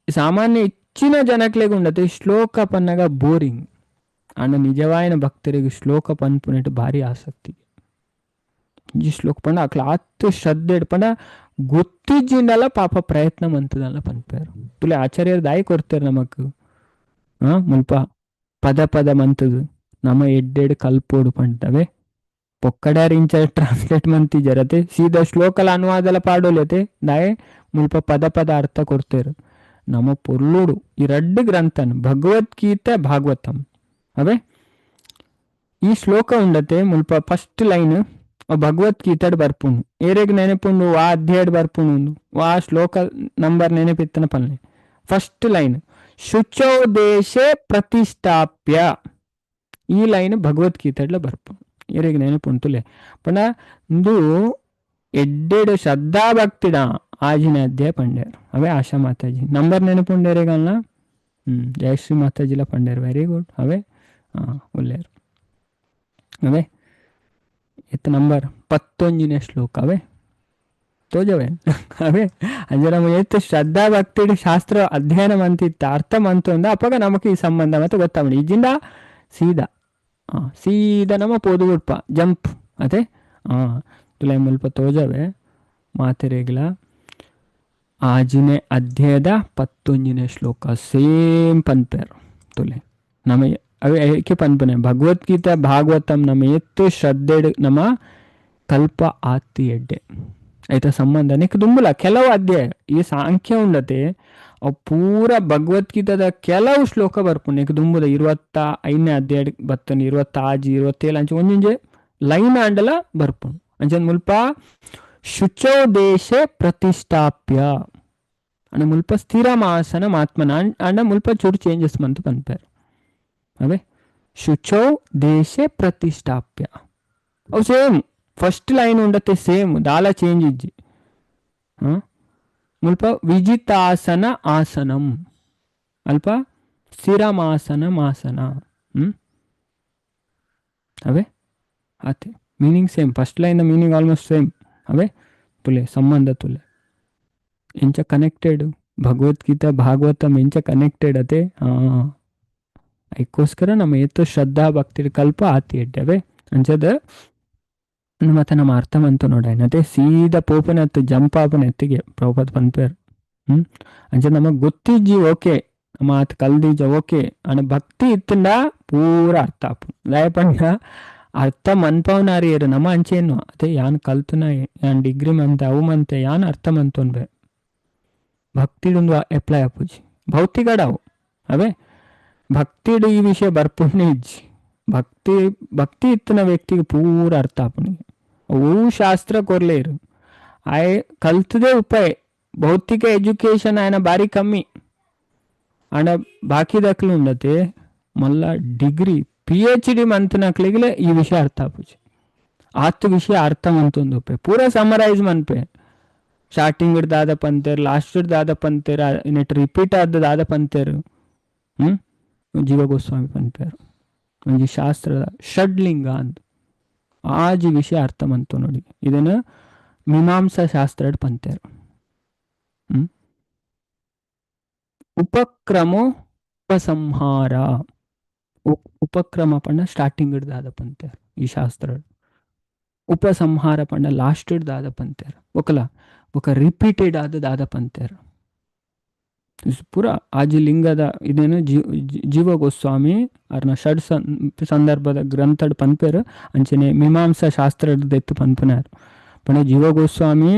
ಸಾಮಾನ್ಯ ಇಚ್ಚಿನ ಜನಕ್ಲೆಗ್ ಉಂಡತೆ ಶ್ಲೋಕ ಪನ್ನಗ ಬೋರಿಂಗ್. ಆಂಡ ನಿಜವಾಯಿನ ಭಕ್ತರಿಗೆ ಶ್ಲೋಕ ಪನ್ಪುನೇಟ್ ಭಾರಿ ಆಸಕ್ತಿ. ಈ ಶ್ಲೋಕ ಪಂಡ ಅಕ್ಲ ಆತ್ ಶ್ರದ್ಧೆ ಪಂಡ ಗೊತ್ತಿಜ್ಜಿಂಡಲ ಪಾಪ ಪ್ರಯತ್ನ ಮಂತದಲ್ಲ ಪನ್ಪೇರು. ತುಲೆ ಆಚಾರ್ಯರು ದಾಯಿ ಕೊಡ್ತಾರೆ ನಮಕ್ ಮುಲ್ಪ ಪದ ಪದ ಮಂತದು ನಮ ಎಡ್ಡೆಡ್ ಕಲ್ಪೋಡು ಪಂಟವೆ ಪೊಕ್ಕಡಾರ್ ಇಂಚ ಟ್ರಾನ್ಸ್ಲೇಟ್ ಮಂತಿಜರತೆ ಸೀದಾ ಶ್ಲೋಕಲ ಅನುವಾದಲ ಪಾಡೋಲತೆ ದಾಯೆ ಮುಲ್ಪ ಪದ ಪದ ಅರ್ಥ ಕೊಡ್ತೇರು. ನಮ ಪೊರ್ಲುಡು ಈ ರಡ್ಡು ಗ್ರಂಥನ್ ಭಗವದ್ಗೀತೆ ಭಾಗವತಂ ಅವೇ ಈ ಶ್ಲೋಕ ಉಂಡತೆ ಮುಲ್ಪ ಫಸ್ಟ್ ಲೈನ್ ಭಗವದ್ಗೀತೆಡ್ ಬರ್ಪುಂಡು. ಏರೆಗ್ ನೆನಪುಂಡು ವಾ ಅಧ್ಯಾಯಡ್ ಬರ್ಪುಂಡು ವಾ ಶ್ಲೋಕ ನಂಬರ್ ನೆನಪಿತ್ತನ ಪನ್ಲೆ. ಫಸ್ಟ್ ಲೈನ್ ಶುಚೌ ದೇಶೆ ಪ್ರತಿಷ್ಠಾಪ್ಯ, ಈ ಲೈನ್ ಭಗವದ್ಗೀತೆಡ್ಲ ಬರ್ಪುಂಡು. ಏರೆಗ್ ನೆನಪುಂಟುಲೆ ಪಂಡ ಇಂದು ಎಡ್ಡೆಡು ಶ್ರದ್ಧಾ ಭಕ್ತಿಡ ಆಜಿನ ಅಧ್ಯಾಯ ಪಂಡ್ಯಾರು. ಅವೇ ಆಶಾ ಮಾತಾಜಿ ನಂಬರ್ ನೆನಪುಂಡೇರೆಗಲ್ಲ. ಜಯಶ್ರೀ ಮಾತಾಜಿಲ ಪಂಡ್ಯಾರು, ವೆರಿ ಗುಡ್. ಅವೇ ಉಲ್ಲೇರು ಅವೇ ಎತ್ತ ನಂಬರ್ 11ನೇ ಶ್ಲೋಕ ಅವೇ ತೋಜವೇ ಅವೇ. ಅಂದ್ರೆ ನಮ್ಮ ಎತ್ತು ಶ್ರದ್ಧಾ ಭಕ್ತಿ ಶಾಸ್ತ್ರ ಅಧ್ಯಯನ ಮಂತಿತ್ತ ಅರ್ಥ ಮಂತು ಅಂದ ಅಪ್ಪಾಗ ನಮಕ್ ಈ ಸಂಬಂಧ ಮತ್ತೆ ಗೊತ್ತಾಗ ಇಜ್ಜಿಂದ ಸೀದಾ ಸೀದಾ ನಮ್ಮ ಪೋದು ಉಡ್ಪ ಜಂಪ್ ಅದೇ ತುಲೆ ಮುಲ್ಪ ತೋಜವೆ ಮಾತೆರೆಗ್ಲ ಆಜಿನೇ ಅಧ್ಯಾಯದ 11ನೇ ಶ್ಲೋಕ ಸೇಮ್ ಪನ್ಪೇರು ತುಲೆ. ನಮ ಅವೇ ಏಕೆ ಪನ್ಪನೆ ಭಗವದ್ಗೀತಾ ಭಾಗವತಂ ನಮ್ಮ ಎತ್ತು ಶ್ರದ್ಧೆಡ್ ನಮ್ಮ ಕಲ್ಪ ಆತಿ ಎಡ್ಡೆ ಆಯ್ತಾ ಸಂಬಂಧ ನಿಕ್ ದುಂಬುಲ ಕೆಲವು ಅಧ್ಯಾಯ ಈ ಸಾಂಖ್ಯ ಉಂಡತೆ ಅವು ಪೂರ ಭಗವದ್ಗೀತಾದ ಕೆಲವು ಶ್ಲೋಕ ಬರ್ಪುಂಡು. ನಿಕ್ ದುಂಬುದ 25ನೇ ಅಧ್ಯಾಯ ಬತ್ತನ 26 27 ಅಂಚೆ ಒಂಜೊಂಜೆ ಲೈನ್ ಆಂಡಲ ಬರ್ಪುಂಡು. ಅಂಚೆ ಮುಲ್ಪ ಶುಚೌ ದೇಶೆ ಪ್ರತಿಷ್ಠಾಪ್ಯ ಅಂಡ ಮುಲ್ಪ ಸ್ಥಿರಮಾಸನ ಮಾತ್ಮನ ಅಂಡ ಮುಲ್ಪ ಚೂರು ಚೇಂಜಸ್ ಮಂತು ಪನ್ಪೇರು. ಅವೇ ಶುಚೌ ದೇಶೆ ಪ್ರತಿಷ್ಠಾಪ್ಯ ಅವು same first line ಉಂಡತೆ same ದಾಲ ಚೇಂಜ್ ಇಜ್ಜಿ. ಮುಲ್ಪ ವಿಜಿತಾಸನ ಆಸನಂ ಅಲ್ಪ ಸ್ಥಿರಮಾಸನ ಮಾಸನ. ಅವೇ ಆತೆ meaning same first line meaning almost same. ಅವೇ ತುಲೆ ಸಂಬಂಧ ತುಲೆ ಎಂಚ ಕನೆಕ್ಟೆಡ್ ಭಗವದ್ಗೀತಾ ಭಾಗವತಂ ಎಂಚ ಕನೆಕ್ಟೆಡ್ ಅತೆ. ಅದಕ್ಕೋಸ್ಕರ ನಮ್ಮ ಎತ್ತು ಶ್ರದ್ಧಾ ಭಕ್ತಿ ಕಲ್ಪ ಆತಿ ಎಡ್ಡವೆ ಅಂಚದ ಮತ್ತೆ ನಮ್ಮ ಅರ್ಥ ಮಂತು ನೋಡೋಣ ಅದೇ ಸೀದಾ ಪೋಪನ ಎತ್ತು ಜಂಪ್ ಆಪನ ಎತ್ತಿಗೆ ಪ್ರಭುಪಾದ ಪನ್ಪೇರು. ಅಂಚ ನಮಗ್ ಗೊತ್ತಿಜ್ಜಿ ಓಕೆ ನಮ್ಮ ಆತ ಕಲ್ದೀಜ ಓಕೆ ಅಣ್ಣ ಭಕ್ತಿ ಇತ್ತಂಡ ಪೂರ ಅರ್ಥ ಆಪು ದಯಪಂಡ ಅರ್ಥ ಮನ್ಪವನಾರಿಯರು ನಮ್ಮ ಅಂಚೇನು ಅದೇ ಯಾನ್ ಕಲ್ತನ ಯಾನ್ ಡಿಗ್ರಿ ಮಂತೆ ಅವು ಮಂತೆ ಯಾನ್ ಅರ್ಥ ಮಂತೊನ್ಬೆ ಭಕ್ತಿಡೊಂದು ಅಪ್ಲೈ ಆಪುಜಿ ಭೌತಿಕಡವು ಅವೇ ಭಕ್ತಿಡು ಈ ವಿಷಯ ಬರ್ಪುಣ್ಣೆ ಇಜ್ಜಿ. ಭಕ್ತಿ ಭಕ್ತಿ ಇತ್ತನ ವ್ಯಕ್ತಿಗೆ ಪೂರ ಅರ್ಥ ಆಪುಣಿಗೆ ಅವು ಶಾಸ್ತ್ರ ಕೊರ್ಲೇರು ಆಯ್ ಕಲ್ತದೇ ಉಪಾಯ ಭೌತಿಕ ಎಜುಕೇಶನ್ ಆಯನ ಬಾರಿ ಕಮ್ಮಿ ಆಂಡ ಬಾಕಿದಕ್ಲು ಉಂಡತೆ ಮಲ್ಲ ಡಿಗ್ರಿ PhD ಮಂತನಕ್ಲಿಗೆ ಈ ವಿಷಯ ಅರ್ಥ ಆಪುಜಿ. ಆತ್ ವಿಷಯ ಅರ್ಥ ಮಂತೊಂದು ಉಪಾಯ ಪೂರ ಸಮರೈಸ್ ಮನ್ಪೆ ಸ್ಟಾರ್ಟಿಂಗ್ ದಾದ ಪಂತೇರು ಲಾಸ್ಟ್ ದಾದ ಪಂತೇರು ನೆಟ್ ರಿಪೀಟ್ ಆದ ದಾದ ಪಂತೇರು. ಜೀವ ಗೋಸ್ವಾಮಿ ಪನ್ಪೇರು ಒಂಜಿ ಶಾಸ್ತ್ರದ ಷಡ್ಲಿಂಗ ಅಂತ ಆಜಿ ವಿಷಯ ಅರ್ಥ ಮಂತು ನೋಡಿ. ಇದನ್ನು ಮೀಮಾಂಸಾ ಶಾಸ್ತ್ರ ಪಂತೇರು. ಉಪಕ್ರಮೋ ಉಪಸಂಹಾರ ಉಪಕ್ರಮ ಪಂಡ ಸ್ಟಾರ್ಟಿಂಗ್ ದಾದ ಪಂತೇರು ಈ ಶಾಸ್ತ್ರ, ಉಪಸಂಹಾರ ಪಂಡ ಲಾಸ್ಟ್ ದಾದ ಪಂತೇರು ಒಕಲ ఒక ರಿಪೀಟೆಡ್ ಆದ ದಾದ ಪಂತೇರು ಪೂರ ಆಜಿ ಲಿಂಗದ ಇದೇನು ಜೀವ ಗೋಸ್ವಾಮಿ ಅರ್ನ ಷಡ್ ಸಂದರ್ಭದ ಗ್ರಂಥಡ್ ಪನ್ಪೇರು ಅಂಚನೆ ಮೀಮಾಂಸಾ ಶಾಸ್ತ್ರದ ಎತ್ತು ಪನ್ಪುನಾರು. ಪಂಡ ಜೀವ ಗೋಸ್ವಾಮಿ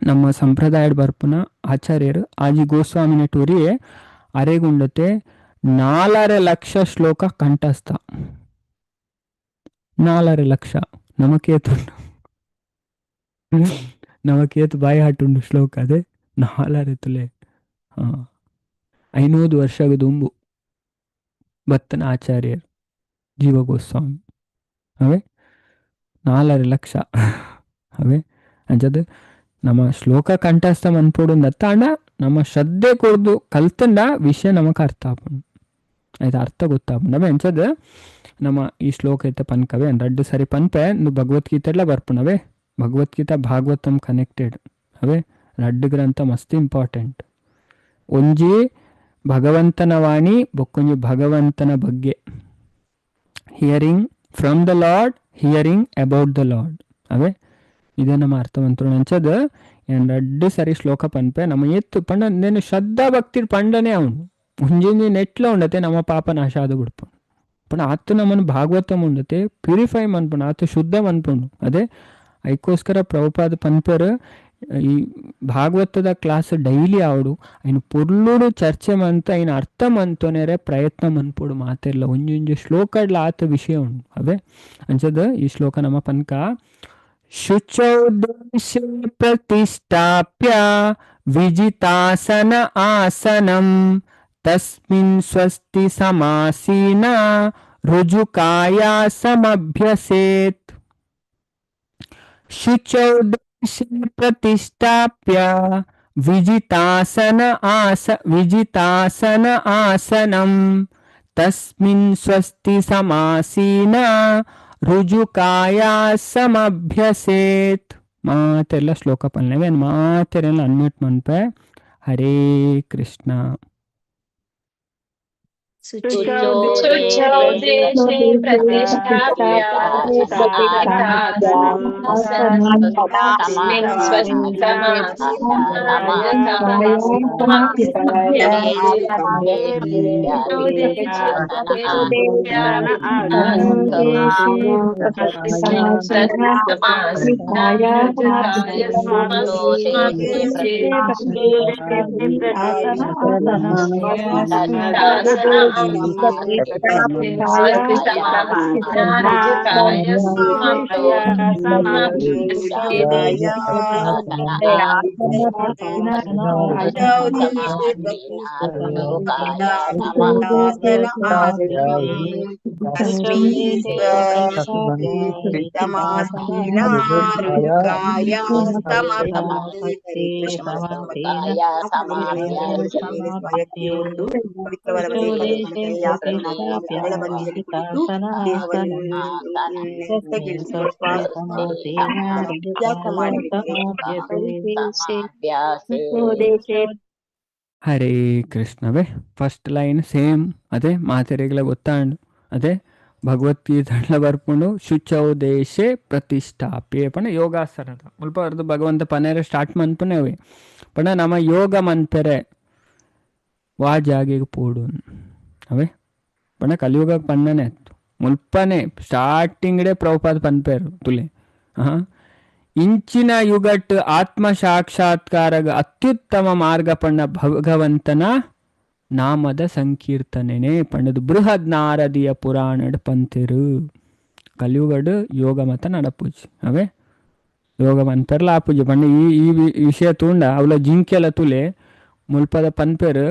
ನಮ್ಮ ಸಂಪ್ರದಾಯಡ್ ಬರ್ಪುನ ಆಚಾರ್ಯರು ಆಜಿ ಗೋಸ್ವಾಮಿನ ಟೂರಿಯೇ ಅರೆಗುಂಡತೆ 4.5 ಲಕ್ಷ ಶ್ಲೋಕ ಕಂಠಸ್ಥ. 4.5 ಲಕ್ಷ ನಮಕೇತು ನಮಕೇತು ಬಾಯಿ ಹಾಟುಂಡು ಶ್ಲೋಕ ಅದೇ 4.5 ತುಲೆ. 500 ವರ್ಷದ ದುಂಬು ಬತ್ತನ ಆಚಾರ್ಯರು ಜೀವ ಗೋಸ್ವಾಮಿ ಅವೇ 4.5 ಲಕ್ಷ ಅವೇ ಅಂಚದ ನಮ್ಮ ಶ್ಲೋಕ ಕಂಠಸ್ಥ ಮನ್ಪೊಡು ಅಂಡ ನಮ್ಮ ಶ್ರದ್ಧೆ ಕೊರ್ದು ಕಲ್ತಂಡ ವಿಷಯ ನಮಕ್ ಅರ್ಥ ಆಪುಂಡು. ಆಯ್ತು, ಅರ್ಥ ಗೊತ್ತಾಪುಂಡು. ಅವೇ ಅಂಚದ ನಮ್ಮ ಈ ಶ್ಲೋಕ ಐತೆ ಪನ್ಕವೆ ರಡ್ಡು ಸರಿ ಪನ್ಪೆ ಇಂದು ಭಗವದ್ಗೀತೆಡ್ಲ ಬರ್ಪುಂಡು. ಭಗವದ್ಗೀತಾ ಭಾಗವತಂ ಕನೆಕ್ಟೆಡ್. ಅವೇ ರಡ್ಡು ಗ್ರಂಥ ಮಸ್ತ್ ಇಂಪಾರ್ಟೆಂಟ್. ಒಂಜಿ ಭಗವಂತನ ವಾಣಿ, ಬೊಕ್ಕೊಂಜಿ ಭಗವಂತನ ಬಗ್ಗೆ. Hearing from the Lord, hearing about the Lord. ಅವೇ ಇದೇ ನಮ್ಮ ಅರ್ಥವಂತರು ಅಂಚದ ಏನ್ ರಡ್ಡು ಸರಿ ಶ್ಲೋಕ ಪನ್ಪೆ ನಮ್ಮ ಎತ್ತು ಪಂಡ ನೇನು ಶ್ರದ್ಧಾ ಭಕ್ತಿ ಪಂಡನೆ ಅವನು ಒಂಜೊಂಜಿ ನೆಟ್ಲ ಉಂಡತೆ ನಮ್ಮ ಪಾಪ ನಾಶ ಆದ ಬಿಡ್ಪುಂಡು. ಪಂಡ ಆತು ನಮ್ಮನ್ನು ಭಾಗವತಂ ಉಂಡತೆ ಪ್ಯೂರಿಫೈ ಮನ್ಪುಂಡು, ಆತು ಶುದ್ಧ ಮನ್ಪುಂಡು. ಅದೇ ಐಕೋಸ್ಕರ ಪ್ರಭುಪಾದ ಪನ್ಪೆರ್ ಈ ಭಾಗವತದ ಕ್ಲಾಸ್ ಡೈಲಿ ಆವಡು ಐನ್ ಪೊರ್ಲುಡು ಚರ್ಚೆ ಮಂತ ಐನ ಅರ್ಥ ಮಂತೊನೆರೆ ಪ್ರಯತ್ನ ಮನ್ಪೊಡು ಮಾತೆರ್ಲ ಒಂಜೊಂಜಿ ಶ್ಲೋಕಡ್ಲ ಆತ ವಿಷಯ ಉಂಡು. ಅವೇ ಅಂಚದ ಈ ಶ್ಲೋಕ ನಮ್ಮ ಪನ್ಕ ಶುಚೌ ದೇಶೇ ಪ್ರತಿಷ್ಠಾಪ್ಯ ವಿಜಿತಾಸನ ಆಸನಂ ತಸ್ಮಿನ್ ಸ್ವಸ್ತಿ ಸಮಾಸೀನ ರುಜುಕಾಯ ಸಮಭ್ಯಸೇತ್. ಶುಚೌ ದೇಶೇ ಪ್ರತಿಷ್ಠಾಪ್ಯ ವಿಜಿತಾಸನ ಆಸ ವಿಜಿತಾಸನ ಆಸನಂ ತಸ್ಮಿನ್ ಸ್ವಸ್ತಿ ಸಮಾಸೀನ ರುಜುಕಾಯ ಸಮಭ್ಯಸೇತ್. ಮಾತೆಲ್ಲ ಶ್ಲೋಕ ಪನ್ಲೆ ಮಾತೆರೆಲ್ಲ ಅನ್ಮ್ಯೂಟ್ ಮನ್ಪೆ. ಹರೇ ಕೃಷ್ಣ. शुचौ देशे प्रतिष्ठाप्य तस्मिन् ಹರೇ ಕೃಷ್ಣವೇ. First line same ಅದೇ ಮಾತೆರೆಗಳ ಗೊತ್ತಾಂಡು. ಅದೇ ಭಗವದ್ಗೀತೆ ಬರ್ಪುಂಡು ಶುಚೌ ದೇಶೇ ಪ್ರತಿಷ್ಠಾಪ್ಯೆ ಪಂಡ ಯೋಗಾಸನದ ಮುಲ್ಪ ಅರ್ಧ ಭಗವಂತ ಪನೇರೆ ಸ್ಟಾರ್ಟ್ ಮನ್ಪುನೆ ಅವೇ ಪಂಡ ನಮ್ಮ ಯೋಗ ಮನ್ಪೆರೆ ವಾ ಜಾಗೆಗೆ ಪೋಡು ಅವೇ ಪಂಡ ಕಲಿಯುಗ ಪಣ್ಣನೆ ಮುಲ್ಪನೆ ಸ್ಟಾರ್ಟಿಂಗ್ಡೆ ಪ್ರಭುಪಾದ ಪನ್ಪೇರು ತುಲೆ. ಹಾ, ಇಂಚಿನ ಯುಗಟ್ ಆತ್ಮ ಸಾಕ್ಷಾತ್ಕಾರಗ ಅತ್ಯುತ್ತಮ ಮಾರ್ಗ ಪಣ್ಣ ಭಗವಂತನ ನಾಮದ ಸಂಕೀರ್ತನೆನೆ ಪಣ್ಣದು ಬೃಹದ್ ನಾರದಿಯ ಪುರಾಣಡ್ ಪಂತಿರು. ಕಲಿಯುಗಡು ಯೋಗ ಮತ ನಡಪೂಜಿ ಅವೇ ಯೋಗ ಮನ್ಪೆರ್ಲ ಆಪೂಜೆ ಪಂಡ ಈ ಈ ವಿಷಯ ತೂಂಡ ಅವಲ ಜಿಂಕೆಲ ತುಲೆ ಮುಲ್ಪದ ಪನ್ಪೆರು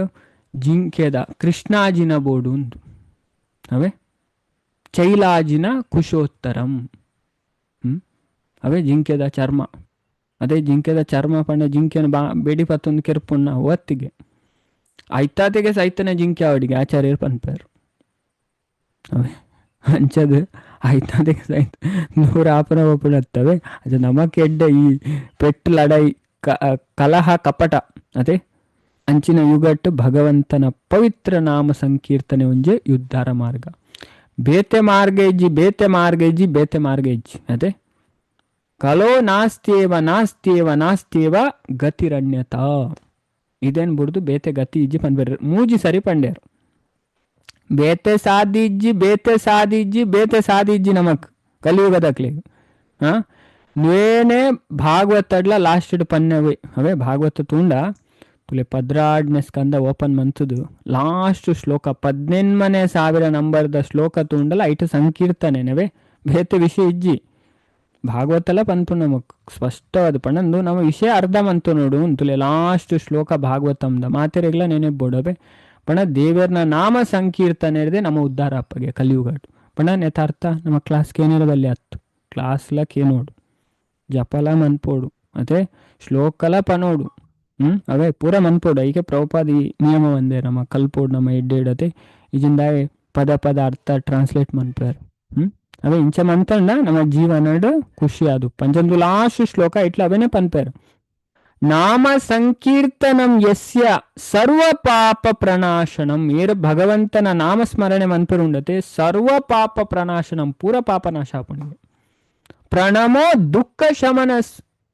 ಜಿಂಕೆದ ಕೃಷ್ಣಾಜಿನ ಬೋಡು ಉಂದು ಅವೇ ಚೈಲಾಜಿನ ಕುಶೋತ್ತರಂ. ಅವೇ ಜಿಂಕೆದ ಚರ್ಮ, ಅದೇ ಜಿಂಕೆದ ಚರ್ಮ ಪಂಡ ಜಿಂಕೆನ ಬಾ ಬೇಡಿ ಪತ್ತೊಂದು ಕೆರ್ಪುಣ್ಣ ಒತ್ತಿಗೆ ಐತಾತೆಗೆ ಸೈತನೆ ಜಿಂಕೆ ಅವಡಿಗೆ ಆಚಾರ್ಯರು ಪನ್ಪೇರು. ಅವೇ ಅಂಚದು ಐತಾತೆಗೆ ಸೈತ ನೂರ ಆಪನ ಒಪ್ಪುಣತ್ತವೆ. ಅದು ನಮಕ್ ಎಡ್ಡೆ ಈ ಪೆಟ್ಟು ಲಡೈ ಕಲಹ ಕಪಟ ಅದೇ ಅಂಚಿನ ಯುಗಟ್ಟು ಭಗವಂತನ ಪವಿತ್ರ ನಾಮ ಸಂಕೀರ್ತನೆ ಒಂಜೆ ಯುದ್ಧಾರ ಮಾರ್ಗ. ಬೇತೆ ಮಾರ್ಗ ಇಜ್ಜಿ, ಬೇತೆ ಮಾರ್ಗ ಇಜ್ಜಿ, ಬೇತೆ ಮಾರ್ಗ ಇಜ್ಜಿ. ಅದೇ ಕಲೋ ನಾಸ್ತ್ಯೇವ ನಾಸ್ತ್ಯೇವ ನಾಸ್ತ್ಯೇವ ಗತಿರಣ್ಯತ ಇದೇನ್ ಬುಡ್ದು ಬೇತೆ ಗತಿ ಇಜ್ಜಿ ಪನ್ಬೇರು ಮೂಜಿ ಸರಿ ಪಂಡೇರು. ಬೇತೆ ಸಾದಿಜ್ಜಿ ಬೇತೆ ಸಾದಿಜ್ಜಿ ಬೇತೆ ಸಾದಿಜ್ಜಿ ನಮಕ್ ಕಲಿಯುಗದಕ್ಲಿ. ಹಾ, ನೇನೆ ಭಾಗವತಡ್ಲ ಲಾಸ್ಟ್ ಪನ್ನೆವೆ ಅವೇ ಭಾಗವತ ತೂಂಡ ತುಲೆ ಪದ್ರಾಡ್ನೆ ಸ್ಕಂದ ಓಪನ್ ಮಂತುದು ಲಾಸ್ಟ್ ಶ್ಲೋಕ 18,000 ನಂಬರ್ದ ಶ್ಲೋಕ ತೂಂಡಲ ಐಟ ಸಂಕೀರ್ತನೆನವೇ ಬೇತೆ ವಿಷಯ ಇಜ್ಜಿ. ಭಾಗವತಲ ಪನ್ಪು ನಮಕ್ ಸ್ಪಷ್ಟವಾದ ಪಣ್ಣಂದು ನಮ್ಮ ವಿಷಯ ಅರ್ಧ ಮಂತು ನೋಡು ಅಂತುಲೆ ಲಾಸ್ಟ್ ಶ್ಲೋಕ ಭಾಗವತಂದ ಮಾತೆರೆಗ್ಲ ನೆನೆಬೋಡವೆ ಪಣ ದೇವರ್ನ ನಾಮ ಸಂಕೀರ್ತನೆ ಇರದೆ ನಮ್ಮ ಉದ್ಧಾರ ಅಪ್ಪಗೆ ಕಲಿಯುಗಟ್ಟು ಪಣ ನೆತಾರ್ಥ ನಮ್ಮ ಕ್ಲಾಸ್ಗೆ ಏನಿರಬಲ್ಲಿ ಹತ್ತು ಕ್ಲಾಸ್ಲಕ್ಕೆ ನೋಡು ಜಪಲ ಮನ್ಪೋಡು ಅತೆ ಶ್ಲೋಕಲ ಪನೋಡು. ಅವೇ ಪೂರ ಮನ್ಪೋಡು. ಐಕೆ ಪ್ರಭುಪಾದ ಈ ನಿಯಮ ಒಂದೇ ನಮ್ಮ ಕಲ್ಪೋಡು ನಮ್ಮ ಎಡ್ಡೆಡತೆ ಇಜಿಂದಾಯೆ ಪದ ಪದ ಅರ್ಥ ಟ್ರಾನ್ಸ್ಲೇಟ್ ಮನ್ಪೇರು. ಅವೇ ಇಂಚ ಮಂತಂಡ ನಮ್ಮ ಜೀವನಡ್ ಖುಷಿ ಅದು. ಪಂಚಂದು ಲಾಸ್ಟ್ ಶ್ಲೋಕ ಇಟ್ಲ ಅವೇನೆ ಪನ್ಪೇರು. ನಾಮ ಸಂಕೀರ್ತನಂ ಯಸ್ಯ ಸರ್ವ ಪಾಪ ಪ್ರಣಾಶನಂ. ಏರು ಭಗವಂತನ ನಾಮಸ್ಮರಣೆ ಮನ್ಪೇರುಂಡತೆ ಸರ್ವ ಪಾಪ ಪ್ರಣಾಶನಂ, ಪೂರ ಪಾಪನಾಶ ಆಪುಂಡು. ಪ್ರಣಮೋ ದುಃಖ ಶಮನ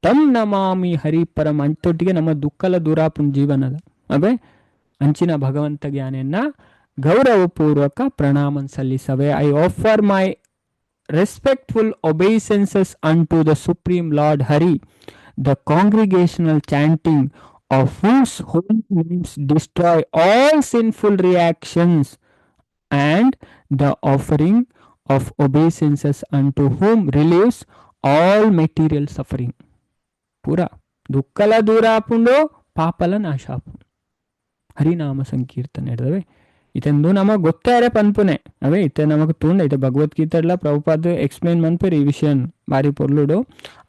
ತಂ ನಮಾಮಿ ಹರಿಪರಂ. ಅಂಚೊಟ್ಟಿಗೆ ನಮ್ಮ ದುಃಖಲ ದೂರಾಪುಣ್ ಜೀವನದ ಅವೇ ಅಂಚಿನ ಭಗವಂತ ಜ್ಞಾನಿಯನ್ನ ಗೌರವಪೂರ್ವಕ ಪ್ರಣಾಮನ್ ಸಲ್ಲಿಸವೆ. I offer my respectful obeisances unto the Supreme Lord Hari, the congregational chanting of whose holy names destroy all sinful reactions, and the offering of obeisances unto whom relieves all material suffering. ಪೂರ ದುಃಖಲ ದೂರ ಆಪುಂಡು, ಪಾಪಲ ನಾಶ ಆಪುಂಡು. ಹರಿನಾಮ ಸಂಕೀರ್ತನೆ ಹಿಡ್ದವೆ. ಇತೆಂದು ನಮಗ್ ಗೊತ್ತಾರೆ ಪನ್ಪುನೆ ಅವೇ ಇತ್ತೆ ನಮಗ್ ತೂಂಡ ಇತ್ತೆ ಭಗವದ್ಗೀತೆಡ್ಲ ಪ್ರಭುಪಾದ ಎಕ್ಸ್ಪ್ಲೇನ್ ಮನ್ಪೇರು ಈ ವಿಷಯ ಬಾರಿ ಪೊರ್ಲುಡು.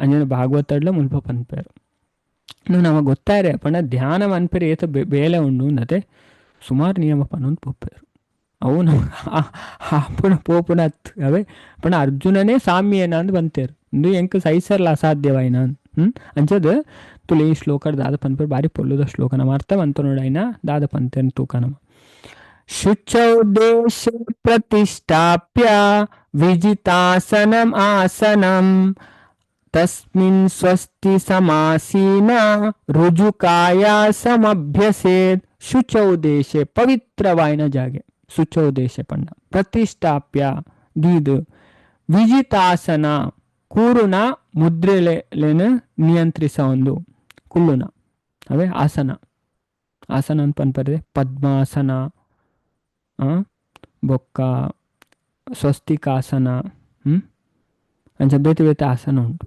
ಅಂಜನ ಭಾಗವತಡ್ಲ ಮುಲ್ಪ ಪನ್ಪೇರು. ಇನ್ನು ನಮಗ್ ಗೊತ್ತಾರೆ ಪಂಡ ಧ್ಯಾನ ಮನ್ಪೇರು ಏತ ಬೇಲೆ ಉಂಡು ಅಂದತೆ ಸುಮಾರು ನಿಯಮ ಪನೊಂದು ಪೋಪೇರು. ಅವು ನಮ ಆಪುಣ ಪೋಪುಣ ಅವೇ ಪಂಡ ಅರ್ಜುನನೇ ಸಾಮ್ಯೇನ ಅಂದ್ ಬಂತೇರು. ಇಂದು ಎಂಕ್ ಸೈಸರ್ಲ ಅಸಾಧ್ಯವಾಯಿನ. ಅಂಚದ ತುಲೆ ಈ ಶ್ಲೋಕ ದಾದ ಪನ್ಪೇರು ಬಾರಿ ಪೊರ್ಲುದ ಶ್ಲೋಕ. ನಮ್ಮ ಅರ್ಥ ಬಂತು ನೋಡಾಯ್ನ ದಾದ ಪಂತೇನು ತೂಕ ನಮ್ಮ. ಶುಚೌ ದೇಶ ಪ್ರತಿಷ್ಠಾಪ್ಯ ವಿಜಿತಾಸನಂ ಆಸನಂ ತಸ್ಮಿನ್ ಸ್ವಸ್ತಿ ಸಮಾಸೀನ ರುಜುಕಾಯ ಸಮಭ್ಯಸೇತ್. ಶುಚೌ ದೇಶೆ ಪವಿತ್ರವಾಯಿನ ಜಾಗೆ ಶುಚೌ ದೇಶ ಪಂಡ ಪ್ರತಿಷ್ಠಾಪ್ಯ ದೀದು ವಿಜಿತಾಸನ ಕೂರುನ ಮುದ್ರೆಲೆನ ನಿಯಂತ್ರಿಸ ಒಂದು ಕುಲ್ಲುನ ಅವೇ ಆಸನ. ಆಸನ ಅಂತ ಪನ್ಪರೆ ಪದ್ಮಾಸನ, ಬೊಕ್ಕ ಸ್ವಸ್ತಿಕಾಸನ, ಅಂಚ ಬೇತೆ ಬೇತೆ ಆಸನ ಉಂಟು.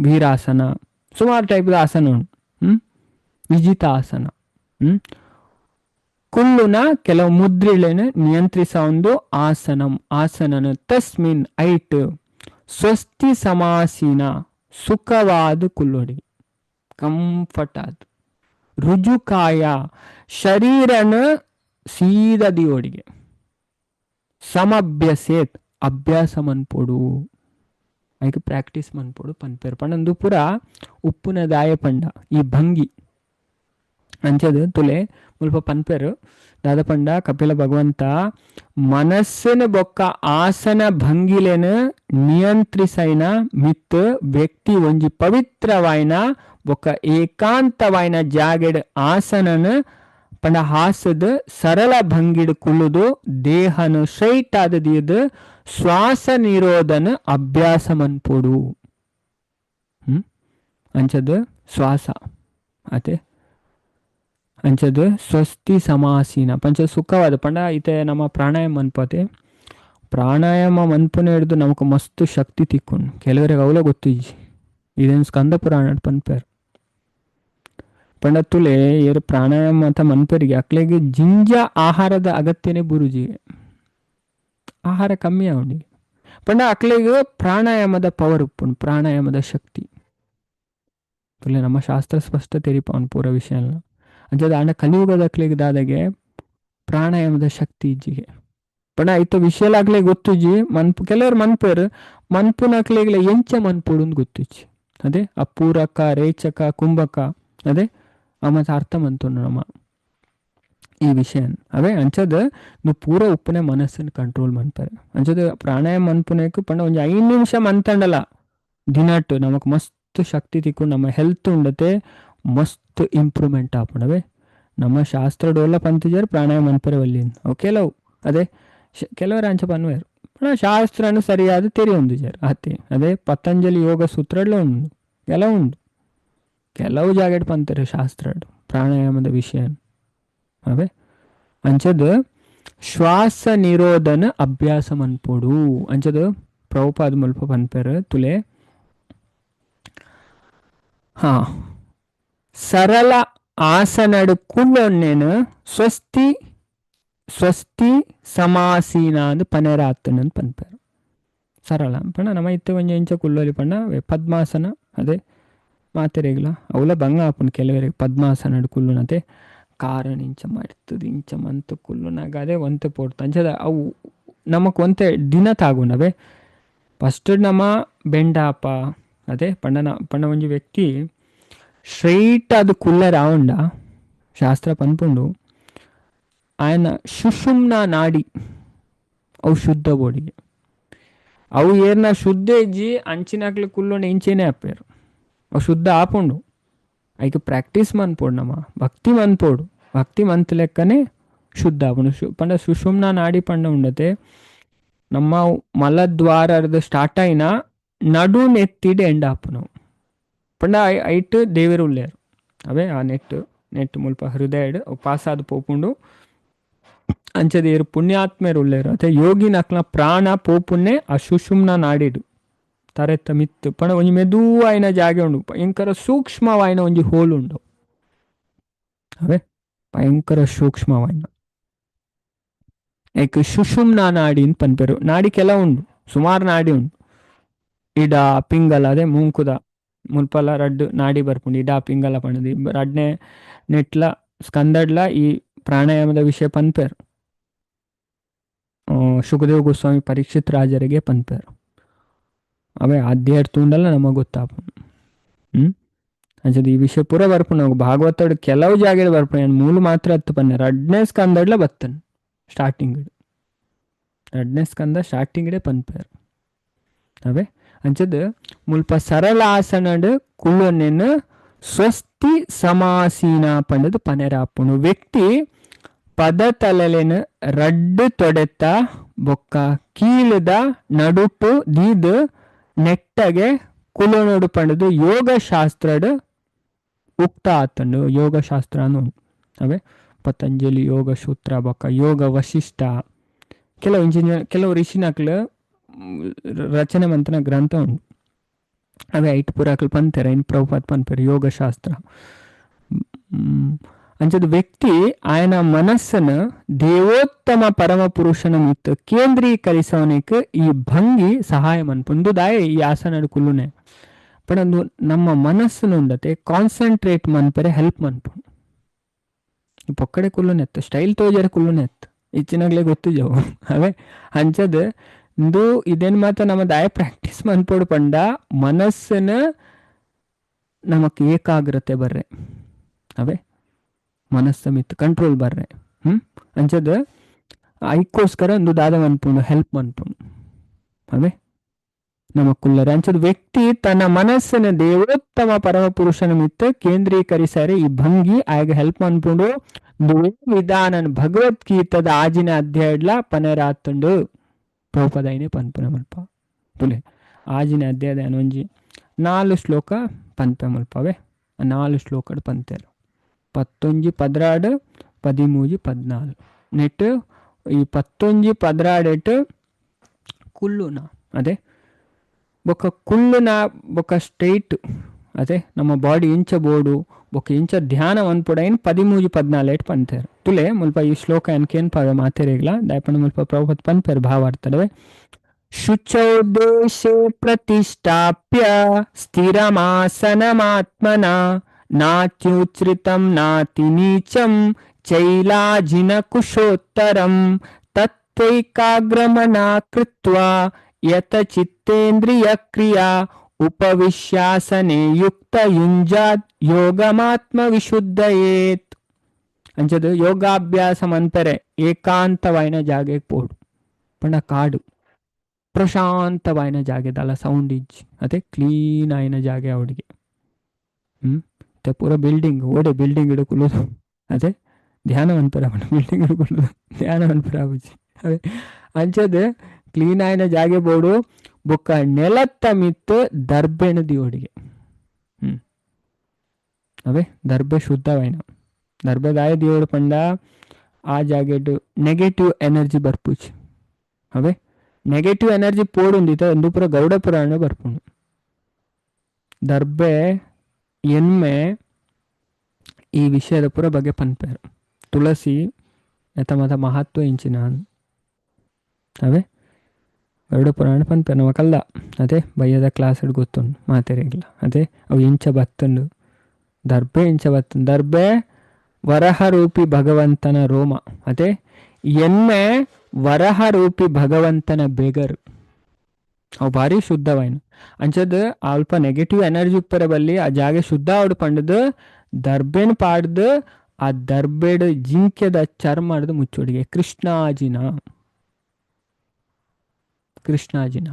ವೀರಾಸನ, ಸುಮಾರು ಟೈಪ್ದ ಆಸನ ಉಂಟು. ವಿಜಿತಾಸನ. ಕುಲ್ಲುನ ಕೆಲವು ಮುದ್ರೆಗಳನ್ನು ನಿಯಂತ್ರಿಸ ಒಂದು ಆಸನಂ ಆಸನನ ತಸ್ಮಿನ್ ಐಟ್ ಸ್ವಸ್ತಿ ಸಮಾಸೀನ ಸುಖವಾದ ಕುಲ್ಲೊಡಿ ಕಂಫರ್ಟ್ ಆದ ರುಜುಕಾಯ ಶರೀರನ ಸೀದ ದಿಯೋಡಿಗೆ ಸಮಭ್ಯಸೇತ್ ಅಭ್ಯಾಸ ಮನ್ಪೊಡು ಐಕ್ ಪ್ರಾಕ್ಟೀಸ್ ಮನ್ಪೊಡು ಪನ್ಪೇರು. ಪಂಡಂದು ಪೂರ ಉಪ್ಪುನ ದಾಯ ಪಂಡ ಈ ಭಂಗಿ ಅಂಚದ ತುಲೆ ಮುಲ್ಪ ಪನ್ಪೇರು. ದಾದ ಪಂಡ ಕಪಿಲ ಭಗವಂತ ಮನಸ್ಸಿನ ಬೊಕ್ಕ ಆಸನ ಭಂಗಿಲೇನ ನಿಯಂತ್ರಿಸೈನ ಮಿತ್ ವ್ಯಕ್ತಿ ಒಂಜಿ ಪವಿತ್ರವಾಯಿನ ಬೊಕ್ಕ ಏಕಾಂತವಾಯಿನ ಜಾಗೆಡ್ ಆಸನನ ಪಂಡ ಹಾಸದ ಸರಳ ಭಂಗಿಡ್ ಕುಳ್ಳುದು ದೇಹನು ಸ್ಟ್ರೈಟ್ ಆದ ದೀದ್ ಶ್ವಾಸ ನಿರೋಧನ ಅಭ್ಯಾಸ ಮನ್ಪೊಡು. ಅಂಚದ ಶ್ವಾಸ ಅತೆ ಅಂಚದ ಸ್ವಸ್ತಿ ಸಮಾಸೀನ ಪಂಚ ಸುಖವಾದ ಪಂಡ ಇತೆ ನಮ್ಮ ಪ್ರಾಣಾಯಾಮ ಮನ್ಪತೆ. ಪ್ರಾಣಾಯಾಮ ಮನ್ಪುನೆ ಹಿಡಿದು ನಮಕ್ ಮಸ್ತ್ ಶಕ್ತಿ ತಿಕ್ಕೊಂಡು ಕೆಲವರಿಗೆ ಅವಲ ಗೊತ್ತಿಜ್ಜಿ. ಇದೇನು ಸ್ಕಂದ ಪುರಾಣ ಪನ್ಪೇರು. ಪಂಡ ತುಲೆ ಏರು ಪ್ರಾಣಾಯಾಮ ಅಂತ ಮನ್ಪೇರಿಗೆ ಅಕ್ಲೆಗೆ ಜಿಂಜ ಆಹಾರದ ಅಗತ್ಯನೇ ಬುರುಜಿ ಆಹಾರ ಕಮ್ಮಿ ಅವನಿಗೆ. ಪಂಡ ಅಕ್ಲೆಗೆ ಪ್ರಾಣಾಯಾಮದ ಪವರ್ ಉಪ್ಪುಂಡು, ಪ್ರಾಣಾಯಾಮದ ಶಕ್ತಿ. ತುಲೆ ನಮ್ಮ ಶಾಸ್ತ್ರ ಸ್ಪಷ್ಟ ತೆರಿಪವನ್ ಪೂರ ವಿಷಯ ಅಲ್ಲ. ಅಂಚದ ಅಂಡ ಕಲಿಯುಗದ ಅಕ್ಲೆಗೆ ದಾದಾಗೆ ಪ್ರಾಣಾಯಾಮದ ಶಕ್ತಿ ಇಜ್ಜಿಗೆ. ಪಂಡ ಐತ ವಿಷಯಲಾಗ್ಲೆ ಗೊತ್ತಿಜ್ಜಿ ಮನ್ಪು ಕೆಲವರು ಮನ್ಪೇರು ಮನ್ಪುನ ಅಕ್ಲೆಗ್ಲೆ ಎಂಚ ಮನ್ಪುಡು ಗೊತ್ತಿಜ್ಜಿ. ಅದೇ ಆ ಪೂರಕ ರೇಚಕ ಕುಂಭಕ ಅದೇ ಆ ಮತ್ತೆ ಅರ್ಥ ಮಂತು ನಮ್ಮ ಈ ವಿಷಯ ಅವೇ ಅಂಚದ ನೀವು ಪೂರ ಉಪ್ಪುನೆ ಮನಸ್ಸನ್ನು ಕಂಟ್ರೋಲ್ ಮನ್ಪಾರೆ. ಅಂಚದ ಪ್ರಾಣಾಯಾಮ ಮನ್ಪುನೇಕು ಪಂಡ ಒಂಜಿ 5 ನಿಮಿಷ ಮಂತಂಡಲ ದಿನಟ್ಟು ನಮಕ್ ಮಸ್ತ್ ಶಕ್ತಿ ತಿಕ್ಕು ನಮ್ಮ ಹೆಲ್ತ್ ಉಂಡತೆ ಮಸ್ತ್ ಇಂಪ್ರೂವ್ಮೆಂಟ್ ಆಪುಂಡವೆ. ನಮ್ಮ ಶಾಸ್ತ್ರ ಡೋಲ ಪಂತಿಜರು ಪ್ರಾಣಾಯಾಮ ಮನ್ಪರೆ ವಲ್ಲಿ ಅವು ಕೆಲವು ಅದೇ ಕೆಲವರು ಅಂಚ ಪನ್ವೇರು ಪಂಡ ಶಾಸ್ತ್ರನು ಸರಿಯಾದ ತೆರಿ ಹೊಂದಿಜಾರು ಅತ್ತೆ. ಅದೇ ಪತಂಜಲಿ ಯೋಗ ಸೂತ್ರಡ್ಲ ಉಂಡು ಕೆಲವು ಉಂಡು ಕೆಲವು ಜಾಗೆಟ್ ಪಂತಾರೆ ಶಾಸ್ತ್ರ ಪ್ರಾಣಾಯಾಮದ ವಿಷಯ ಅವೇ. ಅಂಚದ ಶ್ವಾಸ ನಿರೋಧನ ಅಭ್ಯಾಸ ಮನ್ಪೊಡು. ಅಂಚದ ಪ್ರಭುಪಾದ ಮುಲ್ಪ ಪನ್ಪೇರು ತುಲೆ. ಹಾ ಸರಳ ಆಸನಡು ಕುಳ್ಳೊನ್ನೇನು ಸ್ವಸ್ತಿ ಸ್ವಸ್ತಿ ಸಮಾಸೀನ ಅಂದ್ ಪನೆರಾತನ ಅಂದ್ ಪನ್ಪೇರು. ಸರಳ ಪಂಡ ನಮ್ಮ ಇತ್ತೆ ಒಂಜಿ ಇಂಚ ಕುಲ್ಲೊಲಿ ಪಂಡ ಪದ್ಮಾಸನ ಅದೇ ಮಾತೆರೆಗ್ಲ ಅವಲ ಬಂಗ ಆಪುಂಡು ಕೆಲವರಿಗೆ ಪದ್ಮಾಸನಡ್ ಕುಲ್ಲುನತೆ ಕಾರನ್ ಇಂಚ ಮಡ್ತುದು ಇಂಚ ಮಂತ್ ಕುಲ್ಲುನಾಗ ಅದೇ ಒಂತೆ ಪೊರ್ತು ಅಂಚದ ಅವು ನಮಕ್ ಒಂತೆ ದಿನ ತಾಗುಂಡು. ಫಸ್ಟ್ ನಮ ಬೆಂಡಾಪ ಅದೇ ಪಂಡನ ಪಂಡ ಒಂಜಿ ವ್ಯಕ್ತಿ ಸ್ಟ್ರೈಟ್ ಅದು ಕುಲ್ಲರೆ ಆವುಂಡ ಶಾಸ್ತ್ರ ಪನ್ಪುಂಡು ಆಯನ ಸುಷುಮ್ನ ನಾಡಿ ಅವು ಶುದ್ಧ ಬೋಡಿಗೆ ಅವು ಏರ್ನ ಶುದ್ಧ ಇಜ್ಜಿ ಅಂಚಿನಕ್ಲು ಕುಲ್ಲುಂಡ ಇಂಚೆನೆ ಆಪೇರು ಅವು ಶುದ್ಧ ಆಪುಂಡು. ಐಕ್ ಪ್ರಾಕ್ಟೀಸ್ ಮನ್ಪೊಡು, ನಮ ಭಕ್ತಿ ಮನ್ಪೊಡು, ಭಕ್ತಿ ಮಂತ್ ಲೆಕ್ಕನೆ ಶುದ್ಧ ಆಪುಂಡು. ಪಂಡ ಸುಷುಮ್ನ ನಾಡಿ ಪಂಡ ಉಂಡತೆ ನಮ್ಮ ಮಲದ್ವಾರದ ಸ್ಟಾರ್ಟ್ ಆಯಿನ ನಡು ನೆತ್ತಿಡ್ ಎಂಡ್ ಆಪುನವು ಪಂಡ ಐಟ್ ದೇವೆರ್ ಉಲ್ಲೇರ್ ಅವೇ ಆ ನೆಟ್ ನೆಟ್ ಮುಲ್ಪ ಹೃದಯಡ್ ಅವು ಪಾಸ್ ಆದ್ ಪೋಪುಂಡು. ಅಂಚ ದೇರು ಪುಣ್ಯಾತ್ಮೆರ್ ಉಲ್ಲೇರ್ ಅತೆ ಯೋಗಿನಕ್ಲ ಪ್ರಾಣ ಪೋಪುನ್ನೆ ಆ ಸುಷುಮ್ನ ನಾಡಿಡ್ ತರೆತ್ತ ಮಿತ್ತ್ ಪಂಡ ಒಂಜಿ ಮೆದುವಾಯಿನ ಜಾಗೆ ಉಂಡು, ಭಯಂಕರ ಸೂಕ್ಷ್ಮವಾಯಿನ ಒಂಜಿ ಹೋಲ್ ಉಂಡು ಅವೇ ಭಯಂಕರ ಸೂಕ್ಷ್ಮವಾಯಿನ ಐಕ್ ಸುಷುಮ್ನ ನಾಡಿ ಅಂತ ಪನ್ಪೆರು. ನಾಡಿ ಕೆಲವು ಉಂಡು, ಸುಮಾರು ನಾಡಿ ಉಂಡು. ಇಡ ಪಿಂಗಲ ಅದೇ ಮೂಂಕುದ ಮುಲ್ಪಲ ರಡ್ಡ್ ನಾಡಿ ಬರ್ಪುಂಡು, ಇಡ ಪಿಂಗಲ ಪಂಡದು ರಡ್ನೆ ನೆಟ್ಲ ಸ್ಕಂದಡ್ಲ ಈ ಪ್ರಾಣಾಯಾಮದ ವಿಷಯ ಪನ್ಪೆರು. ಶುಕದೇವ್ ಗೋಸ್ವಾಮಿ ಪರೀಕ್ಷಿತ್ ರಾಜರಿಗೆ ಪನ್ಪೆರು. ಅವೇ ಅಧ್ಯಾಯ ತೂಂಡಲ ನಮಗೆ ಗೊತ್ತಾಪುಂಡು. ಅಂಚದ ಈ ವಿಷಯ ಪೂರ ಬರ್ಪುಂಡು ಭಾಗವತಡ್ ಕೆಲವು ಜಾಗೆಡ್ ಬರ್ಪುಂಡು, ಮೂಲು ಮಾತ್ರ ಅತ್ತು ಪನ್ನೆ ರಡ್ನೇ ಸ್ಕಂದಡ್ಲ ಬತ್ತನ್ ಸ್ಟಾರ್ಟಿಂಗ್ ರಡ್ನೇ ಸ್ಕಂದ ಸ್ಟಾರ್ಟಿಂಗ್ ಪನ್ಪೆರು. ಅವೇ ಅಂಚದ ಮುಲ್ಪ ಸರಳ ಆಸನಡ್ ಕುಲ್ಲೊನ್ನೆನ್ ಸ್ವಸ್ತಿ ಸಮಾಸೀನ ಪಂಡದು ಪನೆರಾಪುಂಡು. ವ್ಯಕ್ತಿ ಪದ ತಲೆಲೆನ್ ರಡ್ಡ್ ತೊಡೆತ ಬೊಕ್ಕ ಕೀಳುದ ನಡುಟು ದೀದ್ ನೆಟ್ಟಗೆ ಕುಲೊನೊಡು ಪಂಡದು ಯೋಗಶಾಸ್ತ್ರಡ್ ಉಕ್ತ ಆತಂಡು. ಯೋಗಶಾಸ್ತ್ರ ಅವೇ ಪತಂಜಲಿ ಯೋಗ ಸೂತ್ರ ಬೊಕ್ಕ ಯೋಗ ವಶಿಷ್ಠ ಕೆಲವು ಇಂಜಿನಿಯರ್ ಕೆಲವು ಋಷಿನಕ್ಲು ರಚನೆ ಮಂತನ ಗ್ರಂಥ ಉಂಡು. ಅವೇ ಐಟ್ ಪೂರಾಕ್ಲು ಪಂತೆರ್ ಐನ್ ಪ್ರಭುಪಾದ್ ಪನ್ಪೆರ್ ಯೋಗಶಾಸ್ತ್ರ. ಅಂಚದ ವ್ಯಕ್ತಿ ಆಯನ ಮನಸ್ಸನ್ನು ದೇವೋತ್ತಮ ಪರಮ ಪುರುಷನ ಮಿತ್ತು ಕೇಂದ್ರೀಕರಿಸವನಿಕ್ ಈ ಭಂಗಿ ಸಹಾಯ ಮನ್ಪುಂಡು. ದಾಯೆ ಈ ಆಸನಡ್ ಕುಲ್ಲುನೆ ಪಂಡ ನಮ್ಮ ಮನಸ್ಸುನು ಉಂಡತೆ ಕಾನ್ಸಂಟ್ರೇಟ್ ಮನ್ಪರೆ ಹೆಲ್ಪ್ ಮನ್ಪುಂಡು. ಪೊಕ್ಕಡೆ ಕುಲ್ಲುನೆತ್ತು ಸ್ಟೈಲ್ ತೋಜರೆ ಕುಲ್ಲುನೆತ್ತು ಇಚ್ಚಿನಾಗ್ಲೇ ಗೊತ್ತು ಜವು ಅವೇ ಅಂಚದ ಇಂದು ಇದೇನು ಮಾತ್ರ ನಮ್ಮ ದಾಯ ಪ್ರಾಕ್ಟೀಸ್ ಮನ್ಪೊಡು ಪಂಡ ಮನಸ್ಸನ್ನ ನಮಕ್ ಏಕಾಗ್ರತೆ ಬರ್ರೆ ಅವೇ ಮನಸ್ಸ ಮಿತ್ ಕಂಟ್ರೋಲ್ ಬರ್ರೆ. ಅಂಚದ ಐಕ್ಕೋಸ್ಕರ ಒಂದು ದಾದ ಮನ್ಪುಂಡು ಹೆಲ್ಪ್ ಮನ್ಪುಂಡು ಅವೇ ನಮ್ಮ ಕುಲ್ಲರೆ. ಅಂಚದ ವ್ಯಕ್ತಿ ತನ್ನ ಮನಸ್ಸನ್ನ ದೇವೋತ್ತಮ ಪರಮ ಪುರುಷನ ಮಿತ್ತ ಕೇಂದ್ರೀಕರಿಸಾರೆ ಈ ಭಂಗಿ ಆಗ ಹೆಲ್ಪ್ ಮನ್ಪುಂಡು. ವಿಧಾನ ಭಗವದ್ಗೀತದ ಆಜಿನ ಅಧ್ಯಾಯಡ್ಲ ಪನೆರಾತುಂಡು ಪ್ರಭುಪದೈನೆ ಪನ್ಪುನ ಮುಲ್ಪ ತುಲೆ ಆಜಿನ ಅಧ್ಯಾಯದ ಒಂಜಿ 4 ಶ್ಲೋಕ ಪನ್ಪೆ ಮುಲ್ಪವೇ 4 ಶ್ಲೋಕಡ್ ಪಂತೇರು 11 12 13 14 ನೆಟ್ ಈ 11 12 ಕುಲ್ಲುನ ಅದೇ ಬೊಕ್ಕ ಕುಲ್ಲುನ ಬೊಕ್ಕ ಸ್ಟ್ರೈಟ್ ಅದೇ ನಮ್ಮ ಬಾಡಿ ಇಂಚ ಬೋಡು ಬೊಕ್ಕ ಇಂಚ ಧ್ಯಾನ ಮನ್ಪುಡೈನ್ 13 14 ಪಂತೇರು ತುಲೆ ಮುಲ್ಪ ಈ ಶ್ಲೋಕ ಎನ್ಕೇನ್ ಪವೆ ಮಾತೆರೆಗ್ಲ ದಾಯಪಂಡ ಮುಲ್ಪ ಪ್ರಭುಪದ್ ಪನ್ಪೇರು ಭಾವಾರ್ಥದವೆ. ಶುಚೌ ದೇಶೇ ಪ್ರತಿಷ್ಠಾಪ್ಯ ಸ್ಥಿರಮಾಸನಮಾತ್ಮನ ನಾತ್ಯುಚ್ರಿತಂ ನಾತಿ ನೀಚಂ ಚೈಲಾಜಿನ ಕುಶೋತ್ತರಂ ತತ್ವೈಕಾಗ್ರಮನಾ ಕೃತ್ವಾ ಯತ ಚಿತ್ತೇಂದ್ರಿಯ ಕ್ರಿಯಾ ಉಪವಿಶ್ಯಾಸನೆ ಯುಕ್ತ ಯುಂಜಾತ್ ಯೋಗಮಾತ್ಮ ವಿಶುದ್ಧಯೇತ್. ಅಂಚದು ಯೋಗಾಭ್ಯಾಸ ಮನ್ಪೆರೆ ಏಕಾಂತವಾಯಿನ ಜಾಗೆಗ್ ಪೋಡು ಪಂಡ ಕಾಡು ಪ್ರಶಾಂತವಾಯಿನ ಜಾಗೆದಲ್ಲ ಸೌಂಡ್ ಇಜ್ಜಿ ಅದೇ ಕ್ಲೀನ್ ಆಯಿನ ಜಾಗೆ ಅವಡಿಗೆ. ಪೂರ ಬಿಲ್ಡಿಂಗ್ ಓಡೆ ಬಿಲ್ಡಿಂಗ್ ಹಿಡ್ಕೊಳ್ಳೋದು ಅದೇ ಧ್ಯಾನ ಮನ್ಪೆರೆ ಬಿಲ್ಡಿಂಗ್ ಹಿಡ್ಕೊಳ್ಳೋದು ಧ್ಯಾನ ಮನ್ಪೆರೆ ಆಪುಜಿ. ಅದೇ ಅಂಚದ ಕ್ಲೀನ್ ಆಯಿನ ಜಾಗೆ ಬೋಡು ಬೊಕ್ಕ ನೆಲತ್ತ ಮಿತ್ತು ದರ್ಬೆನ ದಿಯೋಡಿಗೆ. ಅವೇ ದರ್ಬೆ ಶುದ್ಧವಾಯಿನ ದರ್ಬೆದಾಯ ದಿಯೋಡು ಪಂಡ ಆ ಜಾಗೆಡ್ ನೆಗೆಟಿವ್ ಎನರ್ಜಿ ಬರ್ಪುಜಿ. ಅವೇ ನೆಗೆಟಿವ್ ಎನರ್ಜಿ ಪೋಡುಂದಿತ ಒಂದು ಪೂರ ಗೌಡ ಪುರಾಣ ಬರ್ಪುಂಡು. ದರ್ಬೆ ಎನ್ಮೆ ಈ ವಿಷಯದ ಪೂರ ಬಗ್ಗೆ ಪನ್ಪೇರು. ತುಳಸಿ ಎತ ಮತ ಮಹತ್ವ ಇಂಚಿನ ಅವೇ Garuda Purana ಪನ್ಪೆರ್ ನಮ ಕಲ್ದ ಅದೇ ಬಯ್ಯದ ಕ್ಲಾಸ್ಡ್ ಗೊತ್ತುಂಡು ಮಾತೆರೆಗ್ಲ ಅದೇ ಅವು ಎಂಚ ಬತ್ತುಂಡು ದರ್ಬೆ ಎಂಚ ಬತ್ತುಂಡು ದರ್ಬೆ ವರಹರೂಪಿ ಭಗವಂತನ ರೋಮ ಅದೇ ಎಮ್ಮೆ ವರಹರೂಪಿ ಭಗವಂತನ ಬೆಗರು ಅವು ಭಾರಿ ಶುದ್ಧವಾಯಿನ ಅಂಚದ ಅಲ್ಪ ನೆಗೆಟಿವ್ ಎನರ್ಜಿ ಉಪ್ಪರ ಬಲ್ಲಿ ಆ ಜಾಗೆ ಶುದ್ಧ ಆವಡು ಪಂಡದು ದರ್ಬೆನ್ ಪಾಡ್ದು ಆ ದರ್ಬೆಡ್ ಜಿಂಕೆದ ಚರ್ಮಡ್ದು ಮುಚ್ಚೋಡಿಗೆ ಕೃಷ್ಣಾಜಿನ ಕೃಷ್ಣಾಜಿನ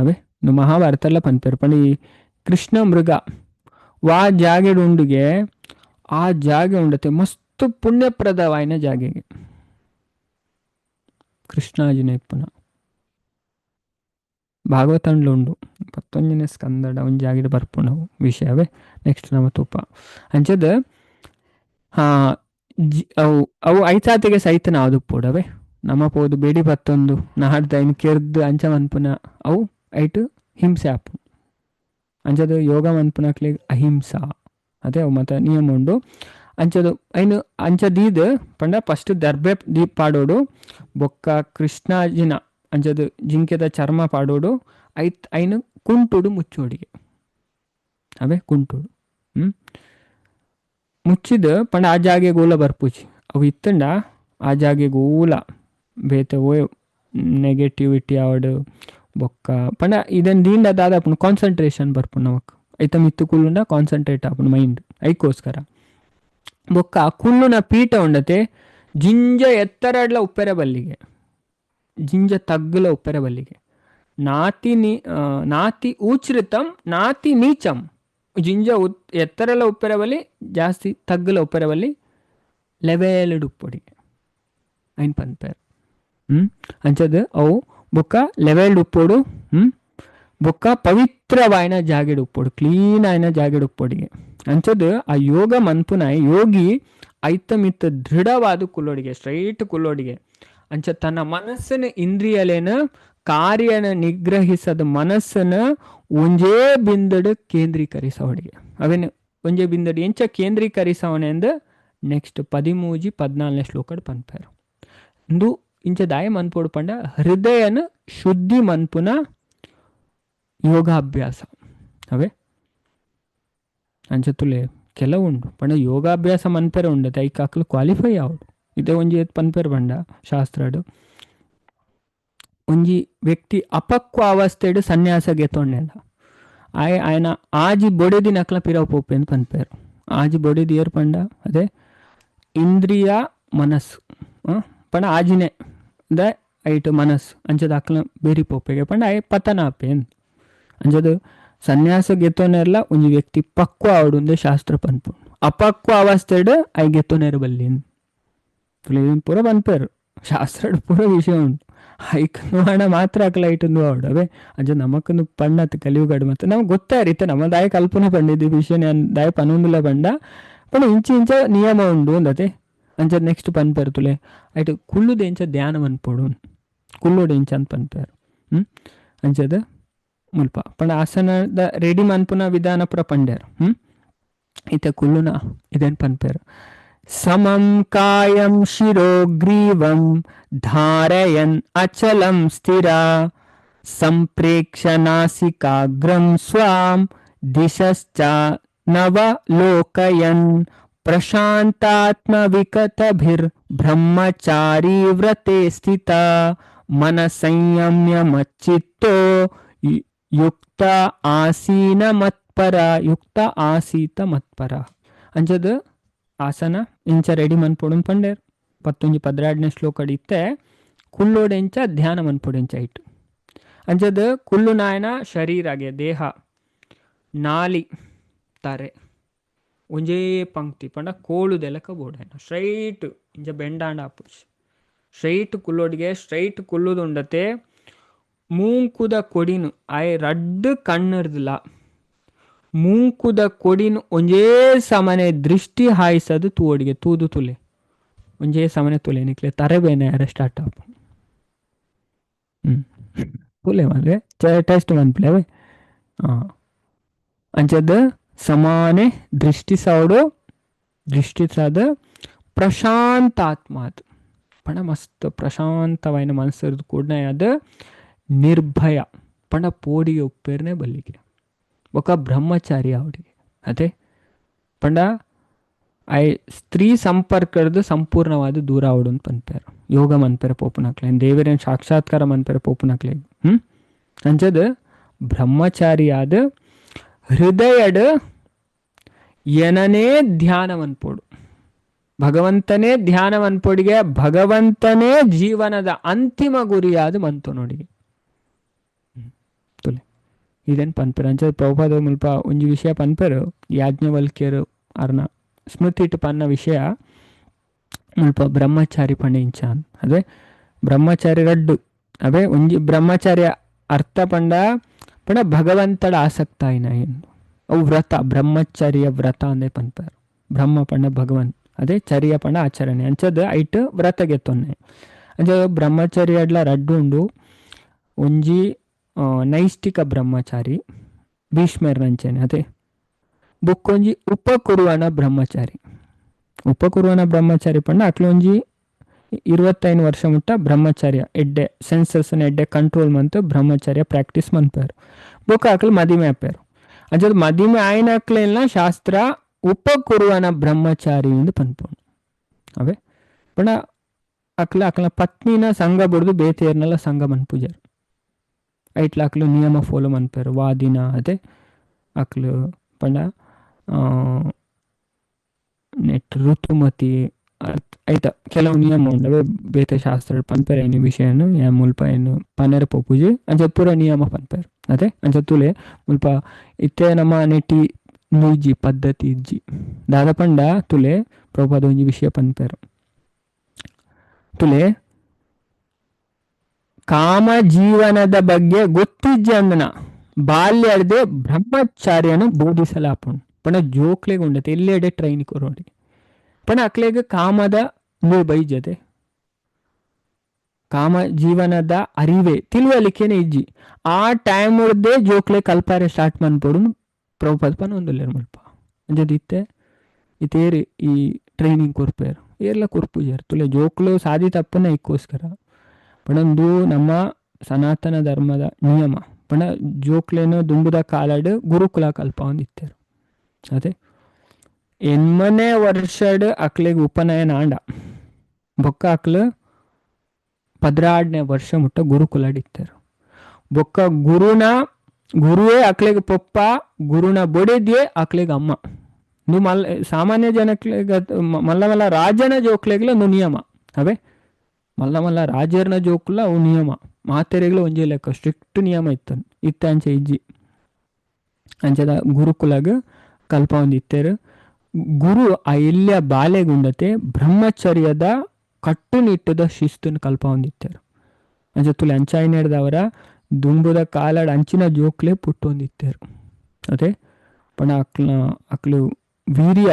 ಅವೇ ಮಹಾಭಾರತ ಪನ್ಪೆರ್ ಪಂಡ ಈ ಕೃಷ್ಣ ಮೃಗ ವಾ ಜಾಗೆಡ್ ಉಂಡುಗೆ ಆ ಜಾಗೆ ಉಂಡತೆ ಮಸ್ತ್ ಪುಣ್ಯಪ್ರದವಾಯಿನ ಜಾಗೆಗೆ ಕೃಷ್ಣಾಜಿನ ಇಪ್ಪುನ ಭಾಗವತಂಡ್ಲ ಉಂಡು ಪತ್ತೊಂಜನೇ ಸ್ಕಂದಡ ಒಂಜಿ ಜಾಗೆಡ್ ಬರ್ಪುಂಡು ವಿಷಯವೇ ನೆಕ್ಸ್ಟ್ ನಮ ತೂಪ ಅಂಚದ ಅವು ಅವು ಐತಾತಿಗೆ ಸೈತ ನಾವು ಪೋಡವೆ ನಮ ಪೋದು ಬೇಡಿ ಪತ್ತೊಂದು ನಾಡ್ದ ಐನ್ ಕೆರ್ದ್ ಅಂಚ ಮನ್ಪುನ ಅವು ಐಟ್ ಹಿಂಸೆ ಆಪುಂಡು ಅಂಚದ ಯೋಗ ಮನ್ಪುನಕ್ಲೆಗ್ ಅಹಿಂಸಾ ಅದೇ ಅವು ಮಾತ ನಿಯಮ ಉಂಡು ಅಂಚದು ಐನು ಅಂಚ ದೀದ್ ಪಂಡ ಫಸ್ಟ್ ದರ್ಬೆ ದೀಪ್ ಪಾಡೋಡು ಬೊಕ್ಕ ಕೃಷ್ಣಾಜಿನ ಅಂಚದ ಜಿಂಕೆದ ಚರ್ಮ ಪಾಡೋಡು ಐತ್ ಐನು ಕುಂಟುಡು ಮುಚ್ಚೋಡಿಗೆ ಅವೇ ಕುಂಟುಡು ಮುಚ್ಚಿದ ಪಂಡ ಆ ಜಾಗೆ ಗೋಲ ಬರ್ಪುಜಿ ಅವು ಇತ್ತಂಡ ಆ ಜಾಗೆ ಗೋಲ ಬೇತೆ ಓ ನೆಗೆಟಿವಿಟಿ ಆವಡ್ ಬೊಕ್ಕ ಪಂಡ ಇದನ್ ದೀಂಡ ದಾದಾಪುಂಡು ಕಾನ್ಸಂಟ್ರೇಷನ್ ಬರ್ಪುಂಡು ನಮಕ್ ಐತ ಮಿತ್ತು ಕುಲ್ಲುಂಡ ಕಾನ್ಸಂಟ್ರೇಟ್ ಆಪುಂಡು ಮೈಂಡ್ ಐಕೋಸ್ಕರ ಬೊಕ್ಕ ಕುಲ್ಲುನ ಪೀಠ ಉಂಡತೆ ಜಿಂಜ ಎತ್ತರಡ್ಲ ಉಪ್ಪೆರೆ ಬಲ್ಲಿಗೆ ಜಿಂಜ ತಗ್ಗುಲ ಉಪ್ಪೆರೆ ಬಲ್ಲಿಗೆ ನಾತಿ ನಾತಿ ಊಚೃತಂ ನಾತಿ ನೀಚಂ ಜಿಂಜ ಎತ್ತರಲ ಉಪ್ಪೆರೆ ಬಲ್ಲಿ ಜಾಸ್ತಿ ತಗ್ಗುಲ ಉಪ್ಪೆರೆ ಬಲ್ಲಿ ಲೆವೆಲ್ಡ್ ಉಪ್ಪೊಡಿಗೆ ಐನ್ ಪನ್ಪೆರ್ ಅಂಚದ ಅವು ಬೊಕ್ಕ ಲೆವೆಲ್ಡ್ ಉಪ್ಪೊಡು ಬೊಕ್ಕ ಪವಿತ್ರವಾಯಿನ ಜಾಗೆಡ್ ಉಪ್ಪೊಡು ಕ್ಲೀನ್ ಆಯಿನ ಜಾಗೆಡ್ ಉಪ್ಪೊಡಿಗೆ ಅಂಚದ ಆ ಯೋಗ ಮನ್ಪುನ ಯೋಗಿ ಐತ ಮಿತ್ತ ದೃಢವಾದ ಕುಲ್ಲೋಡಿಗೆ ಸ್ಟ್ರೈಟ್ ಕುಲ್ಲೋಡಿಗೆ ಅಂಚ ತನ್ನ ಮನಸ್ಸಿನ ಇಂದ್ರಿಯಲೇನ ಕಾರ್ಯನ ನಿಗ್ರಹಿಸದ ಮನಸ್ಸನ್ನ ಒಂಜೇ ಬಿಂದಡು ಕೇಂದ್ರೀಕರಿಸವಡಿಗೆ ಅವೇನು ಒಂಜೇ ಬಿಂದಡು ಎಂಚ ಕೇಂದ್ರೀಕರಿಸವನೆ ಅಂದ್ ನೆಕ್ಸ್ಟ್ 13 14ನೇ ಶ್ಲೋಕಡ್ ಪನ್ಪೆರ್ ಇಂದು ಇಂಚ ದಾಯ ಮನ್ಪೊಡು ಪಂಡ ಹೃದಯನ ಶುದ್ಧಿ ಮನ್ಪುನ ಯೋಗಾಭ್ಯಾಸ ಅವೇ ಅಂಚ ತುಲೆ ಕೆಲವು ಉಂಡು ಪಂಡ ಯೋಗಾಭ್ಯಾಸ ಮನ್ಪೆರೆ ಉಂಡತೆ ಐಕ್ ಅಕ್ಲು ಕ್ವಾಲಿಫೈ ಆವಡು ಇದೇ ಒಂಜಿ ಪನ್ಪೆರ್ ಪಂಡ ಶಾಸ್ತ್ರಡ್ ಒಂಜಿ ವ್ಯಕ್ತಿ ಅಪಕ್ವ ಅವಸ್ಥೆಡ್ ಸನ್ಯಾಸ ಗೆತೊಂಡೆಂಡ ಆಯ್ ಆಯನ ಆಜಿ ಬೊಡೆದಿ ನಕ್ಲ ಪಿರವು ಪೋಪೆಂದು ಪನ್ಪೆರ್ ಆಜಿ ಬೊಡೆದಿ ಏರ್ ಪಂಡ ಅದೇ ಇಂದ್ರಿಯ ಮನಸ್ಸು ಪಂಡ ಆಜಿನೇ the ಐಟ್ ಮನಸ್ಸು ಅಂಚದ ಅಕ್ಲ ಬೇರಿ ಪೋಪೆಗೆ ಪಂಡ ಆಯ್ ಪತನ ಆಪೇನ್ ಅಂಚದ ಸನ್ಯಾಸ ಗೆತ್ತೊನೆರ್ಲ ಒಂಜಿ ವ್ಯಕ್ತಿ ಪಕ್ವ ಆವಡುಂದೆ ಶಾಸ್ತ್ರ ಪನ್ಪುಂಡು ಅಪಕ್ವ ಅವಸ್ಥೆಡ್ I ಗೆತ್ತೊನೆರ್ ಬಲ್ಲಿನ್ ಪೂರ ಪನ್ಪೆರ್ ಶಾಸ್ತ್ರಡ್ ಪೂರ ವಿಷಯ ಉಂಟು ಐಕ್ ಮಾಡ ಮಾತ್ರ ಅಕ್ಲ ಐಟುಂದು ಆವಡು ಅವೇ ಅಂಚ ನಮಕ್ಕೊಂದು ಪಣ್ಣತ್ ಕಲಿಯುಗಡ್ ಮತ್ತೆ ನಮ್ಗೆ ಗೊತ್ತಾರಿತ್ತೆ ನಮ್ಮ ದಾಯ ಕಲ್ಪನೆ ಪಂಡಿದ್ದು ವಿಷಯ ದಾಯ ಪನೊಂದುಲ ಪಂಡ ಪಂಡ ಇಂಚ ಇಂಚ ನಿಯಮ ಉಂಡು ಅಂದತೆ ಅಂಚ ನೆಕ್ಸ್ಟ್ ಪನ್ಪೆರ್ ತುಲೆ ಐಟ್ ಕುಳ್ಳುದ ಎಂಚ ಧ್ಯಾನ ಮನ್ಪೊಡು ಕುಲ್ಲೋಡು ಎಂಚ ಅಂತ ಪನ್ಪೆರ್ ಅಂಚದ ಮುಲ್ಪ ಪಂಡ ಆಸನದ ರೆಡಿ ಮನ್ಪುನ ವಿಧಾನ ಪೂರ ಪಂಡ್ಯಾರ್ ಇತ್ತ ಕುಲ್ಲುನ ಇದೇನ್ ಪನ್ಪೆರ್ ಸಮಂ ಕಾಯಂ ಶಿರೋಗ್ರೀವಂ ಧಾರಯನ್ ಅಚಲಂ ಸ್ಥಿರ ಸಂಪ್ರೇಕ್ಷ ನಾಸಿಕಾಗ್ರಂ ಸ್ವಾಂ ದಿಶಶ್ಚ ನವಲೋಕಯನ್ ಪ್ರಶಾಂತಾತ್ಮ ವಿಕತಭಿರ್ ಬ್ರಹ್ಮಚಾರಿ ವ್ರತೆ ಸ್ಥಿತ ಮನ ಸಂಯಮ್ಯ ಮಚ್ಚಿತ್ತೋ ಯುಕ್ತ ಆಸೀನ ಮತ್ಪರ ಯುಕ್ತ ಆಸೀತ ಮತ್ಪರ ಅಂಚದ ಆಸನ ಇಂಚ ರೆಡಿ ಮನ್ಪೊಡು ಪಂಡೇರ್ 11 12ನೇ ಶ್ಲೋಕಡ್ ಇತ್ತೆ ಕುಲ್ಲೋಡೆಂಚ ಧ್ಯಾನ ಮನ್ಪೊಡೆಂಚ ಇಟ್ಟು ಅಂಚದ ಕುಲ್ಲು ನಾಯನ ಶರೀರಗೆ ದೇಹ ನಾಲಿ ತಾರೆ ಒಂಜೇ ಪಂಕ್ತಿ ಪಂಡ ಕೋಳುದೆಲಕ ಬೋಡಾಯನ ಸ್ಟ್ರೈಟ್ ಇಂಚ ಬೆಂಡಾಂಡ ಆಪುಜಿ ಸ್ಟ್ರೈಟ್ ಕುಲ್ಲೋಡಿಗೆ ಸ್ಟ್ರೈಟ್ ಕುಲ್ಲುದುಂಡತೆ ಮೂಂಕುದ ಕೊಡಿನು ಆಯ್ ರಡ್ಡು ಕಣ್ಣಿರ್ದಿಲ್ಲ ಮೂಂಕುದ ಕೊಡಿನು ಒಂಜೇ ಸಮನೆ ದೃಷ್ಟಿ ಹಾಯಿಸದು ತೂವಡಿಗೆ ತೂದು ತುಲೆ ಒಂಜೇ ಸಮನೆ ತುಲೆ ನಿಕ್ಲೆ ತರೆ ಬೇನೆ ಯಾರ ಸ್ಟಾರ್ಟ್ ಆಪು ತುಲೆ ಮಲ್ಲೆ ಟೆಸ್ಟ್ ಮನ್ಪ್ಲೆ ಅವೇ ಅಂಚದ ಸಮಾನೆ ದೃಷ್ಟಿ ಸೌಡು ದೃಷ್ಟಿ ಸಾದ ಪ್ರಶಾಂತಾತ್ಮ ಅದು ಪಂಡ ಮಸ್ತ್ ಪ್ರಶಾಂತವಾಯಿನ ಮನಸ್ಸರ್ದು ಕೂಡನೆ ಅದು ನಿರ್ಭಯ ಪಂಡ ಪೋಡಿಗೆ ಉಪ್ಪೇರ್ನೆ ಬಲ್ಲಿಗೆ ಬೊಕ ಬ್ರಹ್ಮಚಾರಿ ಅವಡಿಗೆ ಅದೇ ಪಂಡ I ಸ್ತ್ರೀ ಸಂಪರ್ಕದ ಸಂಪೂರ್ಣವಾದ ದೂರ ಅವಡು ಅಂತ ಪನ್ಪೇರು ಯೋಗ ಮನ್ಪೆರೆ ಪೋಪುನಕ್ಲೆ ದೇವರೇನ್ ಸಾಕ್ಷಾತ್ಕಾರ ಮನ್ಪೆರೆ ಪೋಪುನಕ್ಲೆ ಅಂಚದ ಬ್ರಹ್ಮಚಾರಿಯಾದ ಹೃದಯಡ್ ಏನನೇ ಧ್ಯಾನ ಮನ್ಪೋಡು ಭಗವಂತನೇ ಧ್ಯಾನ ಮನ್ಪೋಡಿಗೆ ಭಗವಂತನೇ ಜೀವನದ ಅಂತಿಮ ಗುರಿಯಾದ ಮಂತೋನೋಡಿಗೆ ತುಲೆ ಇದೇನು ಪನ್ಪೆರ್ ಅಂಚದ ಪ್ರಭುಪಾದ ಮುಲ್ಪ ಒಂಜಿ ವಿಷಯ ಪನ್ಪೆರು ಯಾಜ್ಞವಲ್ಕ್ಯರು ಅರ್ನ ಸ್ಮೃತಿ ಇಟ್ಟು ಪನ್ನ ವಿಷಯ ಮುಲ್ಪ ಬ್ರಹ್ಮಚಾರಿ ಪಂಡ ಇಂಚ ಅದೇ ಬ್ರಹ್ಮಚಾರಿ ರಡ್ಡು ಅವೇ ಒಂಜಿ ಬ್ರಹ್ಮಚಾರ್ಯ ಅರ್ಥ ಪಂಡ ಪಂಡ ಭಗವಂತಡ ಆಸಕ್ತ ಇನ ಏನು ಅವು ವ್ರತ ಬ್ರಹ್ಮಚರ್ಯ ವ್ರತ ಅಂದೇ ಪನ್ಪೆರ್ ಬ್ರಹ್ಮ ಪಂಡ ಭಗವಂತ ಅದೇ ಚರ್ಯ ಪಂಡ ಆಚರಣೆ ಅಂಚದ ಐಟ್ ವ್ರತಗೆ ತೊನ್ನೆ ಅಂಚ ಬ್ರಹ್ಮಚರ್ಯ ಅಡ್ಲ ರಡ್ಡು ಉಂಡು ಒಂಜಿ ನೈಷ್ಠಿಕ ಬ್ರಹ್ಮಚಾರಿ ಭೀಷ್ಮರ್ನಂಚನೆ ಅದೇ ಬುಕ್ಕೊಂಜಿ ಉಪಕುರುವನ ಬ್ರಹ್ಮಚಾರಿ ಉಪಕುರುವನ ಬ್ರಹ್ಮಚಾರಿ ಪಂಡ ಅಕ್ಲೊಂಜಿ 25 ವರ್ಷ ಮುಟ್ಟ ಬ್ರಹ್ಮಚರ್ಯ ಎಡ್ಡೆ ಸೆನ್ಸಸ್ ಎಡ್ಡೆ ಕಂಟ್ರೋಲ್ ಮಂತು ಬ್ರಹ್ಮಚರ್ಯ ಪ್ರಾಕ್ಟೀಸ್ ಮನ್ಪೇರು ಬೊಕ್ಕ ಅಕ್ಲು ಮದಿಮೆ ಆಪೇರು ಅಂಚದ ಮದಿಮೆ ಆಯ್ನಕ್ಲೆಲ್ಲ ಶಾಸ್ತ್ರ ಉಪಕುರುವನ ಬ್ರಹ್ಮಚಾರಿ ಎಂದು ಪನ್ಪೋಣು ಅವೇ ಪಂಡ ಅಕ್ಲ ಅಕ್ಲ ಪತ್ನಿನ ಸಂಘ ಬುಡ್ದು ಬೇತೆಯರ್ನೆಲ್ಲ ಸಂಘ ಮನ್ಪುಜಾರು ಐಟ್ಲ ಅಕ್ಲು ನಿಯಮ ಫಾಲೋ ಮನ್ಪೇರು ವಾದಿನ ಅದೇ ಅಕ್ಲು ಪಂಡ ನೆಟ್ ಋತುಮತಿ ಐತ ಕೆಲವು ನಿಯಮ ಉಂಡವೆ ಬೇತೆ ಶಾಸ್ತ್ರ ಪನ್ಪೆರ್ ಐನಿ ವಿಷಯನು ಯಾ ಮುಲ್ಪ ಏನು ಪನೆರ್ ಪೋಪುಜಿ ಅಂಚ ಪೂರ ನಿಯಮ ಪನ್ಪೆರ್ ಅದೇ ಅಂಚ ತುಲೆ ಮುಲ್ಪ ಇತ್ತೆ ನಮ್ಮ ನೆಟ್ಟಿ ನೂಜಿ ಪದ್ಧತಿ ಇಜ್ಜಿ ದಾದ ಪಂಡ ತುಲೆ ಪ್ರಭುಪಾದ ಒಂಜಿ ವಿಷಯ ಪನ್ಪೆರ್ ತುಲೆ ಕಾಮ ಜೀವನದ ಬಗ್ಗೆ ಗೊತ್ತಿಜ್ಜಿ ಅಂದನ ಬಾಲ್ಯರ್ದೆ ಬ್ರಹ್ಮಚಾರ್ಯನು ಬೋಧಿಸಲಾಪುಂಡು ಪಂಡ ಜೋಕ್ಲೆಗ್ ಉಂಡತೆ ಎಲ್ಲೆಡೆ ಟ್ರೈನ್ ಕೊರೋಡಿ ಪಂಡ ಅಕ್ಲೆಗ್ ಕಾಮದ ಬೈಜತೆ ಕಾಮ ಜೀವನದ ಅರಿವೆ ತಿಳುವಳಿಕೆನೆ ಇಜ್ಜಿ ಆ ಟೈಮ್ ಉರ್ದೆ ಜೋಕ್ಲೆ ಕಲ್ಪಾರೆ ಸ್ಟಾರ್ಟ್ ಮನ್ಪೊಡು ಪ್ರಭುಪಾದ ಪನ್ ಒಂದುಲ್ಲೆರ್ ಮುಲ್ಪ ಅಂಚದ ಇತ್ತೆ ಇತ್ತೇರಿ ಈ ಟ್ರೈನಿಂಗ್ ಕೊರ್ಪೇರು ಏರ್ಲ ಕೊರ್ಪುಜಾರ್ ತುಲೆ ಜೋಕ್ಲು ಸಾದಿ ತಪ್ಪುನ ಇಕ್ಕೋಸ್ಕರ ಪಂಡೊಂದು ನಮ್ಮ ಸನಾತನ ಧರ್ಮದ ನಿಯಮ ಪಂಡ ಜೋಕ್ಲೇನು ದುಂಬುದ ಕಾಲಡ್ ಗುರುಕುಲ ಕಲ್ಪ ಇತ್ತೇರು ಅದೇ 8ನೇ ವರ್ಷಡ್ ಅಕ್ಲೆಗ್ ಉಪನಯನ ಆಂಡ ಬೊಕ್ಕ ಅಕ್ಲು 12ನೇ ವರ್ಷ ಮುಟ್ಟ ಗುರುಕುಲಡ್ ಇತ್ತೇರು ಬೊಕ್ಕ ಗುರುನ ಗುರುವೇ ಅಕ್ಲೆಗ್ ಪೊಪ್ಪ ಗುರುನ ಬೊಡೆದಿಯೇ ಅಕ್ಲೆಗ್ ಅಮ್ಮ ನು ಮಲ್ಲ ಸಾಮಾನ್ಯ ಜನಕ್ಲೆಗ್ ಮಲ್ಲ ಮಲ್ಲ ರಾಜನ ಜೋಕ್ಲೆಗ್ಲ ಒಂದು ನಿಯಮ ಅವೇ ಮಲ್ಲ ಮಲ್ಲ ರಾಜರ್ನ ಜೋಕ್ಲ ಅವು ನಿಯಮ ಮಾತೆರೆಗ್ಲ ಒಂಜೇ ಲೆಕ್ಕ ಸ್ಟ್ರಿಕ್ಟ್ ನಿಯಮ ಇತ್ತು ಇತ್ತ ಅಂಚೆ ಇಜ್ಜಿ ಅಂಚದ ಗುರುಕುಲಗ್ ಕಲ್ಪ ಒಂದು ಇತ್ತೇರು ಗುರು ಆ ಎಲ್ಲಿಯ ಬಾಲೆಗುಂಡತೆ ಬ್ರಹ್ಮಚರ್ಯದ ಕಟ್ಟುನಿಟ್ಟದ ಶಿಸ್ತನ್ನು ಕಲ್ಪ ಹೊಂದಿತ್ತೇರು ಅಂಚ ತುಲೆ ಅಂಚಾಯಿನೆಡ್ದವರ ದುಂಬುದ ಕಾಲಡ್ ಅಂಚಿನ ಜೋಕ್ಲೆ ಪುಟ್ಟೊಂದಿತ್ತೇರು ಅದೇ ಪಂಡ ಅಕ್ಲ ಅಕ್ಲು ವೀರ್ಯ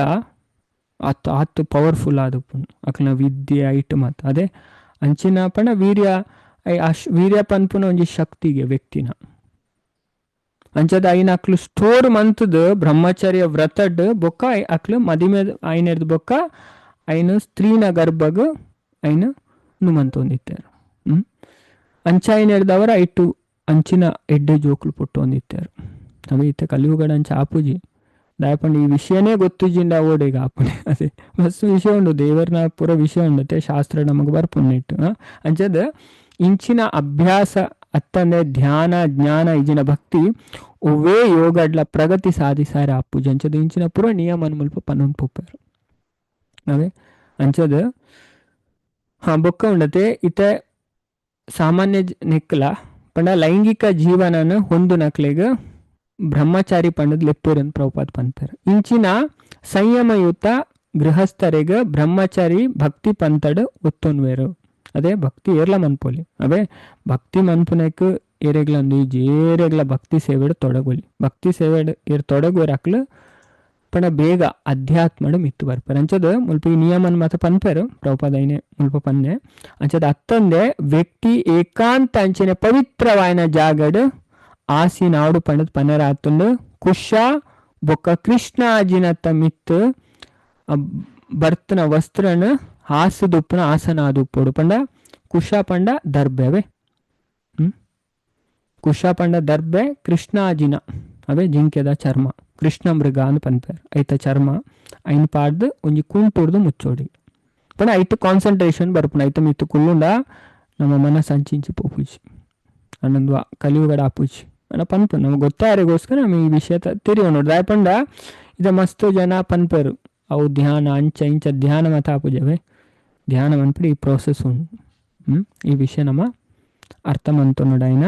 ಆತ್ ಆತ್ ಪವರ್ಫುಲ್ ಆದಪ್ಪುಂಡು ಅಕ್ಲನ ವಿದ್ಯೆ ಐಟ್ ಮಾತ ಅದೇ ಅಂಚಿನ ಪಂಡ ವೀರ್ಯ ವೀರ್ಯ ಪನ್ಪುನ ಒಂಜಿ ಶಕ್ತಿಗೆ ವ್ಯಕ್ತಿನ ಅಂಚದ ಐನ ಅಕ್ಲು ಸ್ಟೋರ್ ಮಂತದ ಬ್ರಹ್ಮಚರ್ಯ ವ್ರತಡ್ ಬೊಕ್ಕ ಅಕ್ಲು ಮದಿಮೆ ಐನೆರ್ದ್ ಬೊಕ್ಕ ಐನು ಸ್ತ್ರೀನ ಗರ್ಭಗ್ ಐನು ನುಮಂತೊಂದಿತ್ತೇರು ಅಂಚ ಐನೆರ್ದವರ ಐಟು ಅಂಚಿನ ಎಡ್ಡೆ ಜೋಕ್ಲು ಪುಟ್ಟೊಂದಿತ್ತೇರು ಅವೆ ಇತ್ತೆ ಕಲಿಯುಗಡ ಅಂಚ ಆಪುಜಿ ದಾಯಪಂಡ ಈ ವಿಷಯನೇ ಗೊತ್ತಿಜ್ಜಿಂಡ ಓಡೇಗ ಆಪುಣೆ ಅದೇ ಮಸ್ತ್ ವಿಷಯ ಉಂಡು ದೇವರನ ಪೂರ ವಿಷಯ ಉಂಡತೆ ಶಾಸ್ತ್ರ ನಮಗೆ ಬರ್ಪುಂಡು ಅಂಚದ ಇಂಚಿನ ಅಭ್ಯಾಸ ಅತ್ತಂದೆ ಧ್ಯಾನ ಜ್ಞಾನ ಇಜಿನ ಭಕ್ತಿ ಒವ್ವೇ ಯೋಗಡ್ಲ ಪ್ರಗತಿ ಸಾಧಿಸಾರ ಆಪುಜಿ ಅಂಚದ ಇಂಚಿನ ಪೂರ ನಿಯಮನ ಮುಲ್ಪ ಪನ್ನೊಂದು ಪೋಪೇರು ಅವೇ ಅಂಚದ ಹಾ ಬೊಕ್ಕ ಉಂಡತೆ ಇತ್ತೆ ಸಾಮಾನ್ಯ ನೆಕ್ಲ ಪಂಡ ಲೈಂಗಿಕ ಜೀವನನ ಹೊಂದು ನಕ್ಲೆಗ್ ಬ್ರಹ್ಮಚಾರಿ ಪಂಡದ ಲೆಪ್ಪುರನ್ ಪ್ರಭುಪಾದ ಪಂತರ್ ಇಂಚಿನ ಸಂಯಮಯುತ ಗೃಹಸ್ಥರಿಗೆ ಬ್ರಹ್ಮಚಾರಿ ಭಕ್ತಿ ಪಂತಡ್ ಒತ್ತೊನ್ವೇರು ಅದೇ ಭಕ್ತಿ ಏರ್ಲ ಮನ್ಪೊಲಿ ಅವೇ ಭಕ್ತಿ ಮನ್ಪುನಕ್ ಏರೆಗ್ಲ ಅಂದು ಏರೆಗ್ಲ ಭಕ್ತಿ ಸೇವೆಡ್ ತೊಡಗೊಲಿ ಭಕ್ತಿ ಸೇವೆಡ್ ಏರ್ ತೊಡಗೋರ್ ಅಕ್ಲು ಪಂಡ ಬೇಗ ಅಧ್ಯಾತ್ಮಡ್ ಮಿತ್ತು ಬರ್ಪೆರ್ ಅಂಚದ ಮುಲ್ಪ ಈ ನಿಯಮನ್ ಮಾತ ಪನ್ಪೆರು ಪ್ರಭುಪಾದ ಐನೆ ಮುಲ್ಪ ಪನ್ನೆ ಅಂಚದ ಅತ್ತಂದೆ ವ್ಯಕ್ತಿ ಏಕಾಂತ ಅಂಚಿನ ಪವಿತ್ರವಾಯಿನ ಜಾಗಡ್ ಆಸಿನಾಡು ಪಂಡದ್ ಪನೆರ ಆತುಂಡು ಕುಶ ಬೊಕ್ಕ ಕೃಷ್ಣಾಜಿನತ್ತ ಮಿತ್ತು ಬರ್ತನ ವಸ್ತ್ರನ ಹಾಸುದುಪ್ಪುನ ಆಸನ ಆದುಪ್ಪೊಡು ಪಂಡ ಕುಶ ಪಂಡ ದರ್ಬೆ ಅವೇ. ಹ್ಮ್ ಕುಶ ಪಂಡ ದರ್ಬೆ, ಕೃಷ್ಣಾಜಿನ ಅವೇ ಜಿಂಕೆದ ಚರ್ಮ, ಕೃಷ್ಣ ಮೃಗ ಅಂದ್ ಪನ್ಪೆರ್ ಐತ ಚರ್ಮ ಐನ್ ಪಾಡ್ದ್ ಒಂಜಿ ಕುಂಟುರ್ದು ಮುಚ್ಚೊಡಿ. ಪಂಡ ಐಟ್ ಕಾನ್ಸಂಟ್ರೇಷನ್ ಬರ್ಪುಂಡು. ಐತ ಮಿತ್ತ್ ಕುಲ್ಲುಂಡ ನಮ್ಮ ಮನಸ್ಸು ಅಂಚಿ ಇಂಚಿ ಪೋಪುಜಿ, ಆನಂದ್ವ ಕಲಿಯುಗಡ್ ಆಪುಜಿ ಪಂಡ ಪನ್ಪುಂಡು. ನಮ ಗೊತ್ತಾಯೆರೆಗೋಸ್ಕರ ನಮ ಈ ವಿಷಯ ತೆರಿಯೊನೊಡು. ದಾಯೆ ಪಂಡ ಇತ್ತೆ ಮಸ್ತ್ ಜನ ಪನ್ಪೆರ್ ಅವು ಧ್ಯಾನ ಅಂಚ ಇಂಚ ಧ್ಯಾನ ಮಾತ ಆಪುಜವೆ. ಧ್ಯಾನ ಮನ್ಪುಂಡು ಈ ಪ್ರೋಸೆಸ್ ಉಂಡು. ಈ ವಿಷಯ ನಮ ಅರ್ಥ ಮನ್ತೊನೊಡಾಯಿನ.